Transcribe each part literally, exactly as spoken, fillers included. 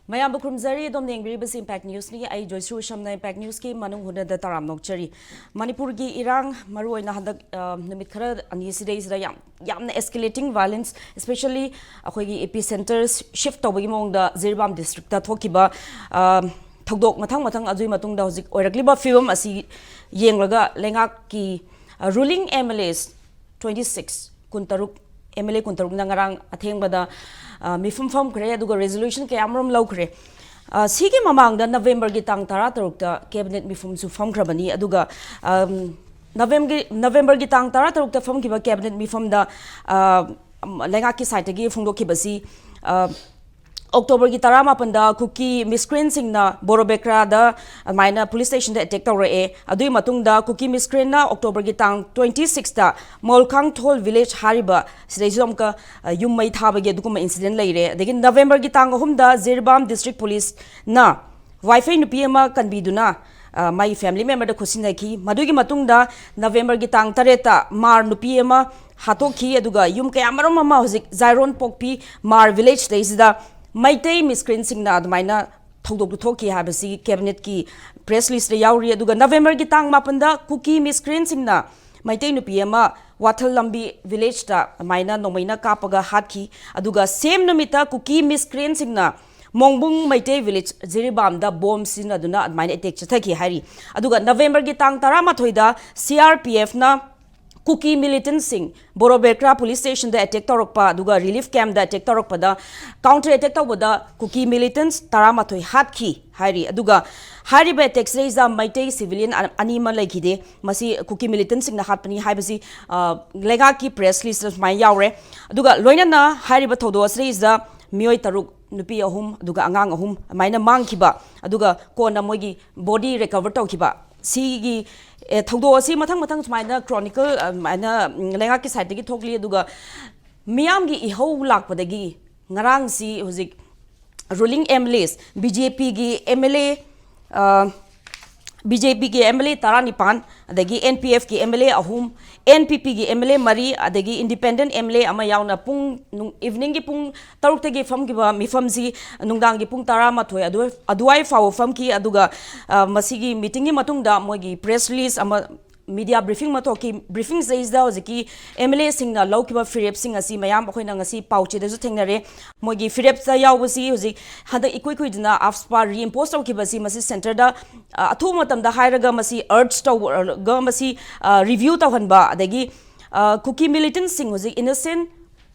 ꯃꯌꯥꯝꯕꯨ ꯈꯨꯔꯨꯝꯖꯔꯤ꯫ ꯑꯗꯣꯝꯅ ꯌꯦꯡꯕꯤꯔꯤꯕꯁꯤ ꯏꯝꯄꯦꯛ ꯅ꯭ꯌꯨꯁꯅꯤ꯫ ꯑꯩ ꯖꯣꯏꯁ꯭ꯔꯤ ꯎꯁꯝꯅ ꯏꯝꯄꯦꯛ ꯅ꯭ꯌꯨꯁꯀꯤ ꯃꯅꯨꯡ ꯍꯨꯠꯅꯗ ꯇꯔꯥꯝ ꯅꯣꯛꯆꯔꯤ꯫ ꯃꯅꯤꯄꯨꯔꯒꯤ ꯏꯔꯥꯡ, ꯃꯔꯨꯑꯣꯏꯅ ꯍꯟꯗꯛ, ꯑ, ꯅꯨꯃꯤꯠ ꯈꯔ ꯑꯅꯤ ꯁꯤꯗꯩꯁꯤꯗ ꯌꯥꯝ, ꯌꯥꯝꯅ escalating violence, especially ꯑꯩꯈꯣꯏꯒꯤ epicenter shift ꯇꯧꯕꯒꯤ ꯃꯑꯣꯡꯗ ꯖꯤꯔꯤꯕꯥꯝ districtꯇ ꯊꯣꯛꯈꯤꯕ, ꯑ, ꯊꯧꯗꯣꯛ ꯃꯊꯪ ꯃꯊꯪ, ꯑꯗꯨꯒꯤ ꯃꯇꯨꯡꯗ ꯍꯧꯖꯤꯛ ꯑꯣꯏꯔꯛꯂꯤꯕ ꯐꯤꯕꯝ ꯑꯁꯤ ꯌꯦꯡꯂꯒ ꯂꯩꯉꯥꯛꯀꯤ, ꯑ, ruling MLAs twenty six, ꯀꯨꯟꯇꯔꯨꯛ, MLA ꯀꯨꯟꯇꯔꯨꯛꯅ ꯉꯔꯥꯡ ꯑꯊꯦꯡꯕꯗ, ꯑ, ꯃꯤꯐꯝ ꯐꯝꯈ꯭ꯔꯦ, ꯑꯗꯨꯒ resolution ꯀꯌꯥ ꯑꯃꯔꯣꯝ ꯂꯧꯈ꯭ꯔꯦ꯫ ꯑ, ꯁꯤꯒꯤ ꯃꯃꯥꯡꯗ Novemberꯒꯤ ꯇꯥꯡ ꯇꯔꯥꯇꯔꯨꯛꯇ cabinet ꯃꯤꯐꯝꯁꯨ ꯐꯝꯈ꯭ꯔꯕꯅꯤ, ꯑꯗꯨꯒ, ꯑꯝ, Novemberꯒꯤ, Novemberꯒꯤ ꯇꯥꯡ ꯇꯔꯥꯇꯔꯨꯛꯇ ꯐꯝꯈꯤꯕ cabinet ꯃꯤꯐꯝꯗ, ꯑ, ꯂꯩꯉꯥꯛꯀꯤ sideꯇꯒꯤ ꯐꯣꯡꯗꯣꯛꯈꯤꯕꯁꯤ, ꯑ, Octoberꯒꯤ ꯇꯔꯥꯃꯥꯄꯟꯗ ꯀꯨꯀꯤ miscreantꯁꯤꯡꯅ ꯕꯣꯔꯣꯕꯦꯀ꯭ꯔꯥꯗ ꯑꯗꯨꯃꯥꯏꯅ police stationꯗ attack ꯇꯧꯔꯛꯑꯦ꯫ ꯑꯗꯨꯒꯤ ꯃꯇꯨꯡꯗ ꯀꯨꯀꯤ miscreantꯅ Octoberꯒꯤ ꯇꯥꯡ twenty sixꯇ ꯃꯣꯜꯈꯥꯡꯊꯣꯜ village ꯍꯥꯏꯔꯤꯕ ꯁꯤꯗꯩꯁꯤꯗ ꯑꯃꯨꯛꯀ, ꯑ, ꯌꯨꯝ ꯃꯩ ꯊꯥꯕꯒꯤ ꯑꯗꯨꯒꯨꯝꯕ incident ꯂꯩꯔꯦ꯫ ꯑꯗꯒꯤ Novemberꯒꯤ ꯇꯥꯡ ꯑꯍꯨꯝꯗ ꯖꯤꯔꯤꯕꯥꯝ district policeꯅ ꯋꯥꯏꯐꯩ ꯅꯨꯄꯤ ꯑꯃ ꯀꯟꯕꯤꯗꯨꯅ, ꯑ, ꯃꯥꯒꯤ family memberꯗ ꯈꯨꯠꯁꯤꯟꯅꯈꯤ꯫ ꯃꯗꯨꯒꯤ ꯃꯇꯨꯡꯗ Novemberꯒꯤ ꯇꯥꯡ ꯇꯔꯦꯠꯇ ꯃꯥꯔ ꯅꯨꯄꯤ ꯑꯃ ꯍꯥꯠꯇꯣꯛꯈꯤ, ꯑꯗꯨꯒ ꯌꯨꯝ ꯀꯌꯥꯃꯔꯨꯝ ꯑꯃ ꯍꯧꯖꯤꯛ ꯖꯥꯏꯔꯣꯟ ꯄꯣꯛꯄꯤ ꯃꯥꯔ villageꯗꯩꯁꯤꯗ ꯃꯩꯇꯩ miscreantꯁꯤꯡꯅ ꯑꯗꯨꯃꯥꯏꯅ ꯊꯧꯗꯣꯛꯇꯨ ꯊꯣꯛꯈꯤ ꯍꯥꯏꯕꯁꯤ cabinetꯀꯤ press listꯇ ꯌꯥꯎꯔꯤ꯫ ꯑꯗꯨꯒ Novemberꯒꯤ ꯇꯥꯡ ꯃꯥꯄꯟꯗ ꯀꯨꯀꯤ miscreantꯁꯤꯡꯅ ꯃꯩꯇꯩ ꯅꯨꯄꯤ ꯑꯃ ꯋꯥꯊꯜ ꯂꯝꯕꯤ villageꯇ ꯑꯗꯨꯃꯥꯏꯅ ꯅꯣꯡꯃꯩꯅ ꯀꯥꯞꯄꯒ ꯍꯥꯠꯈꯤ꯫ ꯑꯗꯨꯒ same ꯅꯨꯃꯤꯠꯇ ꯀꯨꯀꯤ miscreantꯁꯤꯡꯅ ꯃꯣꯡꯕꯨꯡ ꯃꯩꯇꯩ village ꯖꯤꯔꯤꯕꯥꯝꯗ bomb ꯁꯤꯖꯤꯟꯅꯗꯨꯅ ꯑꯗꯨꯃꯥꯏꯅ attack ꯆꯠꯊꯈꯤ ꯍꯥꯏꯔꯤ꯫ ꯑꯗꯨꯒ Novemberꯒꯤ ꯇꯥꯡ ꯇꯔꯥꯃꯥꯊꯣꯏꯗ CRPFꯅ ꯀꯨꯀꯤ militantꯁꯤꯡ ꯕꯣꯔꯣꯕꯦꯀ꯭ꯔꯥ police stationꯗ attack ꯇꯧꯔꯛꯄ, ꯑꯗꯨꯒ relief campꯇ attack ꯇꯧꯔꯛꯄꯗ, counter attack ꯇꯧꯕꯗ ꯀꯨꯀꯤ militants ꯇꯔꯥꯃꯥꯊꯣꯏ ꯍꯥꯠꯈꯤ ꯍꯥꯏꯔꯤ꯫ ꯑꯗꯨꯒ ꯍꯥꯏꯔꯤꯕ attackꯁꯤꯗꯩꯁꯤꯗ ꯃꯩꯇꯩ civilian ꯑ-, ꯑꯅꯤ ꯑꯃ ꯂꯩꯈꯤꯗꯦ꯫ ꯃꯁꯤ ꯀꯨꯀꯤ militantꯁꯤꯡꯅ ꯍꯥꯠꯄꯅꯤ ꯍꯥꯏꯕꯁꯤ, ꯑ, ꯂꯩꯉꯥꯛꯀꯤ press listꯇ ꯁꯨꯃꯥꯏꯅ ꯌꯥꯎꯔꯦ꯫ ꯑꯗꯨꯒ ꯂꯣꯏꯅꯅ ꯍꯥꯏꯔꯤꯕ ꯊꯧꯗꯣꯛ ꯑꯁꯤꯗꯩꯁꯤꯗ ꯃꯤꯑꯣꯏ ꯇꯔꯨꯛ, ꯅꯨꯄꯤ ꯑꯍꯨꯝ, ꯑꯗꯨꯒ ꯑꯉꯥꯡ ꯑꯍꯨꯝ ꯑꯗꯨꯃꯥꯏꯅ ꯃꯥꯡꯈꯤꯕ, ꯑꯗꯨꯒ ꯀꯣꯟꯅ ꯃꯣꯏꯒꯤ body recover ꯇꯧꯈꯤꯕ꯫ ꯁꯤꯒꯤ, ꯑꯦ, ꯊꯧꯗꯣꯛ ꯑꯁꯤ ꯃꯊꯪ ꯃꯊꯪ ꯁꯨꯃꯥꯏꯅ chronicle, ꯑꯗꯨꯃꯥꯏꯅ, ꯎꯝ, ꯂꯩꯉꯥꯛꯀꯤ sideꯇꯒꯤ ꯊꯣꯛꯂꯤ꯫ ꯑꯗꯨꯒ ꯃꯤꯌꯥꯝꯒꯤ ꯏꯍꯧ ꯂꯥꯛꯄꯗꯒꯤ ꯉꯔꯥꯡꯁꯤ ꯍꯧꯖꯤꯛ ruling MLAs, BJPꯒꯤ MLA, ꯑ, ꯕꯤ ꯖꯦ ꯄꯤꯒꯤ ꯑꯦꯝ ꯑꯦꯜ ꯑꯦ ꯇꯔꯥꯅꯤꯄꯥꯟ, ꯑꯗꯒꯤ ꯑꯦꯟ ꯄꯤ ꯑꯦꯐꯀꯤ ꯑꯦꯝ ꯑꯦꯜ ꯑꯦ ꯑꯍꯨꯝ, ꯑꯦꯟ ꯄꯤ ꯄꯤꯒꯤ ꯑꯦꯝ ꯑꯦꯜ ꯑꯦ ꯃꯔꯤ, ꯑꯗꯒꯤ ꯏꯟꯗꯤꯄꯦꯟꯗꯦꯟ ꯑꯦꯝ ꯑꯦꯜ ꯑꯦ ꯑꯃ ꯌꯥꯎꯅ ꯄꯨꯡ ꯅꯨꯡ-, ꯏꯚꯤꯅꯤꯡꯒꯤ ꯄꯨꯡ ꯇꯔꯨꯛꯇꯒꯤ ꯐꯝꯈꯤꯕ ꯃꯤꯐꯝꯁꯤ ꯅꯨꯡꯗꯥꯡꯒꯤ ꯄꯨꯡ ꯇꯔꯥꯃꯥꯊꯣꯏ ꯑꯗꯨ, ꯑꯗꯨꯋꯥꯏ ꯐꯥꯎꯕ ꯐꯝꯈꯤ꯫ ꯑꯗꯨꯒ, ꯑ, ꯃꯁꯤꯒꯤ ꯃꯤꯇꯤꯡꯒꯤ ꯃꯇꯨꯡꯗ ꯃꯣꯏꯒꯤ ꯄ꯭ꯔꯦꯁ ꯔꯤꯂꯤꯁ ꯑꯃ, ꯃꯤꯗꯤꯌꯥ ꯕ꯭ꯔꯤꯐꯤꯡ ꯑꯃ ꯊꯣꯛꯈꯤ꯫ ꯕ꯭ꯔꯤꯐꯤꯡꯁꯤꯗꯩꯁꯤꯗ ꯍꯧꯖꯤꯛꯀꯤ ꯑꯦꯝ ꯑꯦꯜ ꯑꯦꯁꯤꯡꯅ ꯂꯧꯈꯤꯕ ꯐꯤꯔꯦꯞꯁꯤꯡ ꯑꯁꯤ ꯃꯌꯥꯝ ꯑꯩꯈꯣꯏꯅ ꯉꯁꯤ ꯄꯥꯎ ꯆꯦꯗꯁꯨ ꯊꯦꯡꯅꯔꯦ꯫ ꯃꯣꯏꯒꯤ ꯐꯤꯔꯦꯞꯇ ꯌꯥꯎꯕꯁꯤ ꯍꯧꯖꯤꯛ ꯍꯟꯗꯛ ꯏꯀꯨꯏ ꯀꯨꯏꯗꯅ ꯑꯥꯐꯁꯄꯥ ꯔꯤꯏꯝꯄꯣꯁ ꯇꯧꯈꯤꯕꯁꯤ ꯃꯁꯤ ꯁꯦꯟꯇꯔꯗ, ꯑ, ꯑꯊꯨꯕ ꯃꯇꯝꯗ ꯍꯥꯏꯔꯒ ꯃꯁꯤ ꯑꯔꯖ ꯇꯧꯔꯒ ꯃꯁꯤ, ꯑ, ꯔꯤꯚ꯭ꯌꯨ ꯇꯧꯍꯟꯕ, ꯑꯗꯒꯤ, ꯑ, ꯀꯨꯀꯤ ꯃꯤꯂꯤꯇꯦꯟꯁꯤꯡ, ꯍꯧꯖꯤꯛ ꯏꯅꯣꯁꯦꯟ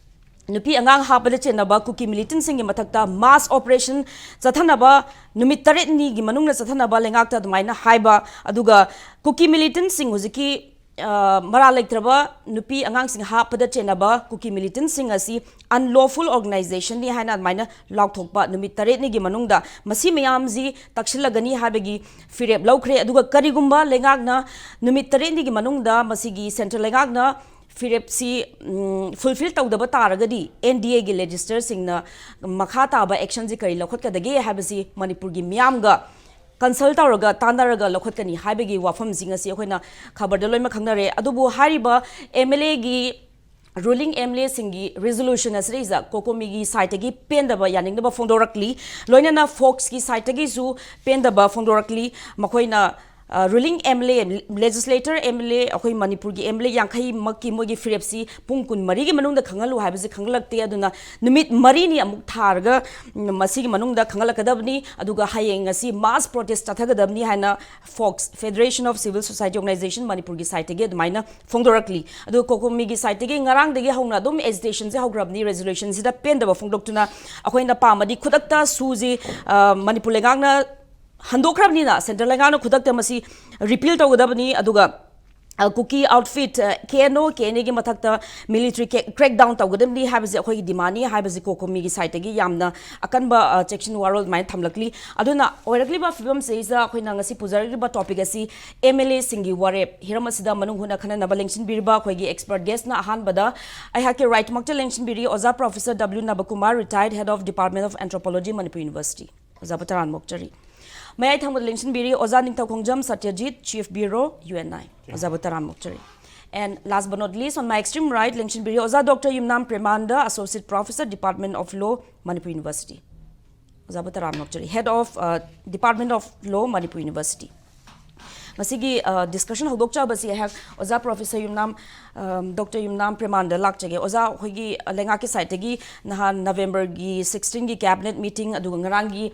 ꯅꯨꯄꯤ ꯑꯉꯥꯡ ꯍꯥꯞꯄꯗ ꯆꯦꯟꯅꯕ ꯀꯨꯀꯤ ꯃꯤꯂꯤꯇꯦꯟꯁꯤꯡꯒꯤ ꯃꯊꯛꯇ ꯃꯥꯁ ꯑꯣꯄꯔꯦꯁꯟ ꯆꯠꯊꯅꯕ, ꯅꯨꯃꯤꯠ ꯇꯔꯦꯠꯅꯤꯒꯤ ꯃꯅꯨꯡꯗ ꯆꯠꯊꯅꯕ ꯂꯩꯉꯥꯛꯇ ꯑꯗꯨꯃꯥꯏꯅ ꯍꯥꯏꯕ, ꯑꯗꯨꯒ ꯀꯨꯀꯤ ꯃꯤꯂꯤꯇꯦꯟꯁꯤꯡ ꯍꯧꯖꯤꯛꯀꯤ, ꯑ, ꯃꯔꯥꯜ ꯂꯩꯇ꯭ꯔꯕ ꯅꯨꯄꯤ ꯑꯉꯥꯡꯁꯤꯡ ꯍꯥꯞꯄꯗ ꯆꯦꯟꯅꯕ ꯀꯨꯀꯤ ꯃꯤꯂꯤꯇꯦꯟꯁꯤꯡ ꯑꯁꯤ ꯑꯟꯂꯣꯐꯨꯜ ꯑꯣꯔꯒꯅꯥꯏꯖꯦꯁꯟꯅꯤ ꯍꯥꯏꯅ ꯑꯗꯨꯃꯥꯏꯅ ꯂꯥꯎꯊꯣꯛꯄ, ꯅꯨꯃꯤꯠ ꯇꯔꯦꯠꯅꯤꯒꯤ ꯃꯅꯨꯡꯗ ꯃꯁꯤ ꯃꯌꯥꯝꯁꯤ ꯇꯛꯁꯤꯜꯂꯒꯅꯤ ꯍꯥꯏꯕꯒꯤ ꯐꯤꯔꯦꯞ ꯂꯧꯈ꯭ꯔꯦ꯫ ꯑꯗꯨꯒ ꯀꯔꯤꯒꯨꯝꯕ ꯂꯩꯉꯥꯛꯅ ꯅꯨꯃꯤꯠ ꯇꯔꯦꯠꯅꯤꯒꯤ ꯃꯅꯨꯡꯗ ꯃꯁꯤꯒꯤ ꯁꯦꯟꯇ꯭ꯔꯦꯜ ꯂꯩꯉꯥꯛꯅ ꯐꯤꯔꯦꯞꯁꯤ, ꯎꯝ, ꯐꯨꯜꯐꯤꯜ ꯇꯧꯗꯕ ꯇꯥꯔꯒꯗꯤ ꯑꯦꯟ ꯗꯤ ꯑꯦꯒꯤ ꯂꯦꯖꯤꯁꯂꯔꯁꯤꯡꯅ ꯃꯈꯥ ꯇꯥꯕ ꯑꯦꯛꯁꯟꯁꯤ ꯀꯔꯤ ꯂꯧꯈꯠꯀꯗꯒꯦ ꯍꯥꯏꯕꯁꯤ ꯃꯅꯤꯄꯨꯔꯒꯤ ꯃꯤꯌꯥꯝꯒ ꯀꯟꯁꯜ ꯇꯧꯔꯒ, ꯇꯥꯟꯅꯔꯒ ꯂꯧꯈꯠꯀꯅꯤ ꯍꯥꯏꯕꯒꯤ ꯋꯥꯐꯝꯁꯤ ꯉꯁꯤ ꯑꯩꯈꯣꯏꯅ ꯈꯕꯔꯗ ꯂꯣꯏꯅꯃꯛ ꯈꯪꯅꯔꯦ꯫ ꯑꯗꯨꯕꯨ ꯍꯥꯏꯔꯤꯕ ꯑꯦꯝ ꯑꯦꯜ ꯑꯦꯒꯤ, ꯔꯨꯂꯤꯡ ꯑꯦꯝ ꯑꯦꯜ ꯑꯦꯁꯤꯡꯒꯤ ꯔꯤꯖꯣꯂꯨꯁꯟ ꯑꯁꯤꯗꯩꯁꯤꯗ ꯀꯣꯀꯣꯃꯤꯒꯤ ꯁꯥꯏꯠꯇꯒꯤ ꯄꯦꯟꯗꯕ, ꯌꯥꯅꯤꯡꯗꯕ ꯐꯣꯡꯗꯣꯔꯛꯂꯤ꯫ ꯂꯣꯏꯅꯅ ꯐꯣꯛꯁꯀꯤ ꯁꯥꯏꯠꯇꯒꯤꯁꯨ ꯄꯦꯟꯗꯕ ꯐꯣꯡꯗꯣꯔꯛꯂꯤ꯫ ꯃꯈꯣꯏꯅ, ꯑ, ruling M L A, legislator M L A, ꯑꯩꯈꯣꯏ ꯃꯅꯤꯄꯨꯔꯒꯤ ꯑꯦꯝ ꯑꯦꯜ ꯑꯦ ꯌꯥꯡꯈꯩꯃꯛꯀꯤ ꯃꯣꯏꯒꯤ ꯐꯤꯔꯦꯞꯁꯤ ꯄꯨꯡ ꯀꯨꯟꯃꯔꯤꯒꯤ ꯃꯅꯨꯡꯗ ꯈꯪꯍꯜꯂꯨ ꯍꯥꯏꯕꯁꯤ ꯈꯪꯍꯜꯂꯛꯇꯦ꯫ ꯑꯗꯨꯅ ꯅꯨꯃꯤꯠ ꯃꯔꯤꯅꯤ ꯑꯃꯨꯛ ꯊꯥꯔꯒ, ꯎꯝ, ꯃꯁꯤꯒꯤ ꯃꯅꯨꯡꯗ ꯈꯪꯍꯜꯂꯛꯀꯗꯕꯅꯤ, ꯑꯗꯨꯒ ꯍꯌꯦꯡ ꯉꯁꯤ ꯃꯥꯁ ꯄ꯭ꯔꯣꯇꯦꯁ ꯆꯠꯊꯒꯗꯕꯅꯤ ꯍꯥꯏꯅ fox, Federation of Civil Society Organization ꯃꯅꯤꯄꯨꯔꯒꯤ ꯁꯥꯏꯠꯇꯒꯤ ꯑꯗꯨꯃꯥꯏꯅ ꯐꯣꯡꯗꯣꯔꯛꯂꯤ꯫ ꯑꯗꯨꯒ ꯀꯣꯀꯣꯃꯤꯒꯤ ꯁꯥꯏꯠꯇꯒꯤ ꯉꯔꯥꯡꯗꯒꯤ ꯍꯧꯅ ꯑꯗꯨꯝ ꯑꯦꯖꯤꯇꯦꯁꯟꯁꯦ ꯍꯧꯈ꯭ꯔꯕꯅꯤ꯫ ꯔꯤꯖꯣꯂꯨꯁꯟꯁꯤꯗ ꯄꯦꯟꯗꯕ ꯐꯣꯡꯗꯣꯛꯇꯨꯅ ꯑꯩꯈꯣꯏꯅ ꯄꯥꯝꯕꯗꯤ ꯈꯨꯗꯛꯇ ꯁꯨꯁꯤ, ꯑ, ꯃꯅꯤꯄꯨꯔ ꯂꯩꯉꯥꯛꯅ ꯍꯟꯗꯣꯛꯈ꯭ꯔꯕꯅꯤꯅ, ꯁꯦꯟꯇ꯭ꯔꯦꯜ ꯂꯩꯉꯥꯛꯅ ꯈꯨꯗꯛꯇ ꯃꯁꯤ ꯔꯤꯄꯤꯜ ꯇꯧꯒꯗꯕꯅꯤ꯫ ꯑꯗꯨꯒ, ꯑ, ꯀꯨꯀꯤ ꯑꯥꯎꯠꯐꯤꯠ, ꯑ, ꯀꯦ ꯑꯦꯟ ꯑꯣ, ꯀꯦ ꯑꯦꯟ ꯑꯦꯒꯤ ꯃꯊꯛꯇ ꯃꯤꯂꯤꯇꯔꯤ ꯀ꯭ꯔꯦꯛ ꯗꯥꯎꯟ ꯇꯧꯒꯗꯕꯅꯤ ꯍꯥꯏꯕꯁꯤ ꯑꯩꯈꯣꯏꯒꯤ ꯗꯤꯃꯥꯟꯅꯤ ꯍꯥꯏꯕꯁꯤ ꯀꯣꯀꯣꯃꯤꯒꯤ ꯁꯥꯏꯠꯇꯒꯤ ꯌꯥꯝꯅ ꯑꯀꯟꯕ, ꯑ, ꯆꯦꯛꯁꯤꯟ ꯋꯥꯔꯣꯜ ꯑꯗꯨꯃꯥꯏꯅ ꯊꯝꯂꯛꯂꯤ꯫ ꯑꯗꯨꯅ ꯑꯣꯏꯔꯛꯂꯤꯕ ꯐꯤꯕꯝꯁꯤꯗꯩꯁꯤꯗ ꯑꯩꯈꯣꯏꯅ ꯉꯁꯤ ꯄꯨꯖꯔꯛꯂꯤꯕ ꯇꯣꯄꯤꯛ ꯑꯁꯤ ꯑꯦꯝ ꯑꯦꯜ ꯑꯦꯁꯤꯡꯒꯤ ꯋꯥꯔꯦꯞ꯫ ꯍꯤꯔꯝ ꯑꯁꯤꯗ ꯃꯅꯨꯡ ꯍꯨꯠꯅ ꯈꯟꯅꯅꯕ ꯂꯦꯡꯁꯤꯟꯕꯤꯔꯤꯕ ꯑꯩꯈꯣꯏꯒꯤ ꯑꯦꯛꯁꯄꯔꯠ ꯒꯦꯁꯅ ꯑꯍꯥꯟꯕꯗ ꯑꯩꯍꯥꯛꯀꯤ ꯔꯥꯏꯠꯃꯛꯇ ꯂꯦꯡꯁꯤꯟꯕꯤꯔꯤ ꯑꯣꯖꯥ professor W Nabakumar, retired head of Department of Anthropology, Manipur University꯫ ꯑꯣꯖꯥꯕꯨ ꯇꯔꯥꯝꯅ ꯑꯣꯛꯆꯔꯤ꯫ ꯃꯌꯥꯏ ꯊꯪꯕꯗ ꯂꯦꯡꯁꯤꯟꯕꯤꯔꯤ ꯑꯣꯖꯥ ꯅꯤꯡꯊꯧꯈꯣꯡꯖꯝ ꯁꯇ꯭ꯌꯖꯤꯠ, Chief Bureau, U N I꯫ ꯑꯣꯖꯥꯕꯨ ꯇꯔꯥꯝꯅ ꯑꯣꯛꯆꯔꯤ꯫ And last but not least, on my extreme right, ꯂꯦꯡꯁꯤꯟꯕꯤꯔꯤ ꯑꯣꯖꯥ doctor Yumnam Premananda, Associate Professor, Department of Law, Manipur University꯫ ꯑꯣꯖꯥꯕꯨ ꯇꯔꯥꯝꯅ ꯑꯣꯛꯆꯔꯤ, Head of, uh, Department of Law, Manipur University꯫ ꯉꯁꯤꯒꯤ, uh, discussion ꯍꯧꯗꯣꯛꯆꯕꯁꯤ ꯑꯩꯍꯥꯛ ꯑꯣꯖꯥ professor ꯌꯨꯝꯅꯥꯝ, ꯑꯝ, ꯗꯣꯛꯇꯔ ꯌꯨꯝꯅꯥꯝ ꯄ꯭ꯔꯦꯃꯥꯅꯟꯗ ꯂꯥꯛꯆꯒꯦ꯫ ꯑꯣꯖꯥ, ꯑꯩꯈꯣꯏꯒꯤ, uh, ꯂꯩꯉꯥꯛꯀꯤ side ꯇꯒꯤ ꯅꯍꯥꯟ November ꯒꯤ sixteen ꯒꯤ cabinet meeting, ꯑꯗꯨꯒ ꯉꯔꯥꯡꯒꯤ,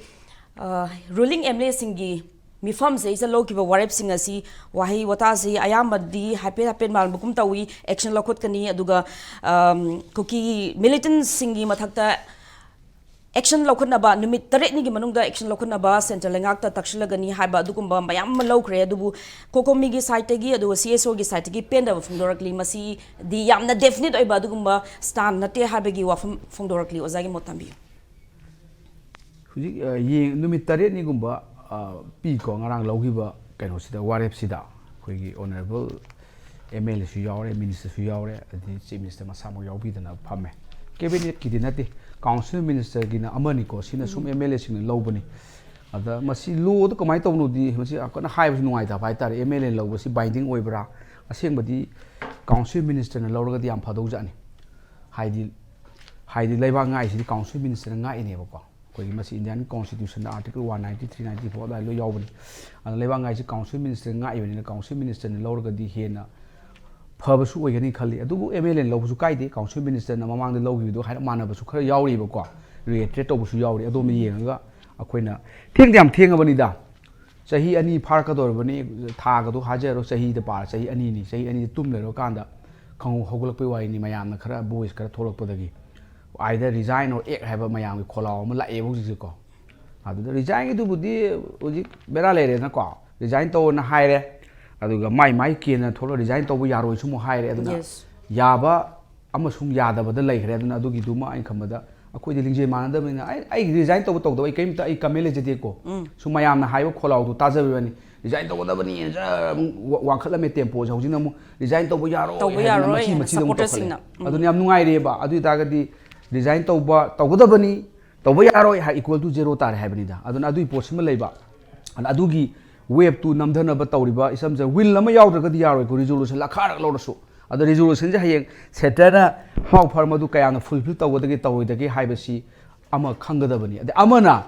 uh, ruling M L A ꯁꯤꯡꯒꯤ ꯃꯤꯐꯝꯁꯤꯗꯩꯁꯤꯗ ꯂꯧꯈꯤꯕ ꯋꯥꯔꯦꯞꯁꯤꯡ ꯑꯁꯤ, ꯋꯥꯍꯩ ꯋꯥꯇꯥꯁꯤ ꯑꯌꯥꯝꯕꯗꯤ ꯍꯥꯏꯐꯦꯠ ꯍꯥꯏꯐꯦꯠ ꯃꯥꯟꯕꯒꯨꯝ ꯇꯧꯏ꯫ Action ꯂꯧꯈꯠꯀꯅꯤ, ꯑꯗꯨꯒ, ꯑꯝ, ꯀꯨꯀꯤ militantsꯁꯤꯡꯒꯤ ꯃꯊꯛꯇ action ꯂꯧꯈꯠꯅꯕ, ꯅꯨꯃꯤꯠ ꯇꯔꯦꯠꯅꯤꯒꯤ ꯃꯅꯨꯡꯗ action ꯂꯧꯈꯠꯅꯕ central ꯂꯩꯉꯥꯛꯇ ꯇꯛꯁꯤꯜꯂꯒꯅꯤ ꯍꯥꯏꯕ ꯑꯗꯨꯒꯨꯝꯕ ꯃꯌꯥꯝ ꯑꯃ ꯂꯧꯈ꯭ꯔꯦ꯫ ꯑꯗꯨꯕꯨ COCOMIꯒꯤ side ꯇꯒꯤ, ꯑꯗꯨꯒ CSOꯒꯤ side ꯇꯒꯤ ꯄꯦꯟꯗꯕ ꯐꯣꯡꯗꯣꯔꯛꯂꯤ꯫ ꯃꯁꯤꯗꯤ ꯌꯥꯝꯅ definite ꯑꯣꯏꯕ ꯑꯗꯨꯒꯨꯝꯕ stand ꯅꯠꯇꯦ ꯍꯥꯏꯕꯒꯤ ꯋꯥꯐꯝ ꯐꯣꯡꯗꯣꯔꯛꯂꯤ꯫ ꯑꯣꯖꯥꯒꯤ ꯃꯣꯠ ꯊꯝꯕꯤꯌꯨ꯫ ꯍꯧꯖꯤꯛ, ꯑ, ꯌꯦꯡ-, ꯅꯨꯃꯤꯠ ꯇꯔꯦꯠꯅꯤꯒꯨꯝꯕ, ꯑ, ꯄꯤꯀꯣ, ꯉꯔꯥꯡ ꯂꯧꯈꯤꯕ ꯀꯩꯅꯣꯁꯤꯗ, ꯋꯥꯔꯦꯞꯁꯤꯗ ꯑꯩꯈꯣꯏꯒꯤ honourable M L Aꯁꯨ ꯌꯥꯎꯔꯦ, ministerꯁꯨ ꯌꯥꯎꯔꯦ, ꯑꯗꯩ Chief Minister ꯃꯁꯥꯃꯛ ꯌꯥꯎꯕꯤꯗꯅ ꯐꯝꯃꯦ꯫ Cabinetꯀꯤꯗꯤ ꯅꯠꯇꯦ, Council Ministerꯒꯤꯅ ꯑꯃꯅꯤꯀꯣ, ꯁꯤꯅ ꯁꯨꯝ MLAꯁꯤꯡꯅ ꯂꯧꯕꯅꯤ꯫ ꯑꯗ ꯃꯁꯤ lawꯗ ꯀꯃꯥꯏꯅ ꯇꯧꯕꯅꯣꯗꯤ ꯃꯁꯤ ꯌꯥꯝ ꯀꯟꯅ ꯍꯥꯏꯕꯁꯨ ꯅꯨꯡꯉꯥꯏꯇꯕ ꯍꯥꯏꯇꯥꯔꯦ꯫ MLAꯅ ꯂꯧꯕꯁꯤ binding ꯑꯣꯏꯕ꯭ꯔꯥ? ꯑꯁꯦꯡꯕꯗꯤ Council Ministerꯅ ꯂꯧꯔꯒꯗꯤ ꯌꯥꯝ ꯐꯗꯧꯖꯥꯠꯅꯤ꯫ ꯍꯥꯏꯗꯤ, ꯍꯥꯏꯗꯤ ꯂꯩꯕꯥꯛ ꯉꯥꯛꯏꯁꯤꯗꯤ Council Ministerꯅ ꯉꯥꯛꯏꯅꯦꯕꯀꯣ꯫ ꯑꯩꯈꯣꯏꯒꯤ ꯃꯁꯤ Indian Constitutionꯗ Article one ninety, three ninety four ꯑꯗꯨꯋꯥꯏ ꯂꯣꯏ ꯌꯥꯎꯕꯅꯤ꯫ ꯑꯗꯨꯅ ꯂꯩꯕꯥꯛ ꯉꯥꯛꯏꯁꯤ Council Ministerꯅ ꯉꯥꯛꯏꯕꯅꯤꯅ Council Ministerꯅ ꯂꯧꯔꯒꯗꯤ ꯍꯦꯟꯅ ꯐꯕꯁꯨ ꯑꯣꯏꯒꯅꯤ ꯈꯜꯂꯤ꯫ ꯑꯗꯨꯕꯨ MLAꯅ ꯂꯧꯕꯁꯨ ꯀꯥꯏꯗꯦ, Council Ministerꯅ ꯃꯃꯥꯡꯗ ꯂꯧꯈꯤꯕꯗꯨ ꯍꯥꯏꯔꯞ ꯃꯥꯟꯅꯕꯁꯨ ꯈꯔ ꯌꯥꯎꯔꯤꯕꯀꯣ, reiterate ꯇꯧꯕꯁꯨ ꯌꯥꯎꯔꯤ꯫ ꯑꯗꯣꯝꯗ ꯌꯦꯡꯉꯒ ꯑꯩꯈꯣꯏꯅ, ꯊꯦꯡꯗꯤ ꯌꯥꯝ ꯊꯦꯡꯉꯕꯅꯤꯗ, ꯆꯍꯤ ꯑꯅꯤ ꯐꯥꯔꯛꯀꯗꯧꯔꯕꯅꯤ, ꯊꯥꯒꯗꯣ ꯍꯥꯏꯖꯔꯣ, ꯆꯍꯤꯗ ꯄꯥꯔ ꯆꯍꯤ ꯑꯅꯤꯅꯤ, ꯆꯍꯤ ꯑꯅꯤꯗ ꯇꯨꯝ ꯂꯩꯔꯀꯥꯟꯗ ꯈꯪꯍꯧ ꯍꯧꯒꯠꯂꯛꯄꯩ ꯋꯥꯔꯤꯅꯤ, ꯃꯌꯥꯝꯅ ꯈꯔ voice ꯈꯔ ꯊꯣꯛꯂꯛꯄꯗꯒꯤ꯫ Either resign or act ꯍꯥꯏꯕ ꯃꯌꯥꯝꯒꯤ ꯈꯣꯜꯂꯥꯎ ꯑꯃ ꯂꯥꯛꯑꯦꯕ ꯍꯧꯖꯤꯛꯁꯦꯀꯣ꯫ ꯑꯗꯨꯗ resignꯒꯤꯗꯨꯕꯨꯗꯤ ꯍꯧꯖꯤꯛ ꯕꯦꯔꯥ ꯂꯩꯔꯦꯗꯅꯀꯣ꯫ Resign ꯇꯧꯑꯣꯅ ꯍꯥꯏꯔꯦ, ꯑꯗꯨꯒ ꯃꯥꯏ ꯃꯥꯏ ꯀꯦꯟꯅ ꯊꯣꯛꯂꯒ resign ꯇꯧꯕ ꯌꯥꯔꯣꯏꯁꯨ ꯑꯃꯨꯛ ꯍꯥꯏꯔꯦ꯫ ꯑꯗꯨꯅ Yes. ꯌꯥꯕ ꯑꯃꯁꯨꯡ ꯌꯥꯗꯕꯗ ꯂꯩꯈ꯭ꯔꯦ꯫ ꯑꯗꯨꯅ ꯑꯗꯨꯒꯤꯗꯨꯃ ꯑꯩꯅ ꯈꯟꯕꯗ ꯑꯩꯈꯣꯏꯗꯤ ꯂꯤꯡꯖꯦꯜ ꯃꯥꯟꯅꯗꯕꯅꯤꯅ ꯑꯩ, ꯑꯩꯒꯤ resign ꯇꯧꯕ ꯇꯧꯗꯕ ꯑꯩ ꯀꯔꯤꯝꯇ ꯑꯩ comment ꯂꯩꯖꯗꯦꯀꯣ꯫ ꯁꯨꯝ ꯃꯌꯥꯝꯅ ꯍꯥꯏꯕ ꯈꯣꯜꯂꯥꯎꯗꯣ ꯇꯥꯖꯕꯩ ꯋꯥꯅꯤ꯫ Resign ꯇꯧꯒꯗꯕꯅꯤ, ꯖꯔ ꯑꯃꯨꯛ ꯋꯥ-, ꯋꯥꯡꯈꯠꯂꯝꯃꯦ tempoꯁꯦ꯫ ꯍꯧꯖꯤꯛꯅ ꯑꯃꯨꯛ resign ꯇꯧꯕ ꯌꯥꯔꯣꯏ ꯇꯧꯕ ꯍꯥꯏꯗꯅ ꯌꯥꯔꯣꯏ ꯃꯊꯤ ꯍꯥꯏꯅ ꯃꯊꯤꯗ ꯑꯃꯨꯛ ꯇꯧꯈꯠꯂꯦ꯫ supportersꯁꯤꯡꯅ꯫ ꯎꯝ꯫ ꯑꯗꯨꯅ ꯌꯥꯝ ꯅꯨꯡꯉꯥꯏꯔꯦꯕ꯫ ꯑꯗꯨ ꯑꯣꯏꯇꯥꯔꯒꯗꯤ resign ꯇꯧꯕ ꯇꯧꯒꯗꯕꯅꯤ, ꯇꯧꯕ ꯌꯥꯔꯣꯏ ꯍꯥꯏ equal to zero ꯇꯥꯔꯦ ꯍꯥꯏꯕꯅꯤꯗ꯫ ꯑꯗꯨꯅ ꯑꯗꯨꯒꯤ ꯄꯣꯠꯁꯤꯃ ꯂꯩꯕ꯫ ꯑꯗꯨꯒꯤ ꯋꯦꯞꯇꯨ ꯅꯝꯊꯅꯕ ꯇꯧꯔꯤꯕ ꯏꯁꯝꯁꯦ ꯋꯤꯜ ꯑꯃ ꯌꯥꯎꯗ꯭ꯔꯒꯗꯤ ꯌꯥꯔꯣꯏꯀꯣ, ꯔꯤꯖꯣꯂꯨꯁꯟ ꯂꯈꯥꯔꯒ ꯂꯧꯔꯁꯨ꯫ ꯑꯗꯣ ꯔꯤꯖꯣꯂꯨꯁꯟꯁꯦ ꯍꯌꯦꯡ ꯁꯦꯟꯇꯔꯅ ꯍꯥꯎ ꯐꯔ ꯃꯗꯨ ꯀꯌꯥꯝꯅ ꯐꯨꯜꯐꯤꯜ ꯇꯧꯒꯗꯒꯦ ꯇꯧꯔꯣꯏꯗꯒꯦ ꯍꯥꯏꯕꯁꯤ ꯑꯃ ꯈꯪꯒꯗꯕꯅꯤ꯫ ꯑꯗꯩ ꯑꯃꯅ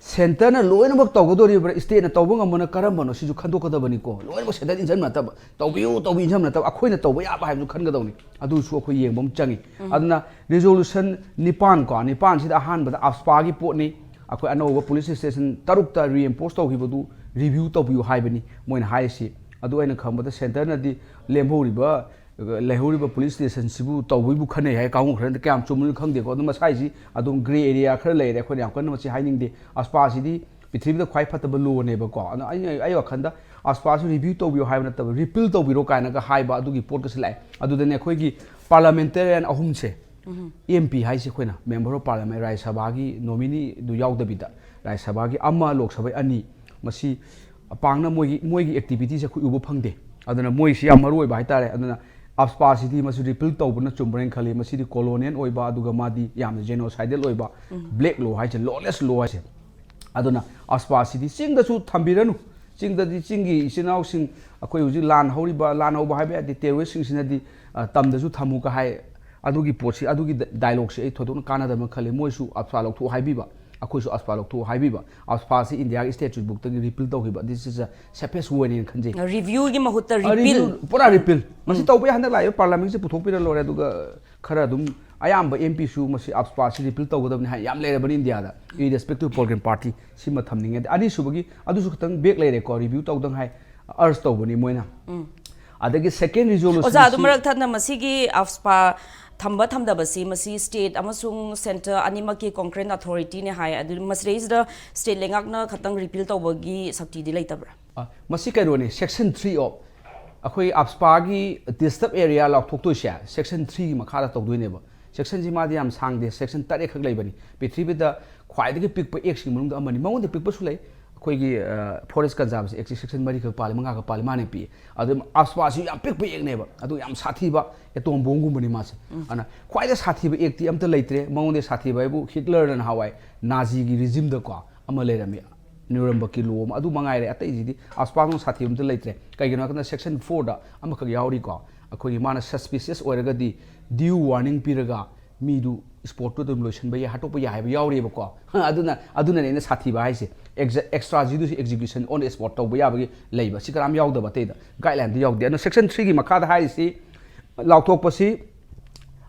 ꯁꯦꯟꯇꯔꯅ ꯂꯣꯏꯅꯃꯛ ꯇꯧꯒꯗꯧꯔꯤꯕ꯭ꯔꯥ, ꯁ꯭ꯇꯦꯠꯅ ꯇꯧꯕ ꯉꯝꯕꯅ ꯀꯔꯝꯕꯅꯣ, ꯁꯤꯁꯨ ꯈꯟꯗꯣꯛꯀꯗꯕꯅꯤꯀꯣ꯫ ꯂꯣꯏꯅꯃꯛ ꯁꯦꯟꯇꯔ ꯏꯟꯁꯤꯟꯕ ꯅꯠꯇꯕ, ꯇꯧꯕꯤꯌꯨ ꯇꯧꯕꯤ ꯏꯟꯁꯤꯟꯕ ꯅꯠꯇꯕ, ꯑꯩꯈꯣꯏꯅ ꯇꯧꯕ ꯌꯥꯕ ꯍꯥꯏꯕꯁꯨ ꯈꯟꯒꯗꯧꯅꯤ꯫ ꯑꯗꯨꯁꯨ ꯑꯩꯈꯣꯏ ꯌꯦꯡꯕ ꯑꯃ ꯆꯪꯉꯤ꯫ ꯑꯗꯨꯅ ꯔꯤꯖꯣꯂꯨꯁꯟ ꯅꯤꯄꯥꯟ ꯀꯣ, ꯅꯤꯄꯥꯟꯁꯤꯗ ꯑꯍꯥꯟꯕꯗ ꯑꯞꯁꯄꯥꯒꯤ ꯄꯣꯠꯅꯤ꯫ ꯑꯩꯈꯣꯏ ꯑꯅꯧꯕ ꯄꯨꯂꯤꯁ ꯁ꯭ꯇꯦꯁꯟ ꯇꯔꯨꯛꯇ ꯔꯤꯑꯦꯝꯄꯣꯁ ꯇꯧꯈꯤꯕꯗꯨ ꯔꯤꯚ꯭ꯌꯨ ꯇꯧꯕꯤꯌꯨ ꯍꯥꯏꯕꯅꯤ ꯃꯣꯏꯅ ꯍꯥꯏꯔꯤꯁꯤ꯫ ꯑꯗꯨ ꯑꯩꯅ ꯈꯪꯕꯗ ꯁꯦꯟꯇꯔꯅꯗꯤ ꯂꯦꯝꯍꯧꯔꯤꯕ, ꯂꯩꯍꯧꯔꯤꯕ ꯄꯨꯂꯤꯁ ꯁ꯭ꯇꯦꯁꯟꯁꯤꯕꯨ ꯇꯧꯕꯒꯤꯕꯨ ꯈꯟꯅꯩ ꯍꯥꯏ ꯀꯥꯡꯕꯨ ꯈꯔꯅ, ꯀꯌꯥꯝ ꯆꯨꯝꯕꯅꯣ ꯈꯪꯗꯦꯀꯣ꯫ ꯑꯗꯨ ꯃꯁꯥꯏꯁꯤ ꯑꯗꯨꯝ ꯒ꯭ꯔꯦ ꯑꯦꯔꯤꯌꯥ ꯈꯔ ꯂꯩꯔꯦ, ꯑꯩꯈꯣꯏꯅ ꯌꯥꯝ ꯀꯟꯅ ꯃꯁꯤ ꯍꯥꯏꯅꯤꯡꯗꯦ꯫ ꯑꯞꯁꯄꯥꯁꯤꯗꯤ ꯄ꯭ꯔꯤꯊꯤꯕꯤꯗ ꯈ꯭ꯋꯥꯏ ꯐꯠꯇꯕ ꯂꯣꯅꯦꯕꯀꯣ꯫ ꯑꯗꯣ ꯑꯩꯅ, ꯑꯩ ꯋꯥꯈꯜꯗ ꯑꯞꯁꯄꯥꯁꯤ ꯔꯤꯚ꯭ꯌꯨ ꯇꯧꯕꯤꯌꯣ ꯍꯥꯏꯕ ꯅꯠꯇꯕ, ꯔꯤꯄꯤꯜ ꯇꯧꯕꯤꯔꯣ ꯀꯥꯏꯅꯒ ꯍꯥꯏꯕ ꯑꯗꯨꯒꯤ ꯄꯣꯠꯀꯁꯨ ꯂꯥꯛꯑꯦ꯫ ꯑꯗꯨꯗꯅꯦ ꯑꯩꯈꯣꯏꯒꯤ ꯄꯥꯔꯂꯥꯃꯦꯟꯇꯦꯔꯤꯌꯟ ꯑꯍꯨꯝꯁꯦ, ꯑꯦꯝ ꯄꯤ ꯍꯥꯏꯁꯦ ꯑꯩꯈꯣꯏꯅ ꯃꯦꯝꯕꯔ ꯑꯣꯐ ꯄꯥꯔꯂꯥꯃꯦꯟ, ꯔꯥꯖ꯭ꯌ ꯁꯚꯥꯒꯤ ꯅꯣꯃꯤꯅꯤꯗꯨ ꯌꯥꯎꯗꯕꯤꯗ, ꯔꯥꯖ꯭ꯌ ꯁꯚꯥꯒꯤ ꯑꯃ, ꯂꯣꯛ ꯁꯚꯥꯒꯤ ꯑꯅꯤ, ꯃꯁꯤ ꯄꯥꯡꯅ ꯃꯣꯏꯒꯤ, ꯃꯣꯏꯒꯤ ꯑꯦꯛꯇꯤꯚꯤꯇꯤꯁꯦ ꯑꯩꯈꯣꯏ ꯎꯕ ꯐꯪꯗꯦ꯫ ꯑꯗꯨꯅ ꯃꯣꯏꯁꯤ ꯌꯥꯝ ꯃꯔꯨ ꯑꯣꯏꯕ ꯍꯥꯏꯇꯥꯔꯦ꯫ ꯑꯗꯨꯅ ꯑꯞꯁꯄꯥꯁꯤꯗꯤ ꯃꯁꯤ ꯔꯤꯄꯤꯜ ꯇꯧꯕꯅ ꯆꯨꯝꯕ꯭ꯔꯅ ꯈꯜꯂꯤ꯫ ꯃꯁꯤꯗꯤ ꯀꯣꯂꯣꯅꯤꯌꯦꯜ ꯑꯣꯏꯕ, ꯑꯗꯨꯒ ꯃꯥꯗꯤ ꯌꯥꯝꯅ ꯖꯦꯅꯣꯁꯥꯏꯗꯦꯜ ꯑꯣꯏꯕ, ꯕ꯭ꯂꯦꯛ ꯂꯣ ꯍꯥꯏꯁꯦ, ꯂꯣꯂꯦꯁ ꯂꯣ ꯍꯥꯏꯁꯦ꯫ ꯑꯗꯨꯅ ꯑꯞꯁꯄꯥꯁꯤꯗꯤ ꯆꯤꯡꯗꯁꯨ ꯊꯝꯕꯤꯔꯅꯨ꯫ ꯆꯤꯡꯗꯗꯤ ꯆꯤꯡꯒꯤ ꯏꯆꯤꯟ ꯏꯅꯥꯎꯁꯤꯡ, ꯑꯩꯈꯣꯏ ꯍꯧꯖꯤꯛ ꯂꯥꯟ ꯍꯧꯔꯤꯕ, ꯂꯥꯟ ꯍꯧꯕ ꯍꯥꯏꯕ ꯌꯥꯗꯦ, ꯇꯦꯔꯣꯔꯤꯁꯁꯤꯡꯁꯤꯅꯗꯤ, ꯑ, ꯇꯝꯗꯁꯨ ꯊꯝꯃꯨꯒ ꯍꯥꯏ꯫ ꯑꯗꯨꯒꯤ ꯄꯣꯠꯁꯤ, ꯑꯗꯨꯒꯤ ꯗ-, ꯗꯥꯏꯂꯣꯒꯁꯤ ꯑꯩ ꯊꯣꯏꯗꯣꯛꯅ ꯀꯥꯟꯅꯗꯕꯅ ꯈꯜꯂꯤ꯫ ꯃꯣꯏꯁꯨ ꯑꯞꯁꯄꯥ ꯂꯧꯊꯣꯛꯎ ꯍꯥꯏꯕꯤꯕ, ꯑꯩꯈꯣꯏꯁꯨ ꯑꯞꯁꯄꯥ ꯂꯧꯊꯣꯛꯎ ꯍꯥꯏꯕꯤꯕ꯫ ꯑꯞꯁꯄꯥꯁꯤ ꯏꯟꯗꯤꯌꯥꯒꯤ ꯁ꯭ꯇꯦꯠꯁꯨꯠ ꯕꯨꯛꯇꯒꯤ ꯔꯤꯄꯤꯜ ꯇꯧꯈꯤꯕ꯫ This is a safest way ꯅꯦꯅ ꯈꯟꯖꯩ꯫ ꯔꯤꯚ꯭ꯌꯨꯒꯤ ꯃꯍꯨꯠꯇ ꯑ, ꯔꯤꯄꯤꯜ꯫ ꯔꯤꯚ꯭ꯌꯨ, ꯄꯨꯔꯥ ꯔꯤꯄꯤꯜ꯫ ꯃꯁꯤ ꯇꯧꯕ ꯌꯥꯏ, ꯍꯟꯗꯛ ꯂꯥꯛꯏꯕ ꯄꯥꯔꯂꯥꯃꯦꯟꯁꯤ ꯄꯨꯊꯣꯛꯄꯤꯔ ꯂꯣꯏꯔꯦ꯫ ꯑꯗꯨꯒ ꯈꯔ ꯑꯗꯨꯝ ꯑꯌꯥꯝꯕ ꯑꯦꯝ ꯄꯤꯁꯨ ꯃꯁꯤ ꯑꯞꯁꯄꯥꯁꯤ ꯔꯤꯄꯤꯜ ꯇꯧꯒꯗꯕꯅꯤ ꯍꯥꯏ ꯌꯥꯝ ꯂꯩꯔꯕꯅꯤ ꯏꯟꯗꯤꯌꯥꯗ, irrespective of political party꯫ ꯁꯤꯃ ꯊꯝꯅꯤꯡꯉꯦ꯫ ꯑꯗ ꯑꯅꯤꯁꯨꯕꯒꯤ, ꯑꯗꯨꯁꯨ ꯈꯤꯇꯪ ꯕꯦꯛ ꯂꯩꯔꯦꯀꯣ, ꯔꯤꯚ꯭ꯌꯨ ꯇꯧꯗꯪ ꯍꯥꯏ, ꯑꯔꯖ ꯇꯧꯕꯅꯤ ꯃꯣꯏꯅ꯫ ꯑꯗꯒꯤ ꯁꯦꯀꯦꯟ ꯔꯤꯖꯣꯂꯨꯁꯟ ꯑꯣꯖꯥ, ꯑꯗꯨ ꯃꯔꯛ ꯊꯠꯅ ꯃꯁꯤꯒꯤ ꯑꯞꯁꯄꯥ ꯊꯝꯕ ꯊꯝꯗꯕꯁꯤ, ꯃꯁꯤ ꯁ꯭ꯇꯦꯠ ꯑꯃꯁꯨꯡ ꯁꯦꯟꯇꯔ ꯑꯅꯤꯃꯛꯀꯤ concurrent authority ꯅꯦ ꯍꯥꯏ꯫ ꯑꯗꯨ ꯃꯁꯤꯗꯩꯁꯤꯗ ꯁ꯭ꯇꯦꯠ ꯂꯩꯉꯥꯛꯅ ꯈꯛꯇꯪ ꯔꯤꯄꯤꯜ ꯇꯧꯕꯒꯤ ꯁꯛꯇꯤꯗꯤ ꯂꯩꯇꯕ꯭ꯔꯥ? ꯑ, ꯃꯁꯤ ꯀꯩꯅꯣꯅꯦ, ꯁꯦꯛꯁꯟ ꯊ꯭ꯔꯤ ꯑꯣꯐ, ꯑꯩꯈꯣꯏ ꯑꯞꯁꯄꯥꯒꯤ ꯗꯤꯁꯇꯔꯕ ꯑꯦꯔꯤꯌꯥ ꯂꯥꯎꯊꯣꯛꯇꯣꯏꯁꯦ ꯁꯦꯛꯁꯟ ꯊ꯭ꯔꯤꯒꯤ ꯃꯈꯥꯗ ꯇꯧꯗꯣꯏꯅꯦꯕ꯫ ꯁꯦꯛꯁꯟꯁꯤ ꯃꯥꯗꯤ ꯌꯥꯝ ꯁꯥꯡꯗꯦ, ꯁꯦꯛꯁꯟ ꯇꯔꯦꯠ ꯈꯛ ꯂꯩꯕꯅꯤ꯫ ꯄ꯭ꯔꯤꯊꯤꯕꯤꯗ ꯈ꯭ꯋꯥꯏꯗꯒꯤ ꯄꯤꯛꯄ ꯑꯦꯛꯁꯤꯡ ꯃꯅꯨꯡꯗ ꯑꯃꯅꯤ꯫ ꯃꯉꯣꯟꯗ ꯄꯤꯛꯄꯁꯨ ꯂꯩ, ꯑꯩꯈꯣꯏꯒꯤ, ꯑ, ꯐꯣꯔꯦꯁ ꯀꯟꯖꯥꯔꯕꯦꯁꯟ ꯑꯦꯛꯁꯤ ꯁꯦꯛꯁꯟ ꯃꯔꯤꯈꯛ ꯄꯥꯜꯂꯤ, ꯃꯉꯥꯈꯛ ꯄꯥꯜꯂꯤ, ꯃꯥꯅ ꯄꯤꯛꯏ꯫ ꯑꯗꯨ ꯑꯞꯁꯄꯥꯁꯤ ꯌꯥꯝ ꯄꯤꯛꯄ ꯑꯦꯛꯅꯦꯕ, ꯑꯗꯨ ꯌꯥꯝ ꯁꯥꯊꯤꯕ ꯑꯦꯇꯣꯝ ꯕꯣꯝꯒꯨꯝꯕꯅꯤ ꯃꯥꯁꯦ꯫ ꯑꯗꯨꯅ ꯈ꯭ꯋꯥꯏꯗꯒꯤ ꯁꯥꯊꯤꯕ ꯑꯦꯛꯇꯤ ꯑꯝꯇ ꯂꯩꯇ꯭ꯔꯦ꯫ ꯃꯉꯣꯟꯗ ꯁꯥꯊꯤꯕ ꯍꯥꯏꯕꯨ ꯍꯤꯠꯂꯔꯅ ꯅꯍꯥꯟꯋꯥꯏ ꯅꯥꯖꯤꯒꯤ ꯔꯤꯖꯤꯝꯗꯀꯣ ꯑꯃ ꯂꯩꯔꯝꯃꯤ, ꯅꯨꯔꯝꯕꯀꯤ ꯂꯣ ꯑꯃ ꯑꯗꯨ ꯃꯉꯥꯏꯔꯦ꯫ ꯑꯇꯩꯁꯤꯗꯤ ꯑꯁꯄꯥꯛ ꯁꯥꯊꯤꯕ ꯑꯝꯇ ꯂꯩꯇ꯭ꯔꯦ꯫ ꯀꯩꯒꯤꯅꯣ ꯍꯥꯏ ꯀꯥꯟꯗ ꯁꯦꯛꯁꯟ ꯐꯣꯔꯗ ꯑꯃꯈꯛ ꯌꯥꯎꯔꯤꯀꯣ, ꯑꯩꯈꯣꯏꯒꯤ ꯃꯥꯅ suspicious ꯑꯣꯏꯔꯒꯗꯤ due warning ꯄꯤꯔꯒ ꯃꯤꯗꯨ ꯁ꯭ꯄꯣꯠꯇꯨ ꯑꯗꯨꯝ ꯂꯣꯏꯁꯤꯟꯕ ꯌꯥꯏ, ꯍꯥꯠꯇꯣꯛꯄ ꯌꯥꯏ ꯍꯥꯏꯕ ꯌꯥꯎꯔꯤꯕꯀꯣ꯫ ꯑꯗꯨꯅ ꯑꯗꯨꯅꯅꯦ ꯑꯩꯅ ꯁꯥꯊꯤꯕ ꯍꯥꯏꯁꯦ꯫ Extra-, extra juice execution on the spot ꯇꯧꯕ ꯌꯥꯕꯒꯤ ꯂꯩꯕ ꯁꯤ ꯀꯅꯥꯝ ꯌꯥꯎꯗꯕ, ꯑꯇꯩꯗ guideline ꯗ ꯌꯥꯎꯗꯦ꯫ ꯑꯗꯣ ꯁꯦꯛꯁꯟ ꯊ꯭ꯔꯤꯒꯤ ꯃꯈꯥꯗ ꯍꯥꯏꯔꯤꯁꯤ ꯂꯥꯎꯊꯣꯛꯄꯁꯤ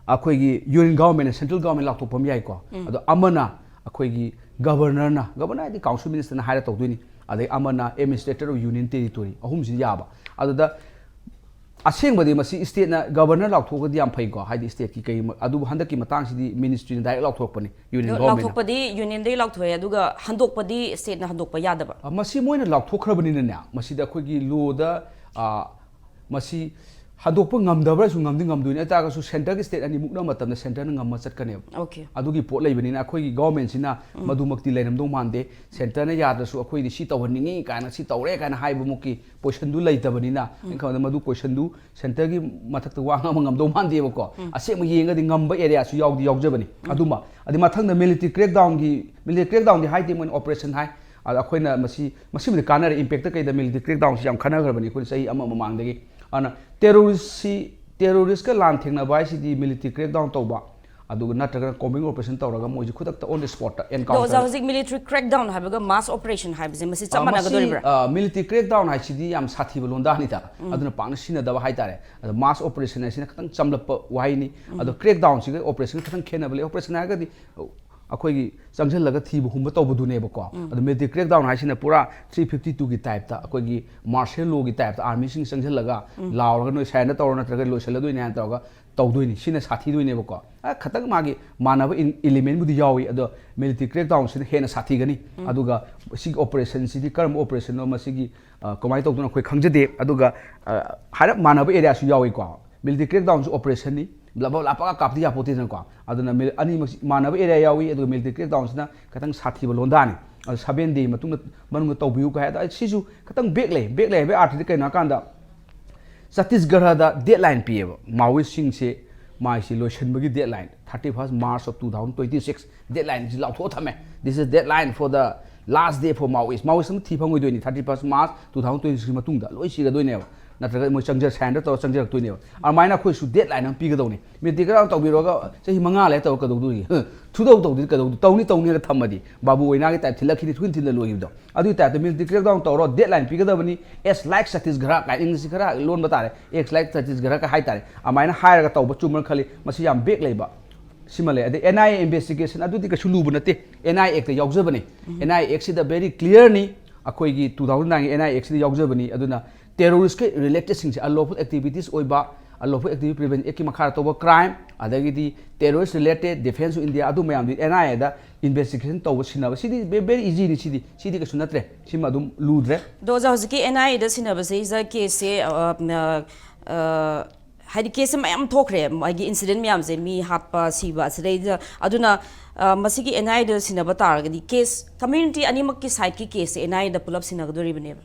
ꯑꯩꯈꯣꯏꯒꯤ ꯌꯨꯅꯤꯌꯟ ꯒꯚꯔꯟꯃꯦꯟꯅ, ꯁꯦꯟꯇ꯭ꯔꯦꯜ ꯒꯚꯔꯟꯃꯦꯟ ꯂꯥꯎꯊꯣꯛꯄ ꯑꯃ ꯌꯥꯏꯀꯣ꯫ ꯑꯗꯣ ꯑꯃꯅ ꯑꯩꯈꯣꯏꯒꯤ ꯒꯚꯔꯅꯔꯅ, ꯒꯚꯔꯅꯔ ꯍꯥꯏꯗꯤ ꯀꯥꯎꯟꯁꯤꯜ ꯃꯤꯅꯤꯁꯇꯔꯅ ꯍꯥꯏꯔ ꯇꯧꯗꯣꯏꯅꯤ, ꯑꯗꯩ ꯑꯃꯅ administrator of union territory, ꯑꯍꯨꯝꯁꯤ ꯌꯥꯕ꯫ ꯑꯗꯨꯗ ꯑꯁꯦꯡꯕꯗꯤ ꯃꯁꯤ ꯁ꯭ꯇꯦꯠꯅ ꯒꯚꯔꯅꯔ ꯂꯥꯎꯊꯣꯛꯑꯒꯗꯤ ꯌꯥꯝ ꯐꯩꯀꯣ, ꯍꯥꯏꯗꯤ ꯁ꯭ꯇꯦꯠꯀꯤ ꯀꯩ, ꯑꯗꯨꯕꯨ ꯍꯟꯗꯛꯀꯤ ꯃꯇꯥꯡꯁꯤꯗꯤ ꯃꯤꯅꯤꯁꯇ꯭ꯔꯤꯅ ꯗꯥꯏꯔꯦꯛ ꯂꯥꯎꯊꯣꯔꯛꯄꯅꯤ, ꯌꯨꯅꯤꯌꯟ ꯒꯚꯔꯟꯃꯦꯟꯅ꯫ ꯂꯥꯎꯊꯣꯛꯄꯗꯤ ꯌꯨꯅꯤꯌꯟꯗꯒꯤ ꯂꯥꯎꯊꯣꯛꯑꯦ, ꯑꯗꯨꯒ ꯍꯟꯗꯣꯛꯄꯗꯤ ꯁ꯭ꯇꯦꯠꯅ ꯍꯟꯗꯣꯛꯄ ꯌꯥꯗꯕ꯫ ꯑ, ꯃꯁꯤ ꯃꯣꯏꯅ ꯂꯥꯎꯊꯣꯛꯈ꯭ꯔꯕꯅꯤꯅꯅꯦ, ꯃꯁꯤꯗ ꯑꯩꯈꯣꯏꯒꯤ ꯂꯣꯗ, ꯑ, ꯃꯁꯤ ꯍꯟꯗꯣꯛꯄ ꯉꯝꯗꯕ꯭ꯔꯁꯨ ꯉꯝꯗꯤ ꯉꯝꯗꯣꯏꯅꯤ, ꯑꯗꯨ ꯇꯥꯔꯒꯁꯨ ꯁꯦꯟꯇꯔꯒꯤ ꯁ꯭ꯇꯦꯠ ꯑꯅꯤ ꯃꯨꯛꯅꯕ ꯃꯇꯝꯗ ꯁꯦꯟꯇꯔꯅ ꯉꯝꯃ ꯆꯠꯀꯅꯦꯕ꯫ ꯑꯣꯀꯦ꯫ ꯑꯗꯨꯒꯤ ꯄꯣꯠ ꯂꯩꯕꯅꯤꯅ ꯑꯩꯈꯣꯏꯒꯤ ꯒꯚꯔꯟꯃꯦꯟꯁꯤꯅ ꯃꯗꯨꯃꯛꯇꯤ ꯂꯩꯔꯝꯗꯧ ꯃꯥꯟꯗꯦ꯫ ꯁꯦꯟꯇꯔꯅ ꯌꯥꯗ꯭ꯔꯁꯨ ꯑꯩꯈꯣꯏꯗꯤ ꯁꯤ ꯇꯧꯍꯟꯅꯤꯡꯉꯤ ꯀꯥꯏꯅ, ꯁꯤ ꯇꯧꯔꯦ ꯀꯥꯏꯅ ꯍꯥꯏꯕꯃꯨꯛꯀꯤ ꯄꯣꯖꯤꯁꯟꯗꯨ ꯂꯩꯇꯕꯅꯤꯅ, ꯑꯩꯅ ꯈꯟꯕꯗ ꯃꯗꯨ ꯄꯣꯖꯤꯁꯟꯗꯨ ꯁꯦꯟꯇꯔꯒꯤ ꯃꯊꯛꯇ ꯋꯥ ꯉꯥꯡꯕ ꯉꯝꯗꯧ ꯃꯥꯟꯗꯦꯕꯀꯣ꯫ ꯑꯁꯦꯡꯕ ꯌꯦꯡꯉꯒꯗꯤ ꯉꯝꯕ ꯑꯦꯔꯤꯌꯥꯁꯨ ꯌꯥꯎꯗꯤ ꯌꯥꯎꯖꯕꯅꯤ꯫ ꯑꯗꯨꯃ, ꯑꯗꯩ ꯃꯊꯪꯗ military crackdown ꯒꯤ, military crackdown ꯗꯤ ꯍꯥꯏꯗꯦ, ꯃꯣꯏꯅ operation ꯍꯥꯏ꯫ ꯑꯗ ꯑꯩꯈꯣꯏꯅ ꯃꯁꯤ, ꯃꯁꯤꯕꯨꯗꯤ ꯀꯥꯟꯅꯔꯦ, ꯏꯝꯄꯦꯛꯇ ꯀꯩꯗ military crackdown ꯁꯤ ꯌꯥꯝ ꯈꯟꯅꯈ꯭ꯔꯕꯅꯤ ꯑꯩꯈꯣꯏꯅ ꯆꯍꯤ ꯑꯃ ꯃꯃꯥꯡꯗꯒꯤ꯫ ꯑꯗꯨꯅ terrorist ꯁꯤ, terrorist ꯀ ꯂꯥꯟ ꯊꯦꯡꯅꯕ ꯍꯥꯏꯁꯤꯗꯤ military crackdown ꯇꯧꯕ, ꯑꯗꯨꯒ ꯅꯠꯇ꯭ꯔꯒꯅ combing operation ꯇꯧꯔꯒ ꯃꯣꯏꯁꯦ ꯈꯨꯗꯛꯇ on the spot ꯇ ꯑꯗꯣ ꯑꯣꯖꯥ, encounter꯫ ꯍꯧꯖꯤꯛ military crackdown ꯍꯥꯏꯕꯒ mass operation ꯍꯥꯏꯕꯁꯦ ꯃꯁꯤ ꯆꯞ ꯑ, ꯃꯁꯤ, ꯃꯥꯟꯅꯒꯗꯣꯔꯤꯕ꯭ꯔꯥ? ꯑ, military crackdown ꯍꯥꯏꯁꯤꯗꯤ ꯌꯥꯝ ꯁꯥꯊꯤꯕ ꯂꯣꯟꯗꯥꯅꯤꯗ, ꯑꯗꯨꯅ ꯄꯥꯛꯅ ꯁꯤꯖꯤꯟꯅꯗꯕ ꯍꯥꯏꯇꯥꯔꯦ꯫ ꯑꯗꯣ mass operation ꯍꯥꯏꯁꯤꯅ ꯈꯤꯇꯪ ꯆꯝꯂꯞꯄ ꯋꯥꯍꯩꯅꯤ꯫ ꯑꯗꯣ crackdown ꯁꯤꯒ operation ꯒ ꯈꯤꯇꯪ ꯈꯦꯠꯅꯕ ꯂꯩ꯫ Operation ꯍꯥꯏꯔꯒꯗꯤ ꯑꯩꯈꯣꯏꯒꯤ ꯆꯪꯁꯤꯜꯂꯒ ꯊꯤꯕ ꯍꯨꯝꯕ ꯇꯧꯕꯗꯨꯅꯦꯕꯀꯣ꯫ ꯑꯗꯣ military crackdown ꯍꯥꯏꯁꯤꯅ ꯄꯨꯔꯥ three fifty two ꯒꯤ type ꯇ, ꯑꯩꯈꯣꯏꯒꯤ martial law ꯒꯤ type ꯇ army ꯁꯤꯡ ꯆꯪꯁꯤꯜꯂꯒ ꯂꯥꯎꯔꯒ "ꯅꯣꯏ surrender ꯇꯧꯔꯣ, ꯅꯠꯇ꯭ꯔꯒ ꯂꯣꯏꯁꯤꯜꯂꯗꯣꯏꯅꯦ" ꯍꯥꯏꯅ ꯇꯧꯔꯒ ꯇꯧꯗꯣꯏꯅꯤ꯫ ꯁꯤꯅ ꯁꯥꯊꯤꯗꯣꯏꯅꯦꯕꯀꯣ꯫ ꯑ, ꯈꯇꯪ ꯃꯥꯒꯤ ꯃꯥꯟꯅꯕ ꯏꯟ-, element ꯕꯨꯗꯤ ꯌꯥꯎꯏ, ꯑꯗꯣ military crackdown ꯁꯤꯅ ꯍꯦꯟꯅ ꯁꯥꯊꯤꯒꯅꯤ꯫ ꯑꯗꯨꯒ ꯁꯤꯒꯤ operation ꯁꯤꯗꯤ ꯀꯔꯝꯕ operation ꯅꯣ, ꯃꯁꯤꯒꯤ, ꯑ, ꯀꯃꯥꯏꯅ ꯇꯧꯗꯣꯏꯅꯣ ꯑꯩꯈꯣꯏ ꯈꯪꯖꯗꯦ꯫ ꯑꯗꯨꯒ, ꯑ, ꯍꯥꯏꯔꯞ ꯃꯥꯟꯅꯕ ꯑꯦꯔꯤꯌꯥꯁꯨ ꯌꯥꯎꯏꯀꯣ꯫ Military crackdown ꯁꯨ operation ꯅꯤ, ꯕ꯭ꯂꯞ ꯕ꯭ꯂꯞ ꯂꯥꯞꯄꯒ ꯀꯥꯞꯇꯤ ꯌꯥꯄꯣꯠꯇꯦꯗꯅꯀꯣ꯫ ꯑꯗꯨꯅ ꯃꯤꯜ-, ꯑꯅꯤꯃꯛ ꯃꯥꯟꯅꯕ ꯑꯦꯔꯤꯌꯥ ꯌꯥꯎꯏ, ꯑꯗꯨꯒ military crackdown ꯁꯤꯅ ꯈꯤꯇꯪ ꯁꯥꯊꯤꯕ ꯂꯣꯟꯗꯥꯅꯤ꯫ ꯑꯗꯨ seven day ꯃꯇꯨꯡꯗ, ꯃꯅꯨꯡꯗ ꯇꯧꯕꯤꯌꯨ ꯀꯥꯏ꯫ ꯑꯗꯣ ꯁꯤꯁꯨ ꯈꯤꯇꯪ break ꯂꯩ꯫ Break ꯂꯩ ꯍꯥꯏꯕꯒꯤ ꯑꯥꯔꯊꯗꯤ ꯀꯩꯅꯣ ꯍꯥꯏꯀꯥꯟꯗ, ꯆꯇꯤꯁꯒꯔꯗ deadline ꯄꯤꯌꯦꯕ, ꯃꯥꯑꯣꯏꯁꯤꯡꯁꯦ ꯃꯥꯏꯁꯤ ꯂꯣꯏꯁꯤꯟꯕꯒꯤ deadline, thirty first March of two thousand twenty six deadline ꯁꯤ ꯂꯥꯎꯊꯣꯛꯑ ꯊꯝꯃꯦ꯫ "This is deadline for the Last day for Maoist. Maoist ꯑꯃ ꯊꯤ ꯐꯪꯉꯣꯏꯗꯣꯏꯅꯤ, thirty first March two thousand twenty six ꯃꯇꯨꯡꯗ ꯂꯣꯏ ꯁꯤꯒꯗꯣꯏꯅꯦꯕ꯫ ꯅꯠꯇ꯭ꯔꯒ ꯃꯣꯏ ꯆꯪꯖ surrender ꯇꯧꯔ ꯆꯪꯖꯔꯛꯇꯣꯏꯅꯦꯕ꯫ ꯑꯗꯨꯃꯥꯏꯅ ꯑꯩꯈꯣꯏꯁꯨ deadline ꯑꯃ ꯄꯤꯒꯗꯧꯅꯤ꯫ Minute crack down ꯇꯧꯕꯤꯔꯒ ꯆꯍꯤ ꯃꯉꯥ ꯂꯩꯔ ꯇꯧꯔ ꯀꯩꯗꯧꯗꯣꯔꯤ? ꯁꯨꯗꯧ ꯇꯧꯗꯣꯏ ꯀꯩꯗꯧꯗꯣꯏ? ꯇꯧꯅꯤ ꯇꯧꯅꯤꯅ ꯊꯝꯃꯗꯤ ꯕꯥꯕꯨ ꯑꯣꯏꯅꯥꯒꯤ type ꯊꯤꯜꯂꯛꯈꯤꯅꯤ, ꯊꯨꯅ ꯊꯤꯜꯂ ꯂꯣꯏꯈꯤꯕꯗꯣ꯫ ꯑꯗꯨꯒꯤ type ꯇ minute crack down ꯇꯧꯔꯣ, deadline ꯄꯤꯒꯗꯕꯅꯤ꯫ Act like Chhattisgarh ꯀꯥꯏꯅ English ꯈꯔ ꯂꯣꯟꯕ ꯇꯥꯔꯦ, Act like Chhattisgarh ꯀ ꯍꯥꯏꯇꯥꯔꯦ꯫ ꯑꯗꯨꯃꯥꯏꯅ ꯍꯥꯏꯔꯒ ꯇꯧꯕ ꯆꯨꯝꯕ꯭ꯔꯥ ꯈꯜꯂꯤ꯫ ꯃꯁꯤ ꯌꯥꯝ back ꯂꯩꯕ ꯁꯤꯃ ꯂꯩ꯫ ꯑꯗꯩ N I A investigation ꯑꯗꯨꯗꯤ ꯀꯩꯁꯨ ꯂꯨꯕ ꯅꯠꯇꯦ, N I A Act ꯇ ꯌꯥꯎꯖꯕꯅꯤ꯫ N I A Act ꯁꯤꯗ very clear ꯅꯤ, ꯑꯩꯈꯣꯏꯒꯤ two thousand nine ꯒꯤ N I A Act ꯁꯤꯗ ꯌꯥꯎꯖꯕꯅꯤ꯫ ꯑꯗꯨꯅ terrorist ꯀꯤ related ꯁꯤꯡꯁꯦ, unlawful activities ꯑꯣꯏꯕ, Unlawful Activity Prevention Act ꯀꯤ ꯃꯈꯥꯗ ꯇꯧꯕ crime, ꯑꯗꯒꯤꯗꯤ terrorist related, Defence of India, ꯑꯗꯨ ꯃꯌꯥꯝꯗꯨ N I A the investigation ꯇꯧꯕ, ꯁꯤꯟꯅꯕ, ꯁꯤꯗꯤ very easy ꯅꯤ꯫ ꯁꯤꯗꯤ, ꯁꯤꯗꯤ ꯀꯩꯁꯨ ꯅꯠꯇ꯭ꯔꯦ, ꯁꯤꯃ ꯑꯗꯨꯝ ꯂꯨꯗ꯭ꯔꯦ꯫ ꯑꯗꯣ ꯑꯣꯖꯥ, ꯍꯧꯖꯤꯛꯀꯤ N I A the ꯁꯤꯟꯅꯕꯁꯤꯗ case ꯁꯦ, ꯑ, ꯑ, ꯑ, ꯍꯥꯏꯗꯤ case ꯁꯦ ꯃꯌꯥꯝ ꯊꯣꯛꯈ꯭ꯔꯦ, ꯃꯥꯒꯤ incident ꯃꯌꯥꯝꯁꯦ, ꯃꯤ ꯍꯥꯠꯄ, ꯁꯤꯕ, ꯑꯁꯤꯗꯩꯗ꯫ ꯑꯗꯨꯅ, ꯑ, ꯃꯁꯤꯒꯤ N I A ꯗ ꯁꯤꯟꯅꯕ ꯇꯥꯔꯒꯗꯤ case community ꯑꯅꯤꯃꯛꯀꯤ side ꯀꯤ case say N I A ꯗ ꯄꯨꯂꯞ ꯁꯤꯟꯅꯒꯗꯣꯔꯤꯕꯅꯦꯕ꯫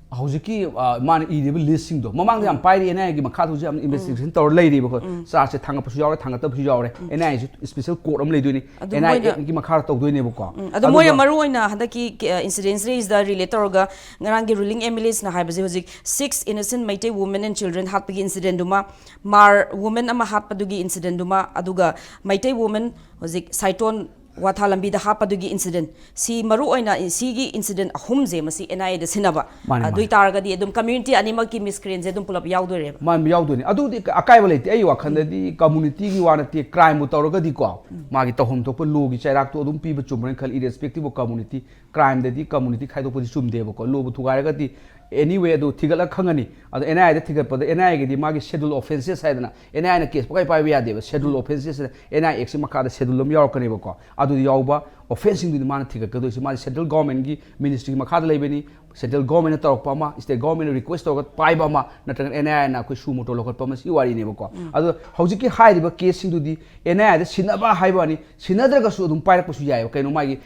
ꯍꯧꯖꯤꯛꯀꯤ, ꯑ, ꯃꯥꯅ ꯏꯔꯤꯕ list ꯁꯤꯡꯗꯣ, ꯃꯃꯥꯡꯗ ꯌꯥꯝ ꯄꯥꯏꯔꯤ, N I A ꯒꯤ ꯃꯈꯥꯗ ꯍꯧꯖꯤꯛ ꯌꯥꯝ investigation ꯇꯧꯔ ꯂꯩꯔꯤꯕꯀꯣ꯫ Charge ꯁꯦ ꯊꯥꯡꯒꯠꯄꯁꯨ ꯌꯥꯎꯔꯦ, ꯊꯥꯡꯒꯠꯇꯕꯁꯨ ꯌꯥꯎꯔꯦ꯫ N I A ꯁꯨ special court ꯑꯃ ꯂꯩꯗꯣꯏꯅꯤ, ꯑꯗꯨ N I A ꯃꯣꯏꯅ Act ꯀꯤ ꯃꯈꯥꯗ ꯇꯧꯗꯣꯏꯅꯦꯕꯀꯣ꯫ ꯎꯝ, ꯑꯗꯣ ꯃꯣꯏꯅ ꯑꯗꯨꯒ ꯃꯔꯨ ꯑꯣꯏꯅ ꯍꯟꯗꯛꯀꯤ, ꯑ, incident ꯁꯤꯗꯩꯁꯤꯗ relate ꯇꯧꯔꯒ ꯉꯔꯥꯡꯒꯤ ruling M L A ꯁꯤꯅ ꯍꯥꯏꯕꯁꯦ, ꯍꯧꯖꯤꯛ six innocent Meitei women and children ꯍꯥꯠꯄꯒꯤ incident ꯗꯨꯃ, Hmar woman ꯑꯃ ꯍꯥꯠꯄꯗꯨꯒꯤ incident ꯗꯨꯃ, ꯑꯗꯨꯒ Meitei woman ꯍꯧꯖꯤꯛ ꯁꯥꯏꯇꯣꯟ ꯋꯥꯊꯥ ꯂꯝꯕꯤꯗ ꯍꯥꯠꯄꯗꯨꯒꯤ incident, ꯁꯤ ꯃꯔꯨ ꯑꯣꯏꯅ ꯁꯤꯒꯤ incident ꯑꯍꯨꯝꯁꯦ ꯃꯁꯤ N I A ꯗ ꯁꯤꯟꯅꯕ꯫ ꯃꯥꯅꯦ, ꯑꯗꯨ ꯃꯥꯅꯦ꯫ ꯑꯣꯏꯇꯥꯔꯒꯗꯤ ꯑꯗꯨꯝ community ꯑꯅꯤꯃꯛꯀꯤ miscreant ꯁꯦ ꯑꯗꯨꯝ ꯄꯨꯂꯞ ꯌꯥꯎꯗꯣꯏꯔꯦꯕ꯫ ꯃꯥꯅꯦ, ꯌꯥꯎꯗꯣꯏꯅꯦ꯫ ꯑꯗꯨꯗꯤ ꯑꯀꯥꯏꯕ ꯂꯩꯇꯦ꯫ ꯑꯩ ꯋꯥꯈꯜꯗꯗꯤ community ꯒꯤ ꯋꯥ ꯅꯠꯇꯦ, crime ꯕꯨ ꯇꯧꯔꯒꯗꯤꯀꯣ, ꯃꯥꯒꯤ ꯇꯧꯐꯝ ꯊꯣꯛꯄ law ꯒꯤ ꯆꯩꯔꯥꯛꯇꯣ ꯑꯗꯨꯝ ꯄꯤꯕ ꯆꯨꯝꯕ꯭ꯔꯅ ꯈꯜꯂꯤ, irrespective of community꯫ Crime ꯗꯗꯤ community ꯈꯥꯏꯗꯣꯛꯄꯗꯤ ꯆꯨꯝꯗꯦꯕꯀꯣ, law ꯕꯨ ꯊꯨꯒꯥꯏꯔꯒꯗꯤ anyway ꯑꯗꯨ ꯊꯤꯒꯠꯂꯒ ꯈꯪꯉꯅꯤ꯫ ꯑꯗꯣ N I A the ꯊꯤꯒꯠꯄꯗ N I A ꯒꯤꯗꯤ ꯃꯥꯒꯤ schedule offences ꯍꯥꯏꯗꯅ N I A ꯅ case ꯄꯪꯄꯥꯏ ꯄꯥꯏꯕ ꯌꯥꯗꯦꯕ꯫ Schedule offences ꯍꯥꯏꯅ N I A Act ꯁꯤ ꯃꯈꯥꯗ schedule ꯑꯃ ꯌꯥꯎꯔꯛꯀꯅꯦꯕꯀꯣ꯫ ꯑꯗꯨꯗ ꯌꯥꯎꯕ offence ꯁꯤꯡꯗꯨꯗꯤ ꯃꯥꯅ ꯊꯤꯒꯠꯀꯗꯣꯏꯁꯦ꯫ ꯃꯥꯗꯤ central government ꯒꯤ ministry ꯒꯤ ꯃꯈꯥꯗ ꯂꯩꯕꯅꯤ꯫ Central government ꯅ ꯇꯧꯔꯛꯄ ꯑꯃ, state government ꯅ request ꯇꯧꯔꯒ ꯄꯥꯏꯕ ꯑꯃ, ꯅꯠꯇ꯭ꯔꯒꯅ N I A ꯅ ꯑꯩꯈꯣꯏ suo motu ꯂꯧꯈꯠꯄ ꯑꯃ, ꯁꯤ ꯋꯥꯔꯤꯅꯦꯕꯀꯣ꯫ ꯑꯗꯣ ꯍꯧꯖꯤꯛꯀꯤ ꯍꯥꯏꯔꯤꯕ case ꯁꯤꯡꯗꯨꯗꯤ N I A ꯗ ꯁꯤꯟꯅꯕ ꯍꯥꯏꯕ ꯋꯥꯅꯤ, ꯁꯤꯟꯅꯗ꯭ꯔꯒꯁꯨ ꯑꯗꯨꯝ ꯄꯥꯏꯔꯛꯄꯁꯨ ꯌꯥꯏꯑꯕ꯫ ꯀꯩꯅꯣ, ꯃꯥꯒꯤ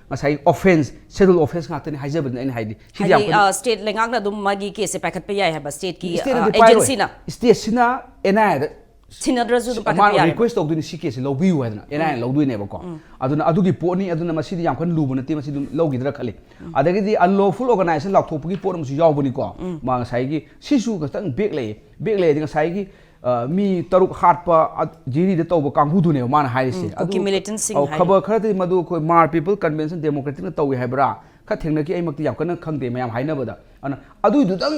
ꯉꯁꯥꯏ offence, schedule offence ꯉꯥꯛꯇꯅꯤ ꯍꯥꯏꯖꯕꯗꯨꯅ ꯑꯩꯅ ꯍꯥꯏꯗꯤ꯫ ꯁꯤꯗꯤ ꯌꯥꯝ ꯍꯥꯏꯗꯤ, ꯀꯟꯅ ꯑ, state ꯂꯩꯉꯥꯛꯅ ꯑꯗꯨꯝ ꯃꯥꯒꯤ case ꯁꯦ ꯄꯥꯏꯈꯠꯄ ꯌꯥꯏ ꯍꯥꯏꯕ, state ꯀꯤ, state ꯑ, ꯅꯗꯤ ꯄꯥꯏꯔꯣꯏ꯫ Agency ꯅ? State ꯁꯤꯅ N I A ꯗ ꯁꯤꯟꯅꯗ꯭ꯔꯁꯨ ꯑꯗꯨꯝ ꯃꯥꯅ ꯄꯥꯏꯈꯠꯄ ꯌꯥꯔꯦꯕ꯫ ꯔꯤꯀ꯭ꯋꯦꯁ ꯇꯧꯗꯣꯏꯅꯤ, ꯁꯤ ꯀꯦꯁꯁꯦ ꯂꯧꯕꯤꯌꯨ ꯍꯥꯏꯗꯅ, ꯑꯦꯟ ꯑꯥꯏ ꯑꯦꯅ ꯂꯧꯗꯣꯏꯅꯦꯕꯀꯣ꯫ ꯑꯗꯨꯅ ꯑꯗꯨꯒꯤ ꯄꯣꯠꯅꯤ, ꯑꯗꯨꯅ ꯃꯁꯤꯗꯤ ꯌꯥꯝ ꯀꯟꯅ ꯂꯨꯕ ꯅꯠꯇꯦ, ꯃꯁꯤ ꯑꯗꯨꯝ ꯂꯧꯈꯤꯗ꯭ꯔꯥ ꯈꯜꯂꯤ꯫ ꯑꯗꯒꯤꯗꯤ ꯑꯟꯂꯣꯐꯨꯜ ꯑꯣꯔꯒꯅꯥꯏꯖꯦꯁꯟ ꯂꯥꯎꯊꯣꯛꯄꯒꯤ ꯄꯣꯠ ꯑꯃꯁꯨ ꯌꯥꯎꯕꯅꯤꯀꯣ꯫ ꯃꯥ ꯉꯁꯥꯏꯒꯤ ꯁꯤꯁꯨ ꯈꯤꯇꯪ ꯕꯦꯛ ꯂꯩ꯫ ꯕꯦꯛ ꯂꯩꯔꯗꯤ ꯉꯁꯥꯏꯒꯤ, ꯑ, ꯃꯤ ꯇꯔꯨꯛ ꯍꯥꯠꯄ, ꯑ, ꯖꯤꯔꯤꯗ ꯇꯧꯕ ꯀꯥꯡꯕꯨꯗꯨꯅꯦꯕ ꯃꯥꯅ ꯍꯥꯏꯔꯤꯁꯦ꯫ ꯎꯝ, ꯀꯨꯀꯤ ꯑꯗꯨ, militantꯁꯤꯡ ꯑꯧ, ꯍꯥꯏꯗꯣ꯫ ꯈꯕꯔ ꯈꯔꯗꯤ ꯃꯗꯨ ꯑꯩꯈꯣꯏ ꯃꯥꯔ ꯄꯤꯄꯜ ꯀꯟꯚꯦꯟꯁꯟ ꯗꯦꯃꯣꯀ꯭ꯔꯦꯇꯤꯛꯅ ꯇꯧꯏ ꯍꯥꯏꯕ꯭ꯔꯥ? ꯈꯔ ꯊꯦꯡꯅꯈꯤ, ꯑꯩꯃꯛꯇꯤ ꯌꯥꯝ ꯀꯟꯅ ꯈꯪꯗꯦ ꯃꯌꯥꯝ ꯍꯥꯏꯅꯕꯗ꯫ ꯑꯗꯨꯅ ꯑꯗꯨꯏꯗꯨꯗꯪ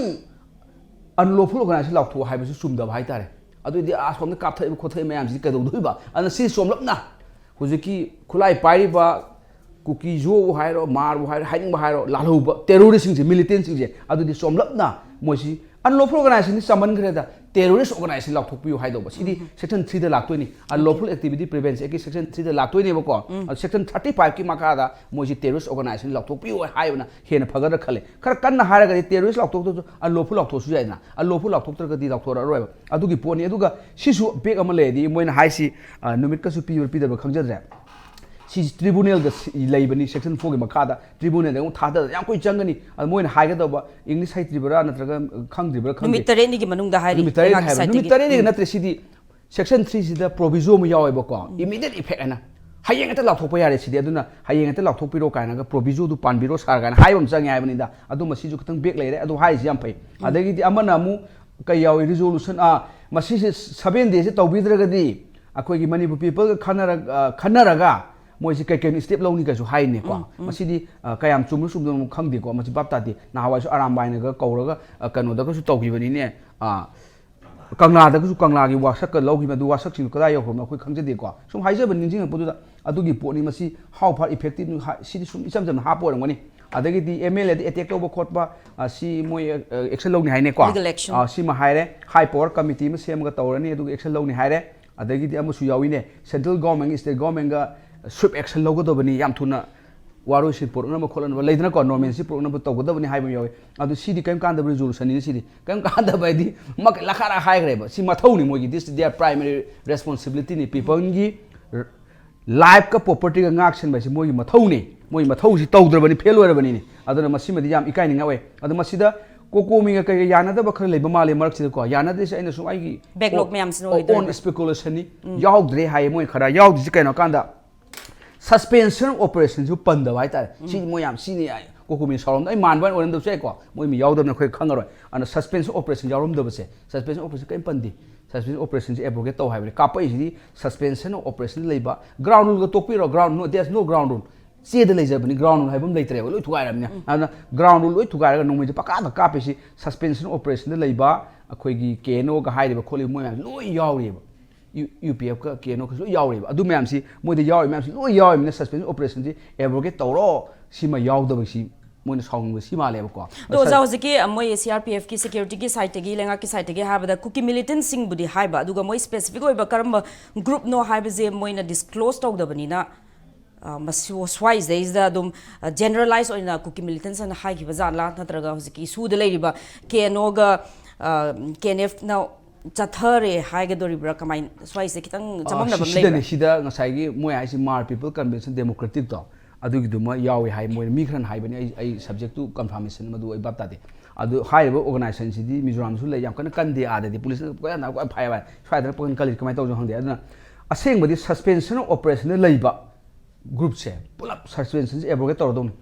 ꯑꯟꯂꯣꯐꯨꯜ ꯑꯣꯔꯒꯅꯥꯏꯖꯦꯁꯟ ꯂꯥꯎꯊꯣꯛꯑꯣ ꯍꯥꯏꯕꯁꯨ ꯆꯨꯝꯗꯕ ꯍꯥꯏꯇꯥꯔꯦ꯫ ꯑꯗꯨꯏꯗꯤ ꯑꯁꯣꯝꯗ ꯀꯥꯞꯊꯛꯏꯕ ꯈꯣꯠꯊꯛꯏꯕ ꯃꯌꯥꯝꯁꯤꯗꯤ ꯀꯩꯗꯧꯗꯣꯏꯕ? ꯑꯗꯨꯅ ꯁꯤ ꯆꯣꯝꯂꯞꯅ ꯍꯧꯖꯤꯛꯀꯤ ꯈꯨꯠꯂꯥꯏ ꯄꯥꯏꯔꯤꯕ ꯀꯨꯀꯤꯖꯣꯕꯨ ꯍꯥꯏꯔꯣ, ꯃꯥꯔꯕꯨ ꯍꯥꯏꯔꯣ, ꯍꯥꯏꯅꯤꯡꯕ ꯍꯥꯏꯔꯣ, ꯂꯥꯜꯍꯧꯕ ꯇꯦꯔꯣꯔꯤꯁꯁꯤꯡꯁꯦ, ꯃꯤꯂꯤꯇꯦꯟꯁꯤꯡꯁꯦ, ꯑꯗꯨꯗꯤ ꯆꯣꯝꯂꯞꯅ ꯃꯣꯏꯁꯤ ꯑꯟꯂꯣꯐꯨꯜ ꯑꯣꯔꯒꯅꯥꯏꯖꯦꯁꯟꯗꯤ ꯆꯃꯟꯈ꯭ꯔꯦꯗ, ꯇꯦꯔꯣꯔꯤꯁ ꯑꯣꯔꯒꯅꯥꯏꯖꯦꯁꯟ ꯂꯥꯎꯊꯣꯛꯄꯤꯌꯨ ꯍꯥꯏꯗꯧꯕ꯫ ꯁꯤꯗꯤ ꯁꯦꯛꯁꯟ ꯊ꯭ꯔꯤꯗ ꯂꯥꯛꯇꯣꯏꯅꯤ, ꯑꯟꯂꯣꯐꯨꯜ ꯑꯦꯛꯇꯤꯚꯤꯇꯤ ꯄ꯭ꯔꯤꯚꯦꯟꯁꯟ ꯑꯦꯛꯀꯤ ꯁꯦꯛꯁꯟ ꯊ꯭ꯔꯤꯗ ꯂꯥꯛꯇꯣꯏꯅꯦꯕꯀꯣ꯫ ꯑꯗꯨ ꯁꯦꯛꯁꯟ ꯊꯥꯔꯇꯤ ꯐꯥꯏꯚꯀꯤ ꯃꯈꯥꯗ ꯃꯣꯏꯁꯤ ꯇꯦꯔꯣꯔꯤꯁ ꯑꯣꯔꯒꯅꯥꯏꯖꯦꯁꯟ ꯂꯥꯎꯊꯣꯛꯄꯤꯌꯨ ꯍꯥꯏꯕꯅ ꯍꯦꯟꯅ ꯐꯒꯗ꯭ꯔꯥ ꯈꯜꯂꯦ꯫ ꯈꯔ ꯀꯟꯅ ꯍꯥꯏꯔꯒꯗꯤ ꯇꯦꯔꯣꯔꯤꯁ ꯂꯥꯎꯊꯣꯛꯇ꯭ꯔꯁꯨ ꯑꯟꯂꯣꯐꯨꯜ ꯂꯥꯎꯊꯣꯛꯁꯨ ꯌꯥꯏꯗꯅ, ꯑꯟꯂꯣꯐꯨꯜ ꯂꯥꯎꯊꯣꯛꯇ꯭ꯔꯒꯗꯤ ꯂꯥꯎꯊꯣꯔꯛꯑꯔꯣꯏꯕ꯫ ꯑꯗꯨꯒꯤ ꯄꯣꯠꯅꯤ꯫ ꯑꯗꯨꯒ ꯁꯤꯁꯨ ꯕꯦꯛ ꯑꯃ ꯂꯩꯔꯗꯤ ꯃꯣꯏꯅ ꯍꯥꯏꯁꯤ, ꯑ, ꯅꯨꯃꯤꯠꯀꯁꯨ ꯄꯤꯕ꯭ꯔꯥ ꯄꯤꯗꯕ꯭ꯔꯥ ꯈꯪꯖꯗ꯭ꯔꯦ꯫ ꯁꯤ ꯇ꯭ꯔꯤꯕꯨꯅꯦꯜꯗ ꯁꯤ-, ꯂꯩꯕꯅꯤ, ꯁꯦꯛꯁꯟ ꯐꯣꯔꯒꯤ ꯃꯈꯥꯗ꯫ ꯇ꯭ꯔꯤꯕꯨꯅꯦꯜꯗ ꯑꯃꯨꯛ ꯊꯥꯗꯗꯅ ꯌꯥꯝ ꯀꯨꯏꯅ ꯆꯪꯒꯅꯤ꯫ ꯑꯗ ꯃꯣꯏꯅ ꯍꯥꯏꯒꯗꯧꯕ ꯏꯪꯂꯤꯁ ꯍꯩꯇ꯭ꯔꯤꯕ꯭ꯔꯥ ꯅꯠꯇ꯭ꯔꯒ ꯈꯪꯗ꯭ꯔꯤꯕ꯭ꯔꯥ ꯈꯪꯗꯦ꯫ ꯅꯨꯃꯤꯠ ꯇꯔꯦꯠꯅꯤꯒꯤ ꯃꯅꯨꯡꯗ ꯍꯥꯏꯔꯤ, ꯅꯨꯃꯤꯠ ꯇꯔꯦꯠꯅꯤ ꯂꯩꯉꯥꯛꯀꯤ ꯍꯥꯏꯕ꯫ ꯅꯨꯃꯤꯠ ꯁꯥꯏꯠꯇꯒꯤ꯫ ꯇꯔꯦꯠꯅꯤꯒ ꯎꯝ꯫ ꯅꯠꯇ꯭ꯔꯦ ꯁꯤꯗꯤ꯫ ꯁꯦꯛꯁꯟ ꯊ꯭ꯔꯤꯁꯤꯗ ꯄ꯭ꯔꯣꯚꯤꯖꯣ ꯑꯃ ꯌꯥꯎꯋꯦꯕꯀꯣ, ꯏꯃꯤꯗꯤꯌꯦꯠ ꯏꯐꯦꯛ ꯍꯥꯏꯅ꯫ ꯍꯌꯦꯡ ꯍꯦꯛꯇ ꯂꯥꯎꯊꯣꯛꯄ ꯌꯥꯔꯦ ꯁꯤꯗꯤ꯫ ꯑꯗꯨꯅ ꯍꯌꯦꯡ ꯍꯦꯛꯇ ꯂꯥꯎꯊꯣꯛꯄꯤꯔꯣ ꯀꯥꯏꯅꯒ ꯄ꯭ꯔꯣꯚꯤꯖꯣꯗꯨ ꯄꯥꯟꯕꯤꯔꯣ ꯁꯥꯔ ꯀꯥꯏꯅ ꯍꯥꯏꯕ ꯑꯃ ꯆꯪꯉꯦ ꯍꯥꯏꯕꯅꯤꯗ꯫ ꯑꯗꯨ ꯃꯁꯤꯁꯨ ꯈꯤꯇꯪ ꯕꯦꯛ ꯂꯩꯔꯦ꯫ ꯑꯗꯨ ꯍꯥꯏꯔꯤꯁꯤ ꯌꯥꯝ ꯐꯩ꯫ ꯑꯗꯒꯤꯗꯤ ꯑꯃꯅ ꯑꯃꯨꯛ ꯀꯩ ꯌꯥꯎꯏ, ꯔꯤꯖꯣꯂꯨꯁꯟ, ꯑꯥ, ꯃꯁꯤꯁꯦ ꯁꯚꯦꯟ ꯗꯦꯁꯦ ꯇꯧꯕꯤꯗ꯭ꯔꯒꯗꯤ ꯑꯩꯈꯣꯏꯒꯤ ꯃꯅꯤꯄꯨꯔ ꯄꯤꯄꯜꯒ ꯈꯟꯅꯔ-, ꯑ, ꯈꯟꯅꯔꯒ ꯃꯣꯏꯁꯤ ꯀꯩ ꯀꯩꯅꯣ ꯁ꯭ꯇꯦꯞ ꯂꯧꯅꯤ ꯀꯩꯁꯨ ꯍꯥꯏꯅꯦꯀꯣ꯫ ꯃꯁꯤꯗꯤ, ꯑ, ꯀꯌꯥꯝ ꯆꯨꯝꯕ ꯆꯨꯝꯗꯕꯅꯣ ꯈꯪꯗꯦꯀꯣ꯫ ꯃꯁꯤ ꯚꯥꯞ ꯇꯥꯗꯦ꯫ ꯅꯍꯥꯟꯋꯥꯏꯁꯨ ꯑꯔꯥꯝꯕꯥꯏꯅꯒ ꯀꯧꯔꯒ, ꯑ, ꯀꯩꯅꯣꯗꯒꯁꯨ ꯇꯧꯈꯤꯕꯅꯤꯅꯦ꯫ ꯑ, ꯀꯪꯂꯥꯗꯒꯁꯨ ꯀꯪꯂꯥꯒꯤ ꯋꯥꯁꯛꯀ ꯂꯧꯈꯤꯕ, ꯑꯗꯨ ꯋꯥꯁꯛꯁꯤꯡꯗꯣ ꯀꯗꯥꯏ ꯌꯧꯈ꯭ꯔꯕꯅꯣ ꯑꯩꯈꯣꯏ ꯈꯪꯖꯗꯦꯀꯣ꯫ ꯁꯨꯝ ꯍꯥꯏꯖꯕ ꯅꯤꯡꯁꯤꯡꯉꯛꯄꯗꯨꯗ ꯑꯗꯨꯒꯤ ꯄꯣꯠꯅꯤ꯫ ꯃꯁꯤ how far effective ꯍꯥ-, ꯁꯤꯗꯤ ꯁꯨꯝ ꯏꯆꯝ ꯆꯝꯅ ꯍꯥꯞꯄ ꯑꯣꯏꯔꯝꯒꯅꯤ꯫ ꯑꯗꯒꯤꯗꯤ ꯑꯦꯝ ꯑꯦꯜ ꯑꯦꯗ ꯑꯦꯇꯦꯛ ꯇꯧꯕ ꯈꯣꯠꯄ, ꯑ, ꯁꯤ ꯃꯣꯏ, ꯑ, ꯑꯦꯛꯁꯟ ꯂꯧꯅꯤ ꯍꯥꯏꯅꯦꯀꯣ꯫ Legal action꯫ ꯑ, ꯁꯤꯃ ꯍꯥꯏꯔꯦ꯫ ꯍꯥꯏ ꯄꯋꯥꯔ ꯀꯃꯤꯇꯤ ꯑꯃ ꯁꯦꯝꯃꯒ ꯇꯧꯔꯅꯤ, ꯑꯗꯨꯒ ꯑꯦꯛꯁꯟ ꯂꯧꯅꯤ ꯍꯥꯏꯔꯦ꯫ ꯑꯗꯒꯤꯗꯤ ꯑꯃꯁꯨ ꯌꯥꯎꯏꯅꯦ, ꯁꯦꯟꯇ꯭ꯔꯦꯜ ꯒꯣꯔꯃꯦꯟꯒꯤ ꯁ꯭ꯇꯦꯠ ꯒꯣꯔꯃꯦꯟꯒ ꯁ꯭ꯋꯤꯞ ꯑꯦꯛꯁꯟ ꯂꯧꯒꯗꯕꯅꯤ, ꯌꯥꯝ ꯊꯨꯅ ꯋꯥꯔꯣꯏꯁꯤꯟ ꯄꯨꯔꯛꯅꯕ ꯈꯣꯠꯅꯕ ꯂꯩꯗꯅꯀꯣ, ꯅꯣꯔꯃꯦꯜꯁꯤ ꯄꯨꯔꯛꯅꯕ ꯇꯧꯒꯗꯕꯅꯤ ꯍꯥꯏꯕ ꯑꯃ ꯌꯥꯎꯏ꯫ ꯑꯗꯨ ꯁꯤꯗꯤ ꯀꯔꯤꯝ ꯀꯥꯟꯗꯕ ꯔꯤꯖꯣꯂꯨꯁꯟꯅꯤꯅ ꯁꯤꯗꯤ꯫ ꯀꯔꯤꯝ ꯀꯥꯟꯗꯕ ꯍꯥꯏꯗꯤ ꯃꯛ-, ꯂꯈꯥꯔꯥ ꯍꯥꯏꯈ꯭ꯔꯦꯕ꯫ ꯁꯤ ꯃꯊꯧꯅꯤ ꯃꯣꯏꯒꯤ, this is their primary responsibility ꯅꯤ꯫ ꯄꯤꯄꯜꯒꯤ ꯂꯥꯏꯐꯀ ꯄ꯭ꯔꯣꯄꯔꯇꯤꯒ ꯉꯥꯛ ꯁꯦꯟꯕ ꯍꯥꯏꯁꯤ ꯃꯣꯏꯒꯤ ꯃꯊꯧꯅꯤ꯫ ꯃꯣꯏꯒꯤ ꯃꯊꯧꯁꯤ ꯇꯧꯗ꯭ꯔꯕꯅꯤ, ꯐꯦꯜ ꯑꯣꯏꯔꯕꯅꯤꯅꯦ꯫ ꯑꯗꯨꯅ ꯃꯁꯤꯃꯗꯤ ꯌꯥꯝ ꯏꯀꯥꯏꯅꯤꯡꯉꯥꯏ ꯑꯣꯏ꯫ ꯑꯗꯣ ꯃꯁꯤꯗ ꯀꯣꯀꯣꯃꯤꯒ ꯀꯩꯒ ꯌꯥꯅꯗꯕ ꯈꯔ ꯂꯩꯕ ꯃꯥꯜꯂꯦ ꯃꯔꯛꯁꯤꯗꯀꯣ꯫ ꯌꯥꯅꯗ꯭ꯔꯤꯁꯦ ꯑꯩꯅ ꯁꯨꯝ ꯑꯩꯒꯤ Backlog own- ꯃꯌꯥꯝꯁꯤꯅ own ꯑꯣꯏꯗꯣꯏꯅꯦ꯫ Speculation ꯅꯤ꯫ ꯌꯥꯎꯗ꯭ꯔꯦ ꯍꯥꯏꯌꯦ ꯃꯣꯏ ꯈꯔ꯫ ꯌꯥꯎꯗ꯭ꯔꯤꯁꯦ ꯀꯩꯅꯣ ꯀꯥꯟꯗ, suspension operation ꯁꯨ ꯄꯟꯗꯕ ꯍꯥꯏꯇꯥꯔꯦ꯫ ꯁꯤ ꯃꯣꯏ ꯌꯥꯝ ꯁꯤꯅꯤ ꯍꯥꯏ꯫ ꯀꯣꯀꯣꯃꯤ ꯁꯥꯎꯔꯝꯗ ꯑꯩ ꯃꯥꯟꯕ ꯑꯣꯏꯅ ꯑꯣꯏꯔꯝꯗꯕꯁꯨ ꯌꯥꯏꯀꯣ, ꯃꯣꯏ ꯃꯤ ꯌꯥꯎꯗꯕꯅ ꯑꯩꯈꯣꯏ ꯈꯪꯉꯔꯣꯏ꯫ ꯑꯗꯨꯅ suspension operation ꯌꯥꯎꯔꯝꯗꯕꯁꯦ, suspension operation ꯀꯔꯤꯝ ꯄꯟꯗꯦ꯫ Suspension operation ꯁꯦ abrogate ꯇꯧ ꯍꯥꯏꯕꯅꯤ꯫ ꯀꯥꯞꯄꯛꯏꯁꯤꯗꯤ suspension of operation ꯗ ꯂꯩꯕ꯫ Ground rule ꯒ ꯇꯣꯛꯄꯤꯔꯣ꯫ Ground, no, there's no ground rule꯫ ꯆꯦꯗ ꯂꯩꯖꯕꯅꯤ꯫ Ground rule ꯍꯥꯏꯕ ꯑꯃ ꯂꯩꯇ꯭ꯔꯦꯕ, ꯂꯣꯏ ꯊꯨꯒꯥꯏꯔꯕꯅꯤꯅ꯫ ꯑꯗꯨꯅ ground rule ꯂꯣꯏ ꯊꯨꯒꯥꯏꯔꯒ ꯅꯣꯡꯃꯩꯁꯦ ꯄꯀꯥꯞꯇ ꯀꯥꯞꯄꯤꯁꯤ suspension operation ꯗ ꯂꯩꯕ ꯑꯩꯈꯣꯏꯒꯤ ꯀꯦ ꯑꯦꯟ ꯑꯣꯒ ꯍꯥꯏꯔꯤꯕ ꯈꯣꯠꯂꯤꯕ ꯃꯣꯏ ꯃꯌꯥꯝ ꯂꯣꯏ ꯌꯥꯎꯔꯤꯑꯕ꯫ ꯌꯨ ꯄꯤ ꯑꯦꯐꯀ ꯀꯦ ꯑꯦꯟ ꯑꯣꯒꯁꯨ ꯂꯣꯏ ꯌꯥꯎꯔꯤꯕ꯫ ꯑꯗꯨ ꯃꯌꯥꯝꯁꯤ ꯃꯣꯏꯗ ꯌꯥꯎꯔꯤ ꯃꯌꯥꯝꯁꯤ ꯂꯣꯏ ꯌꯥꯎꯔꯤꯕꯅꯤꯅ suspension operation ꯁꯤ abrogate ꯇꯧꯔꯣ꯫ ꯁꯤꯃ ꯌꯥꯎꯗꯕꯁꯤ ꯃꯣꯏꯅ ꯁꯥꯎꯅꯤꯡꯕ ꯁꯤ ꯃꯥꯜꯂꯦꯕꯀꯣ꯫ ꯑꯗꯣ ꯑꯣꯖꯥ, ꯍꯧꯖꯤꯛꯀꯤ ꯑ, ꯃꯣꯏ ꯁꯤ ꯑꯥꯔ ꯄꯤ ꯑꯦꯐꯀꯤ security ꯒꯤ side ꯇꯒꯤ, ꯂꯩꯉꯥꯛꯀꯤ side ꯇꯒꯤ ꯍꯥꯏꯕꯗ ꯀꯨꯀꯤ militant ꯁꯤꯡꯕꯨꯗꯤ ꯍꯥꯏꯕ, ꯑꯗꯨꯒ ꯃꯣꯏ specific ꯑꯣꯏꯕ ꯀꯔꯝꯕ group ꯅꯣ ꯍꯥꯏꯕꯁꯦ ꯃꯣꯏꯅ disclose ꯇꯧꯗꯕꯅꯤꯅ, ꯑ, ꯃꯁꯤ ꯁ꯭ꯋꯥꯏꯁꯤꯗꯩꯁꯤꯗ ꯑꯗꯨꯝ, ꯑ, generalize ꯑꯣꯏꯅ ꯀꯨꯀꯤ militants ꯍꯥꯏꯅ ꯍꯥꯏꯈꯤꯕ ꯖꯥꯠꯂꯥ, ꯅꯠꯇ꯭ꯔꯒ ꯍꯧꯖꯤꯛꯀꯤ issue ꯗ ꯂꯩꯔꯤꯕ ꯀꯦ ꯑꯦꯟ ꯑꯣꯒ, ꯑ, ꯀꯦ ꯑꯦꯟ ꯑꯦꯐ ꯅ ꯆꯠꯊꯔꯦ ꯍꯥꯏꯒꯗꯣꯔꯤꯕ꯭ꯔꯥ? ꯀꯃꯥꯏꯅ, ꯁ꯭ꯋꯥꯏꯁꯦ ꯈꯤꯇꯪ ꯑ, ꯆꯃꯝꯅꯕ ꯁꯤ- ꯑꯃ ꯂꯩꯕ꯭ꯔꯥ? ꯁꯤꯗꯅꯦ, ꯁꯤꯗ ꯉꯁꯥꯏꯒꯤ ꯃꯣꯏ ꯍꯥꯏꯁꯤ Hmar People Convention Democratic ꯇꯣ, ꯑꯗꯨꯒꯤꯗꯨꯃ ꯌꯥꯎꯋꯦ ꯍꯥꯏ꯫ ꯃꯣꯏꯅ ꯃꯤ ꯈꯔꯅ ꯍꯥꯏꯕꯅꯤ, ꯑꯩ ꯑꯩ subject ꯇꯨ confirmation ꯃꯗꯨ ꯑꯩ ꯚꯥꯞ ꯇꯥꯗꯦ꯫ ꯑꯗꯨ ꯍꯥꯏꯔꯤꯕ organization ꯁꯤꯗꯤ ꯃꯤꯖꯣꯔꯥꯝꯁꯨ ꯂꯩ, ꯌꯥꯝ ꯀꯟꯅ ꯀꯟꯗꯦ꯫ ꯑꯥꯗꯗꯤ police ꯅ ꯀꯣꯏꯍꯥꯟ ꯀꯣꯏꯍꯥꯟ ꯐꯥꯏ ꯍꯥꯏ꯫ ꯁ꯭ꯋꯥꯏꯗꯅ ꯄꯪꯀꯟ ꯀꯜꯂꯤ, ꯀꯃꯥꯏꯅ ꯇꯧꯁꯨ ꯈꯪꯗꯦ꯫ ꯑꯗꯨꯅ ꯑꯁꯦꯡꯕꯗꯤ suspension of operation ꯗ ꯂꯩꯕ group ꯁꯦ ꯄꯨꯂꯞ suspension ꯁꯦ abrogate ꯇꯧꯔꯗꯧꯅꯤ,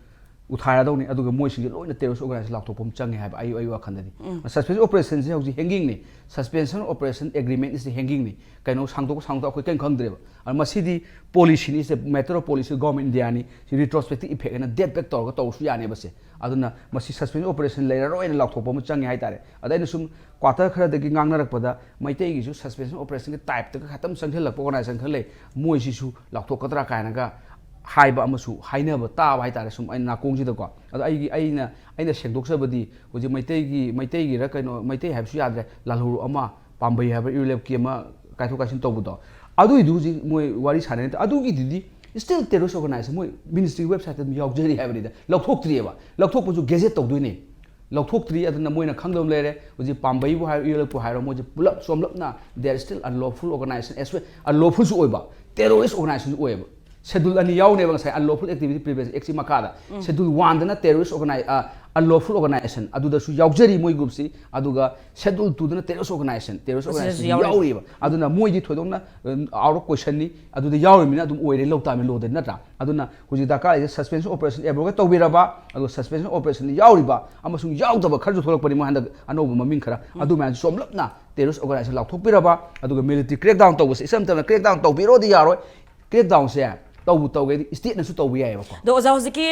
ꯎꯊꯥꯏꯔꯗꯧꯅꯤ꯫ ꯑꯗꯨꯒ ꯃꯣꯏꯁꯤꯡꯁꯦ ꯂꯣꯏꯅ terrorist organization ꯂꯥꯎꯊꯣꯛꯄ ꯑꯃ ꯆꯪꯉꯦ ꯍꯥꯏꯕ ꯑꯩ ꯑꯩ ꯋꯥꯈꯜꯗꯗꯤ꯫ Suspension operation ꯁꯦ ꯍꯧꯖꯤꯛ hanging ꯅꯤ꯫ Suspension operation agreement is hanging ꯅꯤ꯫ ꯀꯩꯅꯣ ꯁꯥꯡꯗꯣꯛ ꯁꯥꯡꯗꯣꯛ ꯑꯩꯈꯣꯏ ꯀꯔꯤꯝ ꯈꯪꯗ꯭ꯔꯦꯕ꯫ ꯑꯗꯨ ꯃꯁꯤꯗꯤ policy ꯅꯤ, is a matter of policy, government India ꯅꯤ꯫ ꯁꯤ retrospective effect ꯍꯥꯏꯅ date back ꯇꯧꯔꯒ ꯇꯧꯔꯁꯨ ꯌꯥꯅꯦꯕ ꯁꯦ꯫ ꯑꯗꯨꯅ ꯃꯁꯤ suspension operation ꯂꯩꯔꯔꯣꯏꯅ ꯂꯥꯎꯊꯣꯛꯄ ꯑꯃ ꯆꯪꯉꯦ ꯍꯥꯏꯇꯥꯔꯦ꯫ ꯑꯗ ꯑꯩꯅ ꯁꯨꯝ quarter ꯈꯔꯗꯒꯤ ꯉꯥꯡꯅꯔꯛꯄꯗ ꯃꯩꯇꯩꯒꯤꯁꯨ suspension operation ꯒꯤ type ꯇꯒ ꯈꯛꯇꯪ ꯆꯪꯁꯤꯜꯂꯛꯄ organization ꯈꯔ ꯂꯩ, ꯃꯣꯏꯁꯤꯁꯨ ꯂꯥꯎꯊꯣꯛꯀꯗ꯭ꯔꯥ ꯀꯥꯏꯅꯒ ꯍꯥꯏꯕ ꯑꯃꯁꯨ ꯍꯥꯏꯅꯕ ꯇꯥꯕ ꯍꯥꯏꯇꯥꯔꯦ ꯁꯨꯝ ꯑꯩ ꯅꯥꯀꯣꯡꯁꯤꯗꯀꯣ꯫ ꯑꯗꯣ ꯑꯩꯒꯤ, ꯑꯩꯅ, ꯑꯩꯅ ꯁꯦꯡꯗꯣꯛꯆꯕꯗꯤ ꯍꯧꯖꯤꯛ ꯃꯩꯇꯩꯒꯤ, ꯃꯩꯇꯩꯒꯤꯔ ꯀꯩꯅꯣ, ꯃꯩꯇꯩ ꯍꯥꯏꯕꯁꯨ ꯌꯥꯗ꯭ꯔꯦ, ꯂꯥꯜꯍꯧꯂꯨꯞ ꯑꯃ, ꯄꯥꯝꯕꯩ ꯍꯥꯏꯕ ꯏꯔꯣꯏꯂꯦꯞꯀꯤ ꯑꯃ ꯀꯥꯏꯊꯣꯛ ꯀꯥꯏꯁꯤꯟ ꯇꯧꯕꯗꯣ, ꯑꯗꯨꯏꯗꯨ ꯍꯧꯖꯤꯛ ꯃꯣꯏ ꯋꯥꯔꯤ ꯁꯥꯟꯅꯔꯤ ꯅꯠꯇꯦ꯫ ꯑꯗꯨꯒꯤꯗꯨꯗꯤ still terrorist organization, ꯃꯣꯏ ministry website ꯇ ꯑꯗꯨꯝ ꯌꯥꯎꯖꯔꯤ ꯍꯥꯏꯕꯅꯤꯗ꯫ ꯂꯧꯊꯣꯛꯇ꯭ꯔꯤꯑꯕ꯫ ꯂꯧꯊꯣꯛꯄꯁꯨ gazette ꯇꯧꯗꯣꯏꯅꯦ꯫ ꯂꯧꯊꯣꯛꯇ꯭ꯔꯤ, ꯑꯗꯨꯅ ꯃꯣꯏꯅ ꯈꯪꯗꯕ ꯑꯃ ꯂꯩꯔꯦ꯫ ꯍꯧꯖꯤꯛ ꯄꯥꯝꯕꯩꯕꯨ ꯍꯥꯏꯔꯣ, ꯏꯔꯣꯏꯂꯦꯞꯄꯨ ꯍꯥꯏꯔꯣ, ꯃꯣꯏꯁꯦ ꯄꯨꯂꯞ ꯆꯣꯝꯂꯞꯅ they are still unlawful organization as well, unlawful ꯁꯨ ꯑꯣꯏꯕ, terrorist organization ꯁꯨ ꯑꯣꯏꯌꯦꯕ꯫ Schedule ꯑꯅꯤ ꯌꯥꯎꯅꯦꯕ ꯉꯁꯥꯏ unlawful activity prevention act ꯁꯤ ꯃꯈꯥꯗ꯫ Schedule one ꯗꯅ terrorist organi-, ꯑ, unlawful organization ꯑꯗꯨꯗꯁꯨ ꯌꯥꯎꯖꯔꯤ ꯃꯣꯏ groupꯁꯤ꯫ ꯑꯗꯨꯒ schedule twoꯗꯅ terrorist organization, terrorist ꯑꯁꯤꯗꯁꯨ organization ꯌꯥꯎꯔꯤ꯫ ꯌꯥꯎꯔꯤꯕ꯫ ꯑꯗꯨꯅ ꯃꯣꯏꯗꯤ ꯊꯣꯏꯗꯣꯛꯅ ꯑ, out of questionꯅꯤ꯫ ꯑꯗꯨꯗ ꯌꯥꯎꯔꯤꯕꯅꯤꯅ ꯑꯗꯨꯝ ꯑꯣꯏꯔꯦ, ꯂꯧ ꯇꯥꯕꯅꯤ, ꯂꯣꯗ ꯅꯠꯇ꯭ꯔꯥ? ꯑꯗꯨꯅ ꯍꯧꯖꯤꯛ ꯗꯔꯀꯥꯔ ꯂꯩꯁꯦ suspension operation abrogate ꯇꯧꯕꯤꯔꯕ, ꯑꯗꯨꯒ suspension operationꯗ ꯌꯥꯎꯔꯤꯕ ꯑꯃꯁꯨꯡ ꯌꯥꯎꯗꯕ ꯈꯔꯁꯨ ꯊꯣꯛꯂꯛꯄꯅꯤ ꯃꯣꯏ ꯍꯟꯗꯛ ꯑꯅꯧꯕ ꯃꯃꯤꯡ ꯈꯔ, ꯑꯗꯨ ꯃꯌꯥꯝꯁꯨ ꯆꯣꯝꯂꯞꯅ terrorist organization ꯂꯥꯎꯊꯣꯛꯄꯤꯔꯕ꯫ ꯑꯗꯨꯒ military crackdown ꯇꯧꯕꯁꯦ ꯏꯆꯝ ꯆꯝꯅ crackdown ꯇꯧꯕꯤꯔꯣꯗꯤ ꯌꯥꯔꯣꯏ꯫ Crackdownꯁꯦ ꯇꯧꯕꯨ ꯇꯧꯒꯦꯗꯤ stateꯅꯁꯨ ꯇꯧꯕ ꯌꯥꯏꯑꯕꯀꯣ꯫ ꯑꯗꯣ ꯑꯣꯖꯥ, ꯍꯧꯖꯤꯛꯀꯤ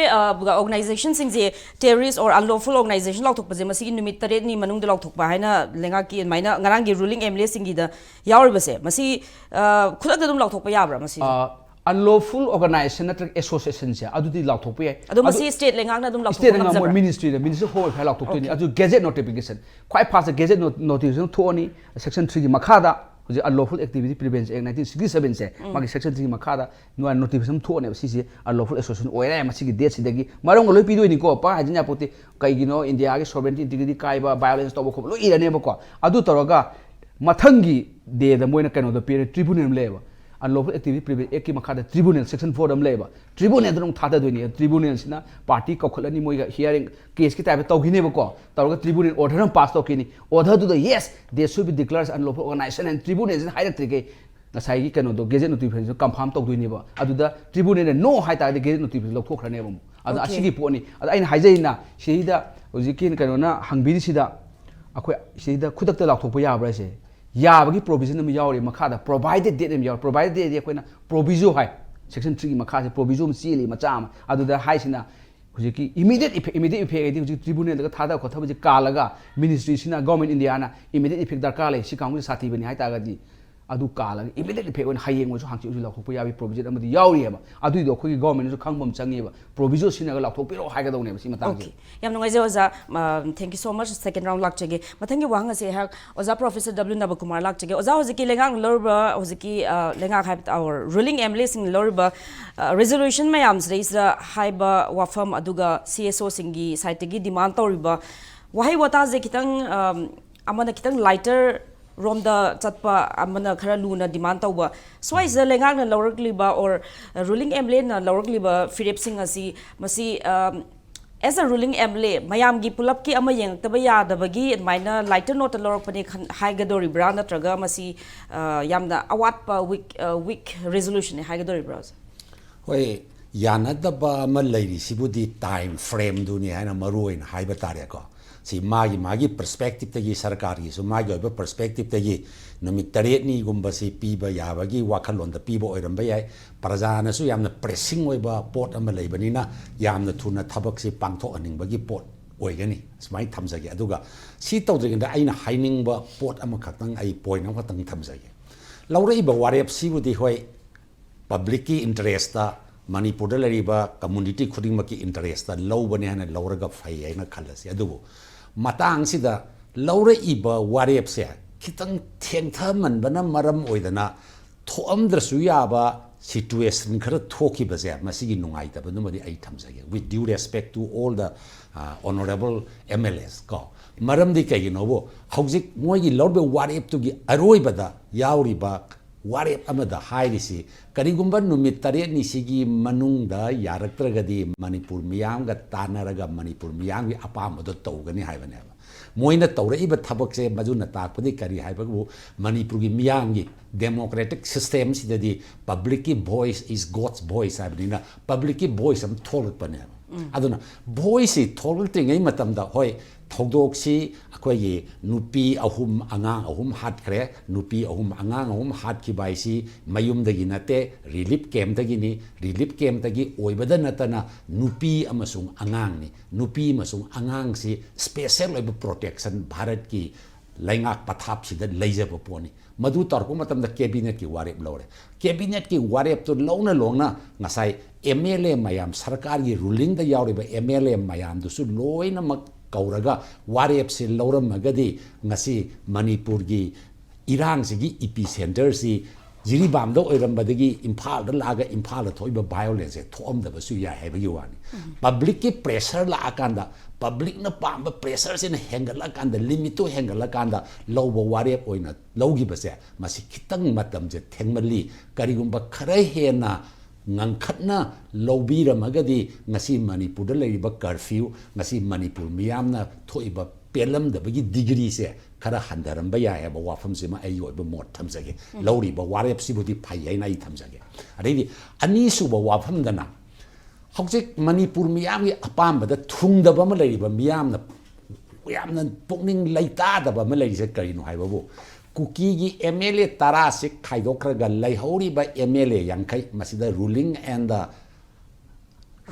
organizationꯁꯤꯡꯁꯦ terrorist or unlawful organization ꯂꯥꯎꯊꯣꯛꯄꯁꯦ ꯃꯁꯤꯒꯤ ꯅꯨꯃꯤꯠ ꯇꯔꯦꯠꯅꯤ ꯃꯅꯨꯡꯗ ꯂꯥꯎꯊꯣꯛꯄ ꯍꯥꯏꯅ ꯂꯩꯉꯥꯛꯀꯤ ꯑꯗꯨꯃꯥꯏꯅ ꯉꯔꯥꯡꯒꯤ ruling MLAꯁꯤꯡꯒꯤꯗ ꯌꯥꯎꯔꯤꯕꯁꯦ, ꯃꯁꯤ ꯑ, ꯈꯨꯗꯛꯇ ꯑꯗꯨꯝ ꯂꯥꯎꯊꯣꯛꯄ ꯌꯥꯕ꯭ꯔꯥ ꯃꯁꯤ? ꯑ, unlawful organization ꯅꯠꯇ꯭ꯔꯒ associationꯁꯦ ꯑꯗꯨꯗꯤ ꯂꯥꯎꯊꯣꯛꯄ ꯌꯥꯏ꯫ ꯑꯗꯣ ꯃꯁꯤ state ꯂꯩꯉꯥꯛꯅ ꯑꯗꯨꯝ ꯂꯥꯎꯊꯣꯛꯄ state ꯂꯩꯉꯥꯛ ꯃꯣꯏ ꯉꯝꯖꯕ꯭ꯔꯥ? Ministryꯅ, Ministry of Home Affairs ꯂꯥꯎꯊꯣꯛꯇꯣꯏꯅꯤ꯫ Okay. ꯑꯗꯨ gazette notification, ꯈ꯭ꯋꯥꯏ first gazette no- notification ꯊꯣꯛꯑꯅꯤ, section threeꯒꯤ ꯃꯈꯥꯗ꯫ ꯍꯧꯖꯤꯛ unlawful activity prevention act nineteen sixty sevenꯁꯦ, ꯃꯥꯒꯤ section threeꯒꯤ ꯃꯈꯥꯗ ꯅꯣꯏ notification ꯊꯣꯛꯑꯅꯦꯕ, ꯁꯤꯁꯦ unlawful association ꯑꯣꯏꯔꯦ ꯃꯁꯤꯒꯤ dateꯁꯤꯗꯒꯤ꯫ ꯃꯔꯝꯒ ꯂꯣꯏ ꯄꯤꯗꯣꯏꯅꯤꯀꯣ, ꯄꯥ ꯍꯥꯏꯖꯤꯟ ꯌꯥꯄꯣꯠꯇꯦ꯫ ꯀꯩꯒꯤꯅꯣ, Indiaꯒꯤ sovereignty integrity ꯀꯥꯏꯕ, violence ꯇꯧꯕ ꯈꯣꯠꯄ ꯂꯣꯏ ꯏꯔꯅꯦꯕꯀꯣ꯫ ꯑꯗꯨ ꯇꯧꯔꯒ ꯃꯊꯪꯒꯤ dayꯗ ꯃꯣꯏꯅ ꯀꯩꯅꯣꯗꯣ ꯄꯤꯔꯦ, tribunal ꯑꯃ ꯂꯩꯌꯦꯕ꯫ Unlawful Activity Prevention Actꯀꯤ ꯃꯈꯥꯗ tribunal, section fourꯗ ꯑꯃ ꯂꯩꯌꯦꯕ꯫ Tribunalꯗ ꯑꯃꯨꯛ ꯊꯥꯗꯗꯣꯏꯅꯤ꯫ Tribunalꯁꯤꯅ party ꯀꯧꯈꯠꯂꯅꯤ, ꯃꯣꯏꯒ hearing, caseꯀꯤ typeꯇ ꯇꯧꯈꯤꯅꯦꯕꯀꯣ꯫ ꯇꯧꯔꯒ tribunal order ꯑꯃ pass ꯇꯧꯈꯤꯅꯤ꯫ Orderꯗꯨꯗ, yes, they should be declared unlawful organization, and tribunalꯁꯤꯅ ꯍꯥꯏꯔꯛꯇ꯭ꯔꯤꯈꯩ ꯉꯁꯥꯏꯒꯤ ꯀꯩꯅꯣꯗꯣ, gazette notificationꯗꯣ confirm ꯇꯧꯗꯣꯏꯅꯦꯕ꯫ ꯑꯗꯨꯗ tribunalꯅ no ꯍꯥꯏꯇꯥꯔꯗꯤ gazette notification ꯂꯧꯊꯣꯛꯈ꯭ꯔꯅꯦꯕ ꯑꯃꯨꯛ꯫ ꯑꯗꯣ Okay. ꯑꯁꯤꯒꯤ ꯄꯣꯠꯅꯤ꯫ ꯑꯗ ꯑꯩꯅ ꯍꯥꯏꯖꯩꯅ, ꯁꯤꯗ ꯍꯧꯖꯤꯛꯀꯤ ꯀꯩꯅꯣꯅ ꯍꯪꯕꯤꯔꯤꯁꯤꯗ, ꯑꯩꯈꯣꯏ ꯁꯤꯗ ꯈꯨꯗꯛꯇ ꯂꯥꯎꯊꯣꯛꯄ ꯌꯥꯕ꯭ꯔꯥ ꯍꯥꯏꯁꯦ? ꯌꯥꯕꯒꯤ provision ꯑꯃ ꯌꯥꯎꯔꯤ ꯃꯈꯥꯗ, provided date ꯑꯃ ꯌꯥꯎꯔꯤ꯫ Provided dateꯗꯤ ꯑꯩꯈꯣꯏꯅ proviso ꯍꯥꯏ, section threeꯒꯤ ꯃꯈꯥꯁꯦ proviso ꯑꯃ ꯆꯦꯜꯂꯤ ꯃꯆꯥ ꯑꯃ꯫ ꯑꯗꯨꯗ ꯍꯥꯏꯁꯤꯅ ꯍꯧꯖꯤꯛꯀꯤ immediate effect, immediate effect ꯍꯥꯏꯗꯤ ꯍꯧꯖꯤꯛ tribunalꯗꯒ ꯊꯥꯗ ꯈꯣꯠꯊꯕꯁꯦ ꯀꯥꯜꯂꯒ ministryꯁꯤꯅ, government Indiaꯅ immediate effect ꯗꯔꯀꯥꯔ ꯂꯩ, ꯁꯤ ꯀꯥꯡꯕꯨꯁꯦ ꯁꯥꯊꯤꯕꯅꯤ ꯍꯥꯏꯇꯥꯔꯒꯗꯤ, ꯑꯗꯨ ꯀꯥꯜꯂꯒ immediate effect ꯑꯣꯏꯅ ꯍꯌꯦꯡ ꯑꯣꯏꯁꯨ ꯍꯪꯆꯤꯠ ꯑꯣꯏꯁꯨ ꯂꯥꯎꯊꯣꯛꯄ ꯌꯥꯕꯒꯤ provision ꯑꯃꯗꯤ ꯌꯥꯎꯔꯤꯑꯕ꯫ ꯑꯗꯨꯏꯗꯣ ꯑꯩꯈꯣꯏꯒꯤ governmentꯅꯁꯨ ꯈꯪꯕ ꯑꯃ ꯆꯪꯉꯦꯕ, proviso ꯁꯤꯖꯤꯟꯅꯔꯒ ꯂꯥꯎꯊꯣꯛꯄꯤꯔꯛꯑꯣ ꯍꯥꯏꯒꯗꯧꯅꯦꯕ ꯁꯤ ꯃꯇꯥꯡꯁꯦ꯫ Okay. ꯌꯥꯝ ꯅꯨꯡꯉꯥꯏꯖꯩ ꯑꯣꯖꯥ꯫ ꯑ, thank you so much꯫ Second round ꯂꯥꯛꯆꯒꯦ꯫ ꯃꯊꯪꯒꯤ ꯋꯥꯍꯪ ꯑꯁꯦ ꯑꯩꯍꯥꯛ ꯑꯣꯖꯥ Professor W ꯅꯕꯀꯨꯃꯥꯔ ꯂꯥꯛꯆꯒꯦ꯫ ꯑꯣꯖꯥ, ꯍꯧꯖꯤꯛꯀꯤ ꯂꯩꯉꯥꯛꯅ ꯂꯧꯔꯤꯕ, ꯍꯧꯖꯤꯛꯀꯤ, ꯑ, ꯂꯩꯉꯥꯛ ꯍꯥꯏꯕ, our ruling MLAꯁꯤꯡꯅ ꯂꯧꯔꯤꯕ, ꯑ, resolution ꯃꯌꯥꯝꯁꯤꯗꯩꯁꯤꯗ ꯍꯥꯏꯕ ꯋꯥꯐꯝ, ꯑꯗꯨꯒ CSOꯁꯤꯡꯒꯤ sideꯇꯒꯤ demand ꯇꯧꯔꯤꯕ ꯋꯥꯍꯩ ꯋꯥꯇꯥꯁꯦ ꯈꯤꯇꯪ, ꯑꯝ, ꯑꯃꯅ ꯈꯤꯇꯪ lighter ꯔꯣꯝꯗ ꯆꯠꯄ, ꯑꯃꯅ ꯈꯔ ꯂꯨꯅ demand ꯇꯧꯕ, ꯁ꯭ꯋꯥꯏꯁꯤꯗ ꯂꯩꯉꯥꯛꯅ ꯂꯧꯔꯛꯂꯤꯕ or ruling MLAꯅ ꯂꯧꯔꯛꯂꯤꯕ ꯐꯤꯔꯦꯞꯁꯤꯡ ꯑꯁꯤ, ꯃꯁꯤ, ꯑꯝ, As a ruling M L A, ꯃꯌꯥꯝꯒꯤ ꯄꯨꯂꯞꯀꯤ ꯑꯃ ꯌꯦꯡꯉꯛꯇꯕ ꯌꯥꯗꯕꯒꯤ ꯑꯗꯨꯃꯥꯏꯅ lighter note ꯂꯧꯔꯛꯄꯅꯦ ꯈꯟ- ꯍꯥꯏꯒꯗꯧꯔꯤꯕ꯭ꯔꯥ, ꯅꯠꯇ꯭ꯔꯒ ꯃꯁꯤ ꯑ, ꯌꯥꯝꯅ ꯑꯋꯥꯠꯄ, weak, weak resolution ꯅꯦ ꯍꯥꯏꯒꯗꯧꯔꯤꯕ꯭ꯔꯥ, ꯑꯣꯖꯥ? ꯍꯣꯏ, ꯌꯥꯅꯗꯕ ꯑꯃ ꯂꯩꯔꯤꯁꯤꯕꯨꯗꯤ time frame ꯗꯨꯅꯤ ꯍꯥꯏꯅ ꯃꯔꯨ ꯑꯣꯏꯅ ꯍꯥꯏꯕ ꯇꯥꯔꯦꯀꯣ꯫ ꯁꯤ ꯃꯥꯒꯤ ꯃꯥꯒꯤ perspective ꯇꯒꯤ, ꯁꯔꯀꯥꯔꯒꯤꯁꯨ ꯃꯥꯒꯤ ꯑꯣꯏꯕ perspective ꯇꯒꯤ ꯅꯨꯃꯤꯠ ꯇꯔꯦꯠꯅꯤꯒꯨꯝꯕꯁꯤ ꯄꯤꯕ ꯌꯥꯕꯒꯤ ꯋꯥꯈꯜꯂꯣꯟꯗ ꯄꯤꯕ ꯑꯣꯏꯔꯝꯕ ꯌꯥꯏ꯫ ꯄ꯭ꯔꯖꯥꯅꯁꯨ ꯌꯥꯝꯅ pressing ꯑꯣꯏꯕ ꯄꯣꯠ ꯑꯃ ꯂꯩꯕꯅꯤꯅ ꯌꯥꯝꯅ ꯊꯨꯅ ꯊꯕꯛꯁꯤ ꯄꯥꯡꯊꯣꯛꯍꯟꯅꯤꯡꯕꯒꯤ ꯄꯣꯠ ꯑꯣꯏꯒꯅꯤ, ꯁꯨꯃꯥꯏꯅ ꯊꯝꯖꯒꯦ꯫ ꯑꯗꯨꯒ ꯁꯤ ꯇꯧꯗ꯭ꯔꯤꯉꯩꯗ ꯑꯩꯅ ꯍꯥꯏꯅꯤꯡꯕ ꯄꯣꯠ ꯑꯃꯈꯛꯇꯪ, ꯑꯩ point ꯑꯃꯈꯛꯇꯪ ꯊꯝꯖꯒꯦ꯫ ꯂꯧꯔꯛꯏꯕ ꯋꯥꯔꯦꯞꯁꯤꯕꯨꯗꯤ ꯍꯣꯏ, public ꯀꯤ interest ꯇ, ꯃꯅꯤꯄꯨꯔꯗ ꯂꯩꯔꯤꯕ community ꯈꯨꯗꯤꯡꯃꯛꯀꯤ interest ꯇ ꯂꯧꯕꯅꯦ ꯍꯥꯏꯅ ꯂꯧꯔꯒ ꯐꯩ ꯍꯥꯏꯅ ꯈꯜꯂꯁꯤ꯫ ꯑꯗꯨꯕꯨ ꯃꯇꯥꯡꯁꯤꯗ ꯂꯧꯔꯛꯏꯕ ꯋꯥꯔꯦꯞꯁꯦ ꯈꯤꯇꯪ ꯊꯦꯡꯊꯃꯟꯕꯅ ꯃꯔꯝ ꯑꯣꯏꯗꯅ ꯊꯣꯛꯑꯝꯗ꯭ꯔꯁꯨ ꯌꯥꯕ situation ꯈꯔ ꯊꯣꯛꯈꯤꯕꯁꯦ, ꯃꯁꯤꯒꯤ ꯅꯨꯡꯉꯥꯏꯇꯕꯗꯨꯃꯗꯤ ꯑꯩ ꯊꯝꯖꯒꯦ, with due respect to all the, uh, honorable M L As ꯀꯣ꯫ ꯃꯔꯝꯗꯤ ꯀꯩꯒꯤꯅꯣꯕꯨ, ꯍꯧꯖꯤꯛ ꯃꯣꯏꯒꯤ ꯂꯧꯔꯤꯕ ꯋꯥꯔꯦꯞꯇꯨꯒꯤ ꯑꯔꯣꯏꯕꯗ ꯌꯥꯎꯔꯤꯕ ꯋꯥꯔꯦꯞ ꯑꯃꯗ ꯍꯥꯏꯔꯤꯁꯤ, ꯀꯔꯤꯒꯨꯝꯕ ꯅꯨꯃꯤꯠ ꯇꯔꯦꯠꯅꯤꯁꯤꯒꯤ ꯃꯅꯨꯡꯗ ꯌꯥꯔꯛꯇ꯭ꯔꯒꯗꯤ ꯃꯅꯤꯄꯨꯔ ꯃꯤꯌꯥꯝꯒ ꯇꯥꯟꯅꯔꯒ ꯃꯅꯤꯄꯨꯔ ꯃꯤꯌꯥꯝꯒꯤ ꯑꯄꯥꯝꯕꯗꯣ ꯇꯧꯒꯅꯤ ꯍꯥꯏꯕꯅꯦꯕ꯫ ꯃꯣꯏꯅ ꯇꯧꯔꯛꯏꯕ ꯊꯕꯛꯁꯦ ꯃꯗꯨꯅ ꯇꯥꯛꯄꯗꯤ ꯀꯔꯤ ꯍꯥꯏꯕꯕꯨ, ꯃꯅꯤꯄꯨꯔꯒꯤ ꯃꯤꯌꯥꯝꯒꯤ democratic system ꯁꯤꯗꯗꯤ public ꯀꯤ voice is God's voice ꯍꯥꯏꯕꯅꯤꯅ, public ꯀꯤ voice ꯑꯃ ꯊꯣꯛꯂꯛꯄꯅꯦꯕ꯫ ꯑꯗꯨꯅ voice ꯁꯤ ꯊꯣꯛꯂꯛꯇ꯭ꯔꯤꯉꯩ ꯃꯇꯝꯗ, ꯍꯣꯏ, ꯊꯧꯗꯣꯛꯁꯤ ꯑꯩꯈꯣꯏꯒꯤ ꯅꯨꯄꯤ ꯑꯍꯨꯝ ꯑꯉꯥꯡ ꯑꯍꯨꯝ ꯍꯥꯠꯈ꯭ꯔꯦ꯫ ꯅꯨꯄꯤ ꯑꯍꯨꯝ ꯑꯉꯥꯡ ꯑꯍꯨꯝ ꯍꯥꯠꯈꯤꯕ ꯍꯥꯏꯁꯤ ꯃꯌꯨꯝꯗꯒꯤ ꯅꯠꯇꯦ, relief camp ꯇꯒꯤꯅꯤ꯫ Relief camp ꯇꯒꯤ ꯑꯣꯏꯕꯗ ꯅꯠꯇꯅ ꯅꯨꯄꯤ ꯑꯃꯁꯨꯡ ꯑꯉꯥꯡꯅꯤ꯫ ꯅꯨꯄꯤ ꯑꯃꯁꯨꯡ ꯑꯉꯥꯡꯁꯤ special ꯑꯣꯏꯕ protection ꯚꯥꯔꯠꯀꯤ ꯂꯩꯉꯥꯛ ꯄꯊꯥꯞꯁꯤꯗ ꯂꯩꯖꯕ ꯄꯣꯠꯅꯤ꯫ ꯃꯗꯨ ꯇꯧꯔꯛꯄ ꯃꯇꯝꯗ cabinet ꯀꯤ ꯋꯥꯔꯦꯞ ꯂꯧꯔꯦ꯫ Cabinet ꯀꯤ ꯋꯥꯔꯦꯞꯇꯨ ꯂꯧꯅ ꯂꯧꯅ ꯉꯁꯥꯏ M L A ꯃꯌꯥꯝ, ꯁꯔꯀꯥꯔꯒꯤ ruling ꯗ ꯌꯥꯎꯔꯤꯕ M L A ꯃꯌꯥꯝꯗꯨꯁꯨ ꯂꯣꯏꯅꯃꯛ ꯀꯧꯔꯒ ꯋꯥꯔꯦꯞꯁꯦ ꯂꯧꯔꯝꯃꯒꯗꯤ ꯉꯁꯤ ꯃꯅꯤꯄꯨꯔꯒꯤ ꯏꯔꯥꯡꯁꯤꯒꯤ epicentre ꯁꯤ ꯖꯤꯔꯤꯕꯥꯝꯗ ꯑꯣꯏꯔꯝꯕꯗꯒꯤ ꯏꯝꯐꯥꯜꯗ ꯂꯥꯛꯑꯒ ꯏꯝꯐꯥꯜꯗ ꯊꯣꯛꯏꯕ violence ꯁꯦ ꯊꯣꯛꯑꯝꯗꯕꯁꯨ ꯌꯥꯏ ꯍꯥꯏꯕꯒꯤ ꯋꯥꯅꯤ꯫ Public ꯀꯤ pressure ꯂꯥꯛꯑꯀꯥꯟꯗ, public ꯅ ꯄꯥꯝꯕ pressure ꯁꯤꯅ ꯍꯦꯟꯒꯠꯂꯛꯑꯀꯥꯟꯗ, limit ꯇꯨ ꯍꯦꯟꯒꯠꯂꯛꯑꯀꯥꯟꯗ ꯂꯧꯕ ꯋꯥꯔꯦꯞ ꯑꯣꯏꯅ ꯂꯧꯈꯤꯕꯁꯦ, ꯃꯁꯤ ꯈꯤꯇꯪ ꯃꯇꯝꯁꯦ ꯊꯦꯡꯃꯜꯂꯤ꯫ ꯀꯔꯤꯒꯨꯝꯕ ꯈꯔ ꯍꯦꯟꯅ ꯉꯟꯈꯠꯅ ꯂꯧꯕꯤꯔꯝꯃꯒꯗꯤ ꯉꯁꯤ ꯃꯅꯤꯄꯨꯔꯗ ꯂꯩꯔꯤꯕ ꯀꯔꯐ꯭ꯌꯨ, ꯉꯁꯤ ꯃꯅꯤꯄꯨꯔ ꯃꯤꯌꯥꯝꯅ ꯊꯣꯛꯏꯕ ꯄꯦꯜꯂꯝꯗꯕꯒꯤ ꯗꯤꯒ꯭ꯔꯤꯁꯦ ꯈꯔ ꯍꯟꯊꯔꯝꯕ ꯌꯥꯏ ꯍꯥꯏꯕ ꯋꯥꯐꯝꯁꯤꯃ ꯑꯩꯒꯤ ꯑꯣꯏꯕ ꯃꯣꯠ ꯊꯝꯖꯒꯦ꯫ ꯂꯧꯔꯤꯕ ꯋꯥꯔꯦꯞꯁꯤꯕꯨꯗꯤ ꯐꯩ ꯍꯥꯏꯅ ꯑꯩ ꯊꯝꯖꯒꯦ꯫ ꯑꯗꯩꯗꯤ ꯑꯅꯤꯁꯨꯕ ꯋꯥꯐꯝꯗꯅ, ꯍꯧꯖꯤꯛ ꯃꯅꯤꯄꯨꯔ ꯃꯤꯌꯥꯝꯒꯤ ꯑꯄꯥꯝꯕꯗ ꯊꯨꯡꯗꯕ ꯑꯃ ꯂꯩꯔꯤꯕ, ꯃꯤꯌꯥꯝꯅ ꯌꯥꯝꯅ ꯄꯨꯛꯅꯤꯡ ꯂꯩꯇꯥꯗꯕ ꯑꯃ ꯂꯩꯔꯤꯁꯦ ꯀꯔꯤꯅꯣ ꯍꯥꯏꯕꯕꯨ, ꯀꯨꯀꯤꯒꯤ ꯑꯦꯝ ꯑꯦꯜ ꯑꯦ ꯇꯔꯥꯁꯤ ꯈꯥꯏꯗꯣꯛꯈ꯭ꯔꯒ ꯂꯩꯍꯧꯔꯤꯕ ꯑꯦꯝ ꯑꯦꯜ ꯑꯦ ꯌꯥꯡꯈꯩ, ꯃꯁꯤꯗ ruling and the,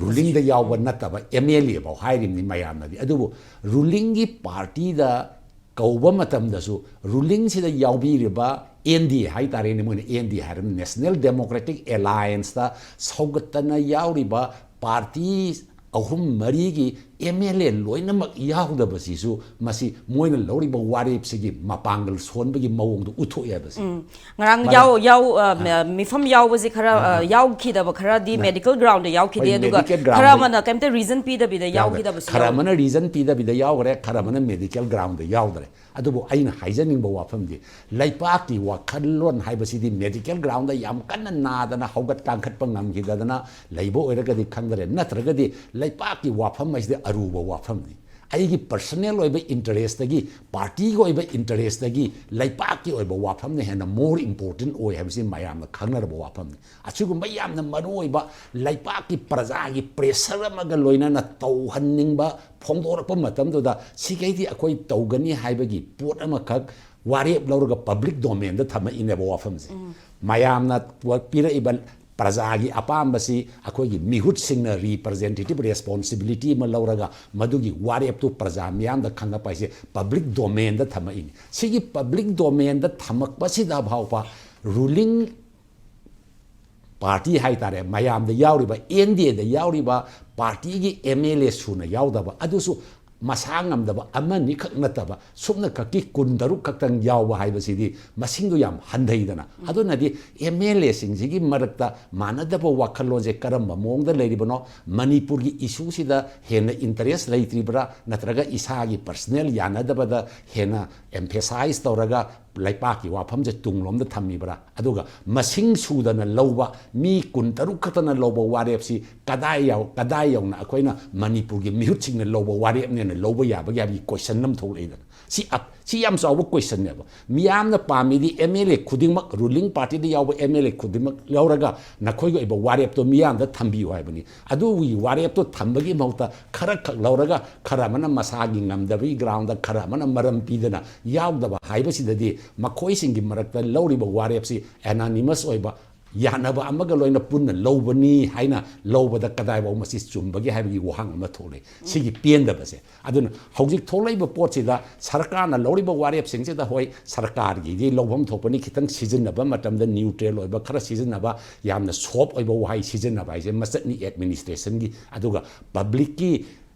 ꯔꯨꯂꯤꯡꯗ ꯌꯥꯎꯕ ꯅꯠꯇꯕ ꯑꯦꯝ ꯑꯦꯜ ꯑꯦ ꯐꯥꯎ ꯍꯥꯏꯔꯤꯕꯅꯤ ꯃꯌꯥꯝꯅꯗꯤ꯫ ꯑꯗꯨꯕꯨ ꯔꯨꯂꯤꯡꯒꯤ ꯄꯥꯔꯇꯤꯗ ꯀꯧꯕ ꯃꯇꯝꯗꯁꯨ ꯔꯨꯂꯤꯡꯁꯤꯗ ꯌꯥꯎꯕꯤꯔꯤꯕ ꯑꯦꯟ ꯗꯤ ꯑꯦ ꯍꯥꯏꯇꯥꯔꯦꯅꯦ, ꯃꯣꯏꯅ ꯑꯦꯟ ꯗꯤ ꯑꯦ ꯍꯥꯏꯔꯕꯅꯤ, ꯅꯦꯁꯅꯦꯜ ꯗꯦꯃꯣꯀ꯭ꯔꯦꯇꯤꯛ ꯑꯦꯂꯥꯏꯟꯁꯇ ꯁꯧꯒꯠꯇꯅ ꯌꯥꯎꯔꯤꯕ ꯄꯥꯔꯇꯤ ꯑꯍꯨꯝ ꯃꯔꯤꯒꯤ ꯑꯦꯝ ꯑꯦꯜ ꯑꯦ ꯂꯣꯏꯅꯃꯛ ꯌꯥꯎꯗꯕꯁꯤꯁꯨ ꯃꯁꯤ ꯃꯣꯏꯅ ꯂꯧꯔꯤꯕ ꯋꯥꯔꯦꯞꯁꯤꯒꯤ ꯃꯄꯥꯡꯒꯜ ꯁꯣꯟꯕꯒꯤ ꯃꯑꯣꯡꯗꯣ ꯎꯠꯊꯣꯛꯑꯦ ꯍꯥꯏꯕꯁꯤ꯫ ꯉꯔꯥꯡ ꯃꯔꯝ ꯌꯥꯎ ꯌꯥꯎ ꯑ, ꯃ- ꯃꯤꯐꯝ ꯌꯥꯎꯕꯁꯤ ꯈꯔ ꯑ, ꯌꯥꯎꯈꯤꯗꯕ ꯈꯔꯗꯤ ꯃꯦꯗꯤꯀꯦꯜ ꯒ꯭ꯔꯥꯎꯟꯗ ꯌꯥꯎꯈꯤꯗꯦ, ꯍꯣꯏ, ꯑꯗꯨꯒ ꯃꯦꯗꯤꯀꯦꯜ ꯈꯔ ꯒ꯭ꯔꯥꯎꯟꯗ ꯑꯃꯅ ꯀꯩꯝꯇ ꯔꯤꯖꯟ ꯄꯤꯗꯕꯤꯗ ꯌꯥꯎꯗ꯭ꯔꯦ꯫ ꯌꯥꯎꯈꯤꯗꯕꯁꯨ ꯈꯔ ꯌꯥꯎꯋꯤ꯫ ꯑꯃꯅ ꯔꯤꯖꯟ ꯄꯤꯗꯕꯤꯗ ꯌꯥꯎꯈ꯭ꯔꯦ, ꯈꯔ ꯑꯃꯅ ꯃꯦꯗꯤꯀꯦꯜ ꯒ꯭ꯔꯥꯎꯟꯗ ꯌꯥꯎꯗ꯭ꯔꯦ꯫ ꯑꯗꯨꯕꯨ ꯑꯩꯅ ꯍꯥꯏꯖꯅꯤꯡꯕ ꯋꯥꯐꯝꯗꯤ, ꯂꯩꯄꯥꯛꯀꯤ ꯋꯥꯈꯜꯂꯣꯟ ꯍꯥꯏꯕꯁꯤꯗꯤ ꯃꯦꯗꯤꯀꯦꯜ ꯒ꯭ꯔꯥꯎꯟꯗ ꯌꯥꯝ ꯀꯟꯅ ꯅꯥꯗꯅ ꯍꯧꯒꯠ ꯀꯥꯡꯈꯠꯄ ꯉꯝꯈꯤꯗꯗꯅ ꯂꯩꯕ ꯑꯣꯏꯔꯒꯗꯤ ꯈꯪꯗ꯭ꯔꯦ, ꯅꯠꯇ꯭ꯔꯒꯗꯤ ꯂꯩꯄꯥꯛꯀꯤ ꯋꯥꯐꯝ ꯍꯥꯏꯁꯤꯗꯤ ꯑꯔꯨꯕ ꯋꯥꯐꯝꯅꯤ꯫ ꯑꯩꯒꯤ ꯄꯔꯁꯅꯦꯜ ꯑꯣꯏꯕ ꯏꯟꯇꯔꯦꯁꯇꯒꯤ, ꯄꯥꯔꯇꯤꯒꯤ ꯑꯣꯏꯕ ꯏꯟꯇꯔꯦꯁꯇꯒꯤ ꯂꯩꯄꯥꯛꯀꯤ ꯑꯣꯏꯕ ꯋꯥꯐꯝꯅ ꯍꯦꯟꯅ ꯃꯣꯔ ꯏꯝꯄꯣꯔꯇꯦꯟ ꯑꯣꯏ ꯍꯥꯏꯕꯁꯤ ꯃꯌꯥꯝꯅ ꯈꯪꯅꯔꯕ ꯋꯥꯐꯝꯅꯤ꯫ ꯑꯁꯤꯒꯨꯝꯕ ꯌꯥꯝꯅ ꯃꯔꯨꯑꯣꯏꯕ ꯂꯩꯄꯥꯛꯀꯤ ꯄ꯭ꯔꯖꯥꯒꯤ ꯄ꯭ꯔꯦꯁꯔ ꯑꯃꯒ ꯂꯣꯏꯅꯅ ꯇꯧꯍꯟꯅꯤꯡꯕ ꯐꯣꯡꯗꯣꯔꯛꯄ ꯃꯇꯝꯗꯨꯗ ꯁꯤꯈꯩꯗꯤ ꯑꯩꯈꯣꯏ ꯇꯧꯒꯅꯤ ꯍꯥꯏꯕꯒꯤ ꯄꯣꯠ ꯑꯃꯈꯛ ꯋꯥꯔꯦꯞ ꯂꯧꯔꯒ ꯄꯕ꯭ꯂꯤꯛ ꯗꯣꯃꯦꯟꯗ ꯊꯝꯃꯛꯏꯅꯦꯕ ꯋꯥꯐꯝꯁꯦ꯫ ꯃꯌꯥꯝꯅ ꯄꯤꯔꯛꯏꯕ ꯄ꯭ꯔꯖꯥꯒꯤ ꯑꯄꯥꯝꯕꯁꯤ ꯑꯩꯈꯣꯏꯒꯤ ꯃꯤꯍꯨꯠꯁꯤꯡꯅ ꯔꯤꯄ꯭ꯔꯖꯦꯟꯇꯦꯇꯤꯚ ꯔꯦꯁꯄꯣꯟꯁꯤꯕꯤꯂꯤꯇꯤ ꯑꯃ ꯂꯧꯔꯒ ꯃꯗꯨꯒꯤ ꯋꯥꯔꯦꯞꯇꯨ ꯄ꯭ꯔꯖꯥ ꯃꯤꯌꯥꯝꯗ ꯈꯪꯉꯛꯄ ꯍꯥꯏꯁꯦ ꯄꯕ꯭ꯂꯤꯛ ꯗꯣꯃꯦꯟꯗ ꯊꯝꯃꯛꯏꯅꯤ꯫ ꯁꯤꯒꯤ ꯄꯕ꯭ꯂꯤꯛ ꯗꯣꯃꯦꯟꯗ ꯊꯝꯃꯛꯄꯁꯤꯗ ꯐꯥꯎꯕ ꯔꯨꯂꯤꯡ ꯄꯥꯔꯇꯤ ꯍꯥꯏꯇꯥꯔꯦ, ꯃꯌꯥꯝꯗ ꯌꯥꯎꯔꯤꯕ, ꯑꯦꯟ ꯗꯤ ꯑꯦꯗ ꯌꯥꯎꯔꯤꯕ ꯄꯥꯔꯇꯤꯒꯤ ꯑꯦꯝ ꯑꯦꯜ ꯑꯦ ꯁꯨꯅ ꯌꯥꯎꯗꯕ, ꯑꯗꯨꯁꯨ ꯃꯁꯥ ꯉꯝꯗꯕ ꯑꯃꯅꯤꯈꯛ ꯅꯠꯇꯕ, ꯁꯨꯞꯅꯈꯛꯀꯤ ꯀꯨꯟꯇꯔꯨꯛ ꯈꯛꯇꯪ ꯌꯥꯎꯕ ꯍꯥꯏꯕꯁꯤꯗꯤ ꯃꯁꯤꯡꯗꯣ ꯌꯥꯝ ꯍꯟꯊꯩꯗꯅ꯫ ꯑꯗꯨꯅꯗꯤ ꯑꯦꯝ ꯑꯦꯜ ꯑꯦꯁꯤꯡꯁꯤꯒꯤ ꯃꯔꯛꯇ ꯃꯥꯟꯅꯗꯕ ꯋꯥꯈꯜꯂꯣꯟꯁꯦ ꯀꯔꯝꯕ ꯃꯑꯣꯡꯗ ꯂꯩꯔꯤꯕꯅꯣ, ꯃꯅꯤꯄꯨꯔꯒꯤ ꯏꯁꯨꯁꯤꯗ ꯍꯦꯟꯅ ꯏꯟꯇꯔꯦꯁ ꯂꯩꯇ꯭ꯔꯤꯕ꯭ꯔꯥ, ꯅꯠꯇ꯭ꯔꯒ ꯏꯁꯥꯒꯤ ꯄꯔꯁꯅꯦꯜ ꯌꯥꯅꯗꯕꯗ ꯍꯦꯟꯅ ꯑꯦꯝꯐꯦꯁꯥꯏꯁ ꯇꯧꯔꯒ ꯂꯩꯄꯥꯛꯀꯤ ꯋꯥꯐꯝꯁꯦ ꯇꯨꯡꯂꯣꯝꯗ ꯊꯝꯃꯤꯕ꯭ꯔꯥ? ꯑꯗꯨꯒ ꯃꯁꯤꯡ ꯁꯨꯗꯅ ꯂꯧꯕ, ꯃꯤ ꯀꯨꯟꯇꯔꯨꯛ ꯈꯛꯇꯅ ꯂꯧꯕ ꯋꯥꯔꯦꯞꯁꯤ ꯀꯗꯥꯏ ꯌꯧ-, ꯀꯗꯥꯏ ꯌꯧꯅ ꯑꯩꯈꯣꯏꯅ ꯃꯅꯤꯄꯨꯔꯒꯤ ꯃꯤꯍꯨꯠꯁꯤꯡꯅ ꯂꯧꯕ ꯋꯥꯔꯦꯞꯅꯦꯅ ꯂꯧꯕ ꯌꯥꯕꯒꯦ ꯍꯥꯏꯕꯒꯤ ꯀꯣꯏꯁꯟ ꯑꯃ ꯊꯣꯛꯂꯛꯏꯗꯅ꯫ ꯁꯤ ꯑꯞ-, ꯁꯤ ꯌꯥꯝ ꯆꯥꯎꯕ ꯀꯣꯏꯁꯟꯅꯦꯕ꯫ ꯃꯤꯌꯥꯝꯅ ꯄꯥꯝꯃꯤꯗꯤ ꯑꯦꯝ ꯑꯦꯜ ꯑꯦ ꯈꯨꯗꯤꯡꯃꯛ, ꯔꯨꯂꯤꯡ ꯄꯥꯔꯇꯤꯗ ꯌꯥꯎꯕ ꯑꯦꯝ ꯑꯦꯜ ꯑꯦ ꯈꯨꯗꯤꯡꯃꯛ ꯂꯧꯔꯒ ꯅꯈꯣꯏꯒꯤ ꯑꯣꯏꯕ ꯋꯥꯔꯦꯞꯇꯣ ꯃꯤꯌꯥꯝꯗ ꯊꯝꯕꯤꯌꯨ ꯍꯥꯏꯕꯅꯤ꯫ ꯑꯗꯨꯒꯤ ꯋꯥꯔꯦꯞꯇꯣ ꯊꯝꯕꯒꯤ ꯃꯍꯨꯠꯇ ꯈꯔ ꯈꯛ ꯂꯧꯔꯒ ꯈꯔ ꯑꯃꯅ ꯃꯁꯥꯒꯤ ꯉꯝꯗꯕꯒꯤ ꯒ꯭ꯔꯥꯎꯟꯗ, ꯈꯔ ꯑꯃꯅ ꯃꯔꯝ ꯄꯤꯗꯅ ꯌꯥꯎꯗꯕ ꯍꯥꯏꯕꯁꯤꯗꯗꯤ ꯃꯈꯣꯏꯁꯤꯡꯒꯤ ꯃꯔꯛꯇ ꯂꯧꯔꯤꯕ ꯋꯥꯔꯦꯞꯁꯤ ꯑꯦꯅꯥꯅꯤꯃꯁ ꯑꯣꯏꯕ, ꯌꯥꯅꯕ ꯑꯃꯒ ꯂꯣꯏꯅ ꯄꯨꯟꯅ ꯂꯧꯕꯅꯤ ꯍꯥꯏꯅ ꯂꯧꯕꯗ ꯀꯗꯥꯏꯐꯥꯎ ꯃꯁꯤ ꯆꯨꯝꯕꯒꯦ ꯍꯥꯏꯕꯒꯤ ꯋꯥꯍꯪ ꯑꯃ ꯊꯣꯛꯂꯦ꯫ ꯁꯤꯒꯤ ꯄꯦꯟꯗꯕꯁꯦ꯫ ꯑꯗꯨꯅ ꯍꯧꯖꯤꯛ ꯊꯣꯛꯂꯛꯏꯕ ꯄꯣꯠꯁꯤꯗ ꯁꯔꯀꯥꯔꯅ ꯂꯧꯔꯤꯕ ꯋꯥꯔꯦꯞꯁꯤꯡꯁꯤꯗ, ꯍꯣꯏ, ꯁꯔꯀꯥꯔꯒꯤꯗꯤ ꯂꯧꯐꯝ ꯊꯣꯛꯄꯅꯤ, ꯈꯤꯇꯪ ꯁꯤꯖꯤꯟꯅꯕ ꯃꯇꯝꯗ ꯅ꯭ꯌꯨꯇ꯭ꯔꯦꯜ ꯑꯣꯏꯕ ꯈꯔ ꯁꯤꯖꯤꯟꯅꯕ, ꯌꯥꯝꯅ ꯁꯣꯐ ꯑꯣꯏꯕ ꯋꯥꯍꯩ ꯁꯤꯖꯤꯟꯅꯕ ꯍꯥꯏꯁꯦ ꯃꯆꯠꯅꯤ ꯑꯦꯗꯃꯤꯅꯤꯁꯇ꯭ꯔꯦꯁꯟꯒꯤ꯫ ꯑꯗꯨꯒ ꯄꯕ꯭ꯂꯤꯛꯀꯤ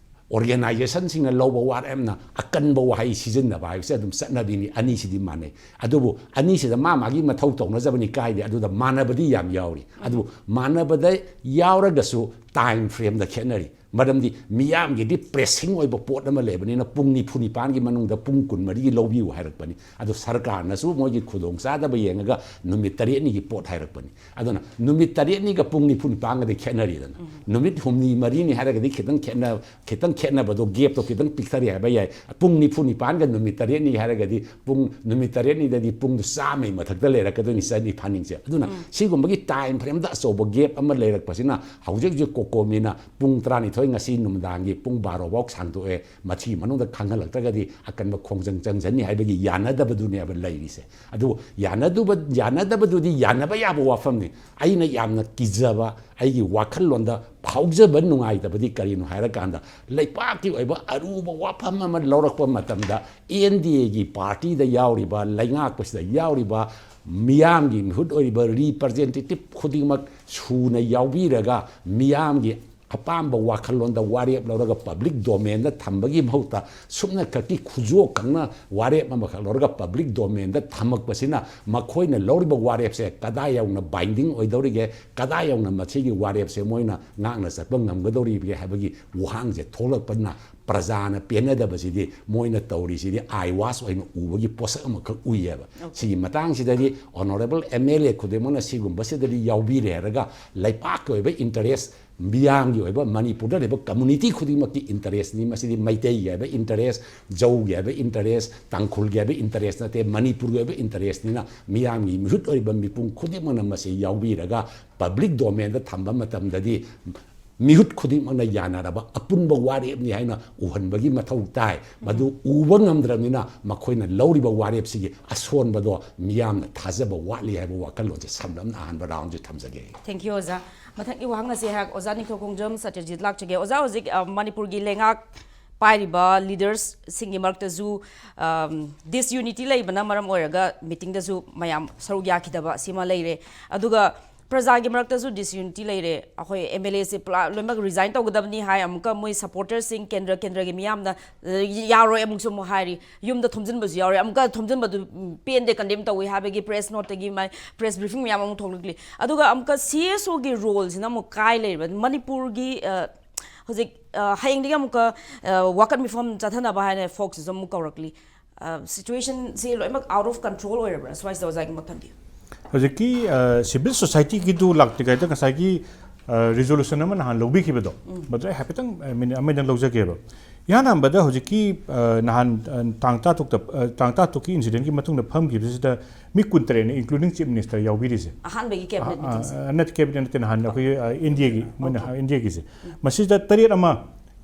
ꯑꯣꯔꯒꯦꯅꯥꯏꯖꯦꯁꯟꯁꯤꯡꯅ ꯂꯧꯕ ꯋꯥꯔꯦꯞꯅ ꯑꯀꯟꯕ ꯋꯥꯍꯩ ꯁꯤꯖꯤꯟꯅꯕ ꯍꯥꯏꯕꯁꯦ ꯑꯗꯨꯝ ꯆꯠꯅꯕꯤꯅꯤ꯫ ꯑꯅꯤꯁꯤꯗꯤ ꯃꯥꯟꯅꯩ꯫ ꯑꯗꯨꯕꯨ ꯑꯅꯤꯁꯤꯗ ꯃꯥ ꯃꯥꯒꯤ ꯃꯊꯧ ꯇꯧꯅꯖꯕꯅꯤ, ꯀꯥꯏꯗꯦ꯫ ꯑꯗꯨꯗ ꯃꯥꯟꯅꯕꯗꯤ ꯌꯥꯝ ꯌꯥꯎꯔꯤ꯫ ꯑꯗꯨꯕꯨ ꯃꯥꯟꯅꯕꯗ ꯌꯥꯎꯔꯒꯁꯨ ꯇꯥꯏꯝ ꯐ꯭ꯔꯦꯝꯗ ꯈꯦꯠꯅꯔꯤ꯫ ꯃꯔꯝꯗꯤ ꯃꯤꯌꯥꯝꯒꯤꯗꯤ ꯄ꯭ꯔꯦꯁꯤꯡ ꯑꯣꯏꯕ ꯄꯣꯠ ꯑꯃ ꯂꯩꯕꯅꯤꯅ ꯄꯨꯡ ꯅꯤꯐꯨ ꯅꯤꯄꯥꯟꯒꯤ ꯃꯅꯨꯡꯗ ꯄꯨꯡ ꯀꯨꯟꯃꯔꯤꯒꯤ ꯂꯧꯕꯤꯌꯨ ꯍꯥꯏꯔꯛꯄꯅꯤ꯫ ꯑꯗꯣ ꯁꯔꯀꯥꯔꯅꯁꯨ ꯃꯣꯏꯒꯤ ꯈꯨꯗꯣꯡꯆꯥꯗꯕ ꯌꯦꯡꯉꯒ ꯅꯨꯃꯤꯠ ꯇꯔꯦꯠꯅꯤꯒꯤ ꯄꯣꯠ ꯍꯥꯏꯔꯛꯄꯅꯤ꯫ ꯑꯗꯨꯅ ꯅꯨꯃꯤꯠ ꯇꯔꯦꯠꯅꯤꯒ ꯄꯨꯡ ꯅꯤꯐꯨ ꯅꯤꯄꯥꯟꯒꯗꯤ ꯈꯦꯠꯅꯔꯤꯗꯅ꯫ ꯅꯨꯃꯤꯠ ꯍꯨꯝꯅꯤ ꯃꯔꯤꯅꯤ ꯍꯥꯏꯔꯒꯗꯤ ꯈꯤꯇꯪ ꯈꯦꯠꯅ-, ꯈꯤꯇꯪ ꯈꯦꯠꯅꯕꯗꯣ, ꯒꯦꯞꯇꯣ ꯈꯤꯇꯪ ꯄꯤꯛꯊꯔꯦ ꯍꯥꯏꯕ ꯌꯥꯏ꯫ ꯄꯨꯡ ꯅꯤꯐꯨ ꯅꯤꯄꯥꯟꯒ ꯅꯨꯃꯤꯠ ꯇꯔꯦꯠꯅꯤ ꯍꯥꯏꯔꯒꯗꯤ ꯄꯨꯡ, ꯅꯨꯃꯤꯠ ꯇꯔꯦꯠꯅꯤꯗꯗꯤ ꯄꯨꯡꯗꯨ ꯆꯥꯝꯃꯩ ꯃꯊꯛꯇ ꯂꯩꯔꯛꯀꯗꯣꯏꯅꯤ, ꯆꯅꯤ ꯐꯥꯅꯤꯡꯁꯦ꯫ ꯑꯗꯨꯅ ꯁꯤꯒꯨꯝꯕꯒꯤ ꯇꯥꯏꯝ ꯐ꯭ꯔꯦꯝꯗ ꯑꯆꯧꯕ ꯒꯦꯞ ꯑꯃ ꯂꯩꯔꯛꯄꯁꯤꯅ ꯍꯧꯖꯤꯛ ꯍꯧꯖꯤꯛ ꯀꯣꯀꯣꯃꯤꯅ ꯄꯨꯡ ꯇꯔꯥꯅꯤꯊꯣꯏ, ꯉꯁꯤ ꯅꯨꯃꯤꯗꯥꯡꯒꯤ ꯄꯨꯡ ꯕꯥꯔꯣ ꯐꯥꯎ ꯁꯥꯡꯗꯣꯛꯑꯦ, ꯃꯁꯤꯒꯤ ꯃꯅꯨꯡꯗ ꯈꯪꯍꯜꯂꯛꯇ꯭ꯔꯒꯗꯤ ꯑꯀꯟꯕ ꯈꯣꯡꯖꯪ ꯆꯪꯁꯤꯟꯅꯤ ꯍꯥꯏꯕꯒꯤ ꯌꯥꯅꯗꯕꯗꯨꯅꯦꯕ ꯂꯩꯔꯤꯁꯦ꯫ ꯑꯗꯨꯕꯨ ꯌꯥꯅꯗꯨꯕ-, ꯌꯥꯅꯗꯕꯗꯨꯗꯤ ꯌꯥꯅꯕ ꯌꯥꯕ ꯋꯥꯐꯝꯅꯤ꯫ ꯑꯩꯅ ꯌꯥꯝꯅ ꯀꯤꯖꯕ, ꯑꯩꯒꯤ ꯋꯥꯈꯜꯂꯣꯟꯗ ꯐꯥꯎꯖꯕ ꯅꯨꯡꯉꯥꯏꯇꯕꯗꯤ ꯀꯔꯤꯅꯣ ꯍꯥꯏꯔꯀꯥꯟꯗ, ꯂꯩꯄꯥꯛꯀꯤ ꯑꯣꯏꯕ ꯑꯔꯨꯕ ꯋꯥꯐꯝ ꯑꯃ ꯂꯧꯔꯛꯄ ꯃꯇꯝꯗ ꯑꯦꯟ ꯗꯤ ꯑꯦꯒꯤ ꯄꯥꯔꯇꯤꯗ ꯌꯥꯎꯔꯤꯕ, ꯂꯩꯉꯥꯛꯄꯁꯤꯗ ꯌꯥꯎꯔꯤꯕ ꯃꯤꯌꯥꯝꯒꯤ ꯃꯤꯍꯨꯠ ꯑꯣꯏꯔꯤꯕ ꯔꯤꯄ꯭ꯔꯖꯦꯟꯇꯦꯇꯤꯞ ꯈꯨꯗꯤꯡꯃꯛ ꯁꯨꯅ ꯌꯥꯎꯕꯤꯔꯒ ꯃꯤꯌꯥꯝꯒꯤ ꯑꯄꯥꯝꯕ ꯋꯥꯈꯜꯂꯣꯟꯗ ꯋꯥꯔꯦꯞ ꯂꯧꯔꯒ ꯄꯕ꯭ꯂꯤꯛ ꯗꯣꯃꯦꯟꯗ ꯊꯝꯕꯒꯤ ꯃꯍꯨꯠꯇ ꯁꯨꯞꯅꯈꯛꯀꯤ ꯈꯨꯖꯣꯛ ꯈꯪꯅ ꯋꯥꯔꯦꯞ ꯑꯃꯈꯛ ꯂꯧꯔꯒ ꯄꯕ꯭ꯂꯤꯛ ꯗꯣꯃꯦꯟꯗ ꯊꯝꯃꯛꯄꯁꯤꯅ ꯃꯈꯣꯏꯅ ꯂꯧꯔꯤꯕ ꯋꯥꯔꯦꯞꯁꯦ ꯀꯗꯥꯏ ꯌꯧꯅ ꯕꯥꯏꯟꯗꯤꯡ ꯑꯣꯏꯗꯧꯔꯤꯒꯦ, ꯀꯗꯥꯏ ꯌꯧꯅ ꯃꯁꯤꯒꯤ ꯋꯥꯔꯦꯞꯁꯦ ꯃꯣꯏꯅ ꯉꯥꯛꯅ ꯆꯠꯄ ꯉꯝꯒꯗꯧꯔꯤꯕꯒꯦ ꯍꯥꯏꯕꯒꯤ ꯋꯥꯍꯪꯁꯦ ꯊꯣꯛꯂꯛꯄꯅ ꯄ꯭ꯔꯖꯥꯅ ꯄꯦꯟꯅꯗꯕꯁꯤꯗꯤ ꯃꯣꯏꯅ ꯇꯧꯔꯤꯁꯤꯗꯤ eye wash ꯑꯣꯏꯅ ꯎꯕꯒꯤ ꯄꯣꯠꯁꯛ ꯑꯃꯈꯛ ꯎꯏꯌꯦꯕ꯫ ꯁꯤꯒꯤ ꯃꯇꯥꯡꯁꯤꯗꯗꯤ honourable M L A ꯈꯨꯗꯤꯡꯃꯛꯅ ꯁꯤꯒꯨꯝꯕꯁꯤꯗꯗꯤ ꯌꯥꯎꯕꯤꯔꯦ ꯍꯥꯏꯔꯒ ꯂꯩꯄꯥꯛꯀꯤ ꯑꯣꯏꯕ interest, ꯃꯤꯌꯥꯝꯒꯤ ꯑꯣꯏꯕ, ꯃꯅꯤꯄꯨꯔꯗ ꯂꯩꯕ community ꯈꯨꯗꯤꯡꯃꯛꯀꯤ interestꯅꯤ꯫ ꯃꯁꯤꯗꯤ ꯃꯩꯇꯩꯒꯤ ꯍꯥꯏꯕ interest, ꯖꯧꯒꯤ ꯍꯥꯏꯕ interest, ꯇꯥꯡꯈꯨꯜꯒꯤ ꯍꯥꯏꯕ interest ꯅꯠꯇꯦ, ꯃꯅꯤꯄꯨꯔꯒꯤ ꯑꯣꯏꯕ interestꯅꯤꯅ ꯃꯤꯌꯥꯝꯒꯤ ꯃꯤꯍꯨꯠ ꯑꯣꯏꯔꯤꯕ ꯃꯤꯄꯨꯝ ꯈꯨꯗꯤꯡꯃꯛꯅ ꯃꯁꯤ ꯌꯥꯎꯕꯤꯔꯒ public domainꯗ ꯊꯝꯕ ꯃꯇꯝꯗꯗꯤ ꯃꯤꯍꯨꯠ ꯈꯨꯗꯤꯡꯃꯛꯅ ꯌꯥꯅꯔꯕ ꯑꯄꯨꯟꯕ ꯋꯥꯔꯦꯞꯅꯤ ꯍꯥꯏꯅ ꯎꯍꯟꯕꯒꯤ ꯃꯊꯧ ꯇꯥꯏ꯫ ꯃꯗꯨ ꯎꯕ ꯉꯝꯗ꯭ꯔꯕꯅꯤꯅ ꯃꯈꯣꯏꯅ ꯂꯧꯔꯤꯕ ꯋꯥꯔꯦꯞꯁꯤꯒꯤ ꯑꯁꯣꯟꯕꯗꯣ ꯃꯤꯌꯥꯝꯅ ꯊꯥꯖꯕ ꯋꯥꯠꯂꯤ ꯍꯥꯏꯕ ꯋꯥꯈꯜꯂꯣꯟꯁꯦ ꯁꯝꯂꯞꯅ ꯑꯍꯥꯟꯕ roundꯁꯦ ꯊꯝꯖꯒꯦ꯫ Thank you, ꯑꯣꯖꯥ꯫ ꯃꯊꯪꯒꯤ ꯋꯥꯍꯪ ꯑꯁꯤ ꯑꯩꯍꯥꯛ ꯑꯣꯖꯥ ꯅꯤꯡꯊꯧꯈꯣꯡꯖꯝ ꯁꯇ꯭ꯌꯖꯤꯠ ꯂꯥꯛꯆꯒꯦ꯫ ꯑꯣꯖꯥ, ꯍꯧꯖꯤꯛ, ꯑ, ꯃꯅꯤꯄꯨꯔꯒꯤ ꯂꯩꯉꯥꯛ ꯄꯥꯏꯔꯤꯕ leadersꯁꯤꯡꯒꯤ ꯃꯔꯛꯇꯁꯨ, ꯑꯝ, disunity ꯂꯩꯕꯅ ꯃꯔꯝ ꯑꯣꯏꯔꯒ meetingꯗꯁꯨ ꯃꯌꯥꯝ ꯁꯔꯨꯛ ꯌꯥꯈꯤꯗꯕ ꯑꯁꯤꯃ ꯂꯩꯔꯦ꯫ ꯑꯗꯨꯒ ꯄ꯭ꯔꯖꯥꯒꯤ ꯃꯔꯛꯇꯁꯨ disunity ꯂꯩꯔꯦ꯫ ꯑꯩꯈꯣꯏ MLAꯁꯦ ꯄꯨꯔꯥ ꯂꯣꯏꯅꯃꯛ resign ꯇꯧꯒꯗꯕꯅꯤ ꯍꯥꯏ, ꯑꯃꯨꯛꯀ ꯃꯣꯏ supporterꯁꯤꯡ ꯀꯦꯟꯗ꯭ꯔ ꯀꯦꯟꯗ꯭ꯔꯒꯤ ꯃꯤꯌꯥꯝꯅ, ꯑ, ꯌꯥꯔꯣꯏ ꯑꯃꯨꯛꯁꯨ ꯑꯃꯨꯛ ꯍꯥꯏꯔꯤ꯫ ꯌꯨꯝꯗ ꯊꯣꯝꯖꯤꯟꯕꯁꯨ ꯌꯥꯎꯔꯦ꯫ ꯑꯃꯨꯛꯀ ꯊꯣꯝꯖꯤꯟꯕꯗꯨ, ꯎꯝ, ꯄꯦꯟꯗꯦ, condemn ꯇꯧꯏ ꯍꯥꯏꯕꯒꯤ press noteꯇꯒꯤ ꯃꯥꯏ press briefing ꯃꯌꯥꯝ ꯑꯃꯨꯛ ꯊꯣꯛꯂꯛꯂꯤ꯫ ꯑꯗꯨꯒ ꯑꯃꯨꯛꯀ CSOꯒꯤ roleꯁꯤꯅ ꯑꯃꯨꯛ ꯀꯥꯏ ꯂꯩꯔꯤꯕ? ꯃꯅꯤꯄꯨꯔꯒꯤ, ꯑ, ꯍꯧꯖꯤꯛ, ꯑ, ꯍꯌꯦꯡꯗꯒꯤ ꯑꯃꯨꯛꯀ, ꯑ, ꯋꯥꯀꯠ ꯃꯤꯐꯝ ꯆꯠꯊꯅꯕ ꯍꯥꯏꯅ ꯐꯣꯛꯁꯤꯁꯨ ꯑꯃꯨꯛ ꯀꯧꯔꯛꯂꯤ꯫ ꯑ, situationꯁꯤ ꯂꯣꯏꯅꯃꯛ out of control ꯑꯣꯏꯔꯕ꯭ꯔꯥ? ꯁ꯭ꯋꯥꯏꯁꯤꯗ ꯑꯣꯖꯥꯒꯤ ꯃꯣꯠ ꯊꯝꯕꯤꯌꯨ꯫ ꯍꯧꯖꯤꯛꯀꯤ, ꯑ, civil societyꯒꯤꯗꯨ ꯂꯥꯛꯇ꯭ꯔꯤꯉꯩꯗ ꯉꯁꯥꯏꯒꯤ, ꯑ, resolution ꯑꯃ ꯅꯍꯥꯟ ꯂꯧꯕꯤꯈꯤꯕꯗꯣ, ꯃꯗꯨ ꯑꯩ ꯍꯥꯏꯐꯦꯠꯇꯪ, ꯑ, minute ꯑꯃꯗꯪ ꯂꯧꯖꯒꯦꯕ꯫ ꯏꯍꯥꯟ ꯍꯥꯟꯕꯗ ꯍꯧꯖꯤꯛꯀꯤ, ꯑ, ꯅꯍꯥꯟ, ꯑ, ꯇꯥꯡ ꯇꯔꯥꯇꯔꯨꯛꯇ, ꯑ, ꯇꯥꯡ ꯇꯔꯥꯇꯔꯨꯛꯀꯤ incidentꯀꯤ ꯃꯇꯨꯡꯗ ꯐꯝꯈꯤꯕꯁꯤꯗ ꯃꯤ ꯀꯨꯟꯇꯔꯦꯠꯅ, including Chief Minister ꯌꯥꯎꯕꯤꯔꯤꯁꯦ꯫ ꯑꯍꯥꯟꯕꯒꯤ cabinet meetingꯁꯦ꯫ ꯑ, ꯅꯠꯇꯦ, cabinet ꯅꯠꯇꯦ, ꯅꯍꯥꯟ ꯑꯩꯈꯣꯏꯒꯤ, ꯑ, Indiaꯒꯤ, ꯃꯣꯏꯅ Indiaꯒꯤꯁꯦ꯫ ꯃꯁꯤꯗ ꯇꯔꯦꯠ ꯑꯃ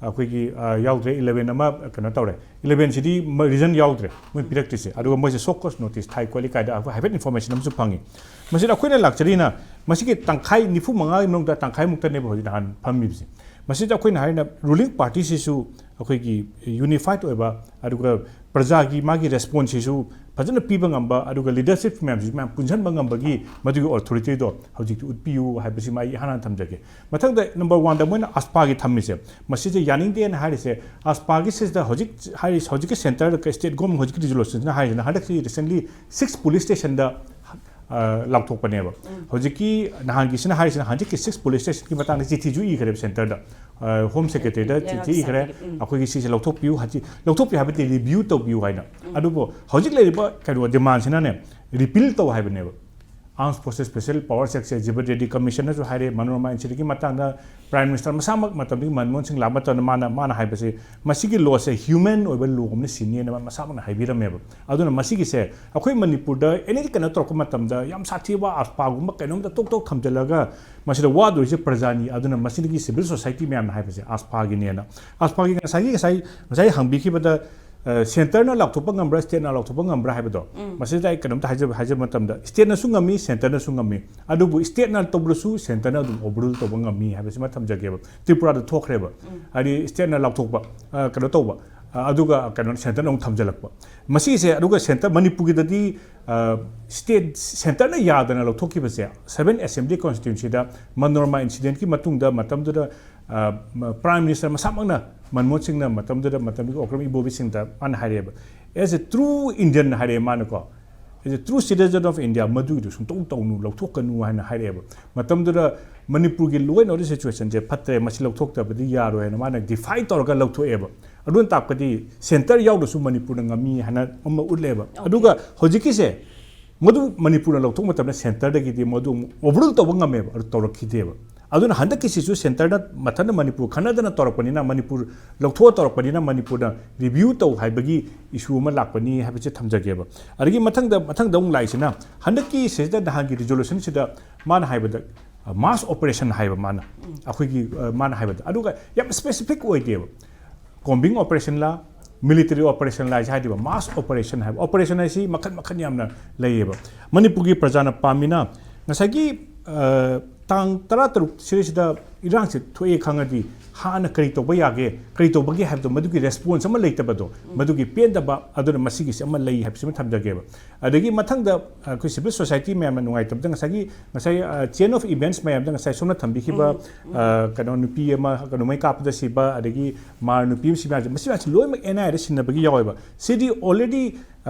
ꯑꯩꯈꯣꯏꯒꯤ, ꯑ, ꯌꯥꯎꯗ꯭ꯔꯦ, eleven ꯑꯃ ꯀꯩꯅꯣ ꯇꯧꯔꯦ꯫ Elevenꯁꯤꯗꯤ ꯃ-, reason ꯌꯥꯎꯗ꯭ꯔꯦ, ꯃꯣꯏ ꯄꯤꯔꯛꯇ꯭ꯔꯤꯁꯦ꯫ ꯑꯗꯨꯒ ꯃꯣꯏꯁꯦ show cause notice ꯊꯥꯏ ꯈꯣꯠꯂꯤ ꯀꯥꯏꯗ ꯑꯩꯈꯣꯏ ꯍꯥꯏꯐꯦꯠ information ꯑꯃꯁꯨ ꯐꯪꯉꯤ꯫ ꯃꯁꯤꯗ ꯑꯩꯈꯣꯏꯅ ꯂꯥꯛꯆꯔꯤꯅ ꯃꯁꯤꯒꯤ ꯇꯪꯈꯥꯏ, ꯅꯤꯐꯨ ꯃꯉꯥꯒꯤ ꯃꯅꯨꯡꯗ ꯇꯪꯈꯥꯏꯃꯨꯛꯇꯅꯦꯕ ꯍꯧꯖꯤꯛ ꯅꯍꯥꯟ ꯐꯝꯃꯤꯕꯁꯦ꯫ ꯃꯁꯤꯗ ꯑꯩꯈꯣꯏꯅ ꯍꯥꯏꯔꯤꯅ ruling partyꯁꯤꯁꯨ ꯑꯩꯈꯣꯏꯒꯤ unified ꯑꯣꯏꯕ, ꯑꯗꯨꯒ ꯄ꯭ꯔꯖꯥꯒꯤ ꯃꯥꯒꯤ responseꯁꯤꯁꯨ ꯐꯖꯅ ꯄꯤꯕ ꯉꯝꯕ, ꯑꯗꯨꯒ leadership ꯃꯌꯥꯝꯁꯤꯁꯨ ꯃꯌꯥꯝ ꯄꯨꯟꯁꯤꯟꯕ ꯉꯝꯕꯒꯤ ꯃꯗꯨꯒꯤ authorityꯗꯣ ꯍꯧꯖꯤꯛꯇꯤ ꯎꯠꯄꯤꯌꯨ ꯍꯥꯏꯕꯁꯤꯃ ꯑꯩ ꯏꯍꯥꯟ ꯍꯥꯟꯅ ꯊꯝꯖꯒꯦ꯫ ꯃꯊꯪꯗ number oneꯗ ꯃꯣꯏꯅ AFSPAꯒꯤ ꯊꯝꯃꯤꯁꯦ, ꯃꯁꯤꯁꯦ ꯌꯥꯅꯤꯡꯗꯦꯅ ꯍꯥꯏꯔꯤꯁꯦ꯫ AFSPꯒꯤ ꯁꯤꯗ ꯍꯧꯖꯤꯛ ꯍꯥꯏꯔꯤꯁꯦ, ꯍꯧꯖꯤꯛꯀꯤ centre state government ꯍꯧꯖꯤꯛꯀꯤ resolutionꯁꯤꯅ ꯍꯥꯏꯔꯤꯁꯤꯅ ꯍꯟꯗꯛꯀꯤ recently six police stationꯗ ꯂꯥꯎꯊꯣꯛꯄꯅꯦꯕ꯫ ꯍꯧꯖꯤꯛꯀꯤ ꯅꯍꯥꯟꯒꯤꯁꯤꯅ ꯍꯥꯏꯔꯤꯁꯤꯅ ꯍꯧꯖꯤꯛꯀꯤ ꯁꯤꯛꯁ ꯄꯣꯂꯤꯁ ꯁ꯭ꯇꯦꯁꯟꯒꯤ ꯃꯇꯥꯡꯗ ꯆꯤꯊꯤꯁꯨ ꯏꯈ꯭ꯔꯦꯕ ꯁꯦꯟꯇꯔꯗ꯫ ꯍꯣꯝ ꯁꯦꯀ꯭ꯔꯦꯇꯔꯤꯗ ꯆꯤꯊꯤ ꯏꯈ꯭ꯔꯦ꯫ ꯑꯩꯈꯣꯏꯒꯤ ꯁꯤꯁꯦ ꯂꯧꯊꯣꯛꯄꯤꯌꯨ, ꯍꯧꯖꯤꯛ ꯂꯧꯊꯣꯛꯄꯤꯌꯨ ꯍꯥꯏꯕꯗꯤ ꯔꯤꯚ꯭ꯌꯨ ꯇꯧꯕꯤꯌꯨ ꯍꯥꯏꯅ꯫ ꯑꯗꯨꯕꯨ ꯍꯧꯖꯤꯛ ꯂꯩꯔꯤꯕ ꯀꯩꯅꯣ ꯗꯤꯃꯥꯟꯁꯤꯅꯅꯦ, ꯔꯤꯄꯤꯜ ꯇꯧ ꯍꯥꯏꯕꯅꯦꯕ꯫ ꯑꯥꯔꯝꯁ ꯐꯣꯔꯁꯦꯁ ꯁ꯭ꯄꯦꯁꯦꯜ ꯄꯋꯥꯔ ꯑꯦꯛꯁꯦ ꯖꯤꯕꯦꯠ ꯔꯦꯗꯤ ꯀꯃꯤꯁꯟꯅꯁꯨ ꯍꯥꯏꯔꯦ, ꯃꯅꯣꯔꯃꯥ ꯏꯟꯁꯤꯗꯦꯟꯒꯤ ꯃꯇꯥꯡꯗ ꯄ꯭ꯔꯥꯏꯝ ꯃꯤꯅꯤꯁꯇꯔ ꯃꯁꯥꯃꯛ ꯃꯇꯝꯗꯨꯒꯤ ꯃꯟꯃꯣꯍꯟ ꯁꯤꯡ ꯂꯥꯛꯄ ꯃꯇꯝꯗ ꯃꯥꯅ, ꯃꯥꯅ ꯍꯥꯏꯕꯁꯤ ꯃꯁꯤꯒꯤ ꯂꯣꯁꯦ ꯍ꯭ꯌꯨꯃꯦꯟ ꯑꯣꯏꯕ ꯂꯣ ꯑꯃꯅ ꯁꯤꯟꯅꯤꯅ ꯃꯥ ꯃꯁꯥꯃꯛꯅ ꯍꯥꯏꯕꯤꯔꯝꯃꯦꯕ꯫ ꯑꯗꯨꯅ ꯃꯁꯤꯒꯤꯁꯦ ꯑꯩꯈꯣꯏ ꯃꯅꯤꯄꯨꯔꯗ ꯑꯦꯅꯤ ꯀꯩꯅꯣ ꯇꯧꯔꯛꯄ ꯃꯇꯝꯗ ꯌꯥꯝ ꯁꯥꯊꯤꯕ ꯑꯥꯁꯄꯥꯒꯨꯝꯕ ꯀꯩꯅꯣꯝꯇ ꯇꯣꯛ ꯇꯣꯛ ꯊꯝꯖꯤꯜꯂꯒ ꯃꯁꯤꯗ ꯋꯥꯗꯣꯏꯁꯦ ꯄ꯭ꯔꯖꯥꯅꯤ꯫ ꯑꯗꯨꯅ ꯃꯁꯤꯗꯒꯤ ꯁꯤꯚꯤꯜ ꯁꯣꯁꯥꯏꯇꯤ ꯃꯌꯥꯝꯅ ꯍꯥꯏꯕꯁꯦ ꯑꯥꯁꯄꯥꯒꯤꯅꯦꯅ꯫ ꯑꯥꯁꯄꯥꯒꯤ ꯉꯁꯥꯏꯒꯤ, ꯉꯁꯥꯏ, ꯉꯁꯥꯏ ꯍꯪꯕꯤꯈꯤꯕꯗ, ꯑ, ꯁꯦꯟꯇꯔꯅ ꯂꯥꯎꯊꯣꯛꯄ ꯉꯝꯕ꯭ꯔꯥ, ꯁ꯭ꯇꯦꯠꯅ ꯂꯥꯎꯊꯣꯛꯄ ꯉꯝꯕ꯭ꯔꯥ ꯍꯥꯏꯕꯗꯣ, ꯃꯁꯤꯗ ꯑꯩ ꯀꯩꯅꯣꯝꯇ ꯍꯥꯏꯖꯕ, ꯍꯥꯏꯖꯕ ꯃꯇꯝꯗ ꯁ꯭ꯇꯦꯠꯅꯁꯨ ꯉꯝꯃꯤ, ꯁꯦꯟꯇꯔꯅꯁꯨ ꯉꯝꯃꯤ꯫ ꯑꯗꯨꯕꯨ ꯁ꯭ꯇꯦꯠꯅ ꯇꯧꯕꯗꯁꯨ ꯁꯦꯟꯇꯔꯅ ꯑꯗꯨꯝ ꯑꯣꯚꯔꯔꯨꯜ ꯇꯧꯕ ꯉꯝꯃꯤ ꯍꯥꯏꯕꯁꯤꯃ ꯊꯝꯖꯒꯦꯕ꯫ ꯇ꯭ꯔꯤꯄꯨꯔꯥꯗ ꯊꯣꯛꯈ꯭ꯔꯦꯕ꯫ ꯍꯥꯏꯗꯤ ꯁ꯭ꯇꯦꯠꯅ ꯂꯥꯎꯊꯣꯛꯄ, ꯑ, ꯀꯩꯅꯣ ꯇꯧꯕ, ꯑ, ꯑꯗꯨꯒ ꯀꯩꯅꯣ ꯁꯦꯟꯇꯔꯅ ꯑꯃꯨꯛ ꯊꯝꯖꯤꯜꯂꯛꯄ꯫ ꯃꯁꯤꯁꯦ, ꯑꯗꯨꯒ ꯁꯦꯟꯇꯔ ꯃꯅꯤꯄꯨꯔꯒꯤꯗꯗꯤ, ꯑ, ꯁ꯭ꯇꯦꯠ, ꯁꯦꯟꯇꯔꯅ ꯌꯥꯗꯅ ꯂꯧꯊꯣꯛꯈꯤꯕꯁꯦ, ꯁꯚꯦꯟ ꯑꯦꯁꯦꯝꯕ꯭ꯂꯤ ꯀꯣꯟꯁꯇꯤꯇ꯭ꯌꯨꯟꯁꯤꯗ ꯃꯅꯣꯔꯃꯥ ꯏꯟꯁꯤꯗꯦꯟꯠꯀꯤ ꯃꯇꯨꯡꯗ ꯃꯇꯝꯗꯨꯗ, ꯑ, ꯃ-, ꯄ꯭ꯔꯥꯏꯝ ꯃꯤꯅꯤꯁꯇꯔ ꯃꯁꯥꯃꯛꯅ ꯃꯟꯃꯣꯍꯟ ꯁꯤꯡꯅ ꯃꯇꯝꯗꯨꯗ, ꯃꯇꯝꯗꯨꯒꯤ ꯑꯣꯀ꯭ꯔꯝ ꯏꯕꯣꯕꯤꯁꯤꯡꯗ ꯃꯥꯅ ꯍꯥꯏꯔꯛꯑꯦꯕ, "As a true Indian" ꯍꯥꯏꯔꯛꯑꯦ ꯃꯥꯅꯀꯣ, "As a true citizen of India, ꯃꯗꯨꯒꯤꯗꯨ ꯁꯨꯡꯇꯧ ꯇꯧꯅꯨ, ꯂꯧꯊꯣꯛꯀꯅꯨ" ꯍꯥꯏꯅ ꯍꯥꯏꯔꯛꯑꯦꯕ꯫ ꯃꯇꯝꯗꯨꯗ ꯃꯅꯤꯄꯨꯔꯒꯤ law and order situation ꯁꯦ ꯐꯠꯇ꯭ꯔꯦ, ꯃꯁꯤ ꯂꯧꯊꯣꯛꯇꯕꯗꯤ ꯌꯥꯔꯣꯏ ꯍꯥꯏꯅ ꯃꯥꯅ ꯗꯤꯐꯥꯏ ꯇꯧꯔꯒ ꯂꯧꯊꯣꯛꯑꯦꯕ꯫ ꯑꯗꯨꯅ ꯇꯥꯛꯄꯗꯤ ꯁꯦꯟꯇꯔ ꯌꯥꯎꯗ꯭ꯔꯁꯨ ꯃꯅꯤꯄꯨꯔꯅ ꯉꯝꯃꯤ ꯍꯥꯏꯅ ꯑꯃ ꯎꯠꯂꯦꯕ꯫ ꯑꯣꯀꯦ꯫ ꯑꯗꯨꯒ ꯍꯧꯖꯤꯛꯀꯤꯁꯦ ꯃꯗꯨ ꯃꯅꯤꯄꯨꯔꯅ ꯂꯧꯊꯣꯛꯄ ꯃꯇꯝꯗ ꯁꯦꯟꯇꯔꯗꯒꯤꯗꯤ ꯃꯗꯨ ꯑꯃꯨꯛ ꯑꯣꯚꯔꯔꯨꯜ ꯇꯧꯕ ꯉꯝꯃꯦꯕ, ꯑꯗꯨ ꯇꯧꯔꯛꯈꯤꯗꯦꯕ꯫ ꯑꯗꯨꯅ ꯍꯟꯗꯛꯀꯤꯁꯤꯁꯨ ꯁꯦꯟꯇꯔꯅ ꯃꯊꯟꯇ ꯃꯅꯤꯄꯨꯔ ꯈꯟꯅꯗꯅ ꯇꯧꯔꯛꯄꯅꯤꯅ, ꯃꯅꯤꯄꯨꯔ ꯂꯧꯊꯣꯛꯑ ꯇꯧꯔꯛꯄꯅꯤꯅ ꯃꯅꯤꯄꯨꯔꯅ ꯔꯤꯚ꯭ꯌꯨ ꯇꯧ ꯍꯥꯏꯕꯒꯤ ꯏꯁꯨ ꯑꯃ ꯂꯥꯛꯄꯅꯤ ꯍꯥꯏꯕꯁꯦ ꯊꯝꯖꯒꯦꯕ꯫ ꯑꯗꯒꯤ ꯃꯊꯪꯗ, ꯃꯊꯪꯗ ꯑꯃꯨꯛ ꯂꯥꯛꯏꯁꯤꯅ ꯍꯟꯗꯛꯀꯤ ꯁꯤꯗ ꯅꯍꯥꯟꯒꯤ ꯔꯤꯖꯣꯂꯨꯁꯟꯁꯤꯗ ꯃꯥꯅ ꯍꯥꯏꯕꯗ, ꯑ, ꯃꯥꯁ ꯑꯣꯄꯔꯦꯁꯟ ꯍꯥꯏꯕ ꯃꯥꯅ, ꯑꯩꯈꯣꯏꯒꯤ, ꯑ, ꯃꯥꯅ ꯍꯥꯏꯕꯗ, ꯑꯗꯨꯒ ꯌꯥꯝ ꯁ꯭ꯄꯦꯁꯤꯐꯤꯛ ꯑꯣꯏꯗꯦꯕ꯫ ꯀꯣꯝꯕꯤꯡ ꯑꯣꯄꯔꯦꯁꯟꯂ, ꯃꯤꯂꯤꯇꯔꯤ ꯑꯣꯄꯔꯦꯁꯟꯂ ꯍꯥꯏꯁꯦ, ꯍꯥꯏꯗꯤꯕ ꯃꯥꯁ ꯑꯣꯄꯔꯦꯁꯟ ꯍꯥꯏꯕ, ꯑꯣꯄꯔꯦꯁꯟ ꯍꯥꯏꯁꯤ ꯃꯈꯜ ꯃꯈꯜ ꯌꯥꯝꯅ ꯂꯩꯌꯦꯕ꯫ ꯃꯅꯤꯄꯨꯔꯒꯤ ꯄ꯭ꯔꯖꯥꯅ ꯄꯥꯝꯃꯤꯅ ꯉꯁꯥꯏꯒꯤ, ꯑ, ꯇꯥꯡ ꯇꯔꯥꯇꯔꯨꯛ ꯁꯤꯗꯩꯁꯤꯗ ꯏꯔꯥꯡꯁꯦ ꯊꯣꯛꯑꯦ ꯈꯪꯉꯗꯤ ꯍꯥꯟꯅ ꯀꯔꯤ ꯇꯧꯕ ꯌꯥꯒꯦ, ꯀꯔꯤ ꯇꯧꯕꯒꯦ ꯍꯥꯏꯕꯗꯣ, ꯃꯗꯨꯒꯤ ꯔꯦꯁꯄꯣꯟꯁ ꯑꯃ ꯂꯩꯇꯕꯗꯣ, ꯃꯗꯨꯒꯤ ꯄꯦꯟꯗꯕ, ꯑꯗꯨꯅ ꯃꯁꯤꯒꯤꯁꯤ ꯑꯃ ꯂꯩ ꯍꯥꯏꯕꯁꯤꯃ ꯊꯝꯖꯒꯦꯕ꯫ ꯑꯗꯒꯤ ꯃꯊꯪꯗ ꯑꯩꯈꯣꯏ ꯁꯤꯚꯤꯜ ꯁꯣꯁꯥꯏꯇꯤ ꯃꯌꯥꯝꯅ ꯅꯨꯡꯉꯥꯏꯇꯕꯗ ꯉꯁꯥꯏꯒꯤ, ꯉꯁꯥꯏ ꯆꯦꯟ ꯑꯣꯐ ꯏꯚꯦꯟꯠꯁ ꯃꯌꯥꯝꯗ ꯉꯁꯥꯏ ꯁꯣꯝꯅ ꯊꯝꯕꯤꯈꯤꯕ, ꯑ, ꯀꯩꯅꯣ, ꯅꯨꯄꯤ ꯑꯃ ꯀꯩꯅꯣꯃꯩ ꯀꯥꯞꯄꯗ ꯁꯤꯕ, ꯑꯗꯒꯤ ꯃꯥꯔ ꯅꯨꯄꯤ ꯑꯃ ꯁꯤꯕ ꯃꯌꯥꯝꯁꯦ, ꯃꯁꯤ ꯃꯌꯥꯝꯁꯦ ꯂꯣꯏꯅꯃꯛ ꯑꯦꯟ ꯑꯥꯏ ꯑꯦꯗ ꯁꯤꯟꯅꯕꯒꯤ ꯌꯥꯎꯋꯦꯕ꯫ ꯁꯤꯗꯤ ꯑꯣꯜꯔꯦꯗꯤ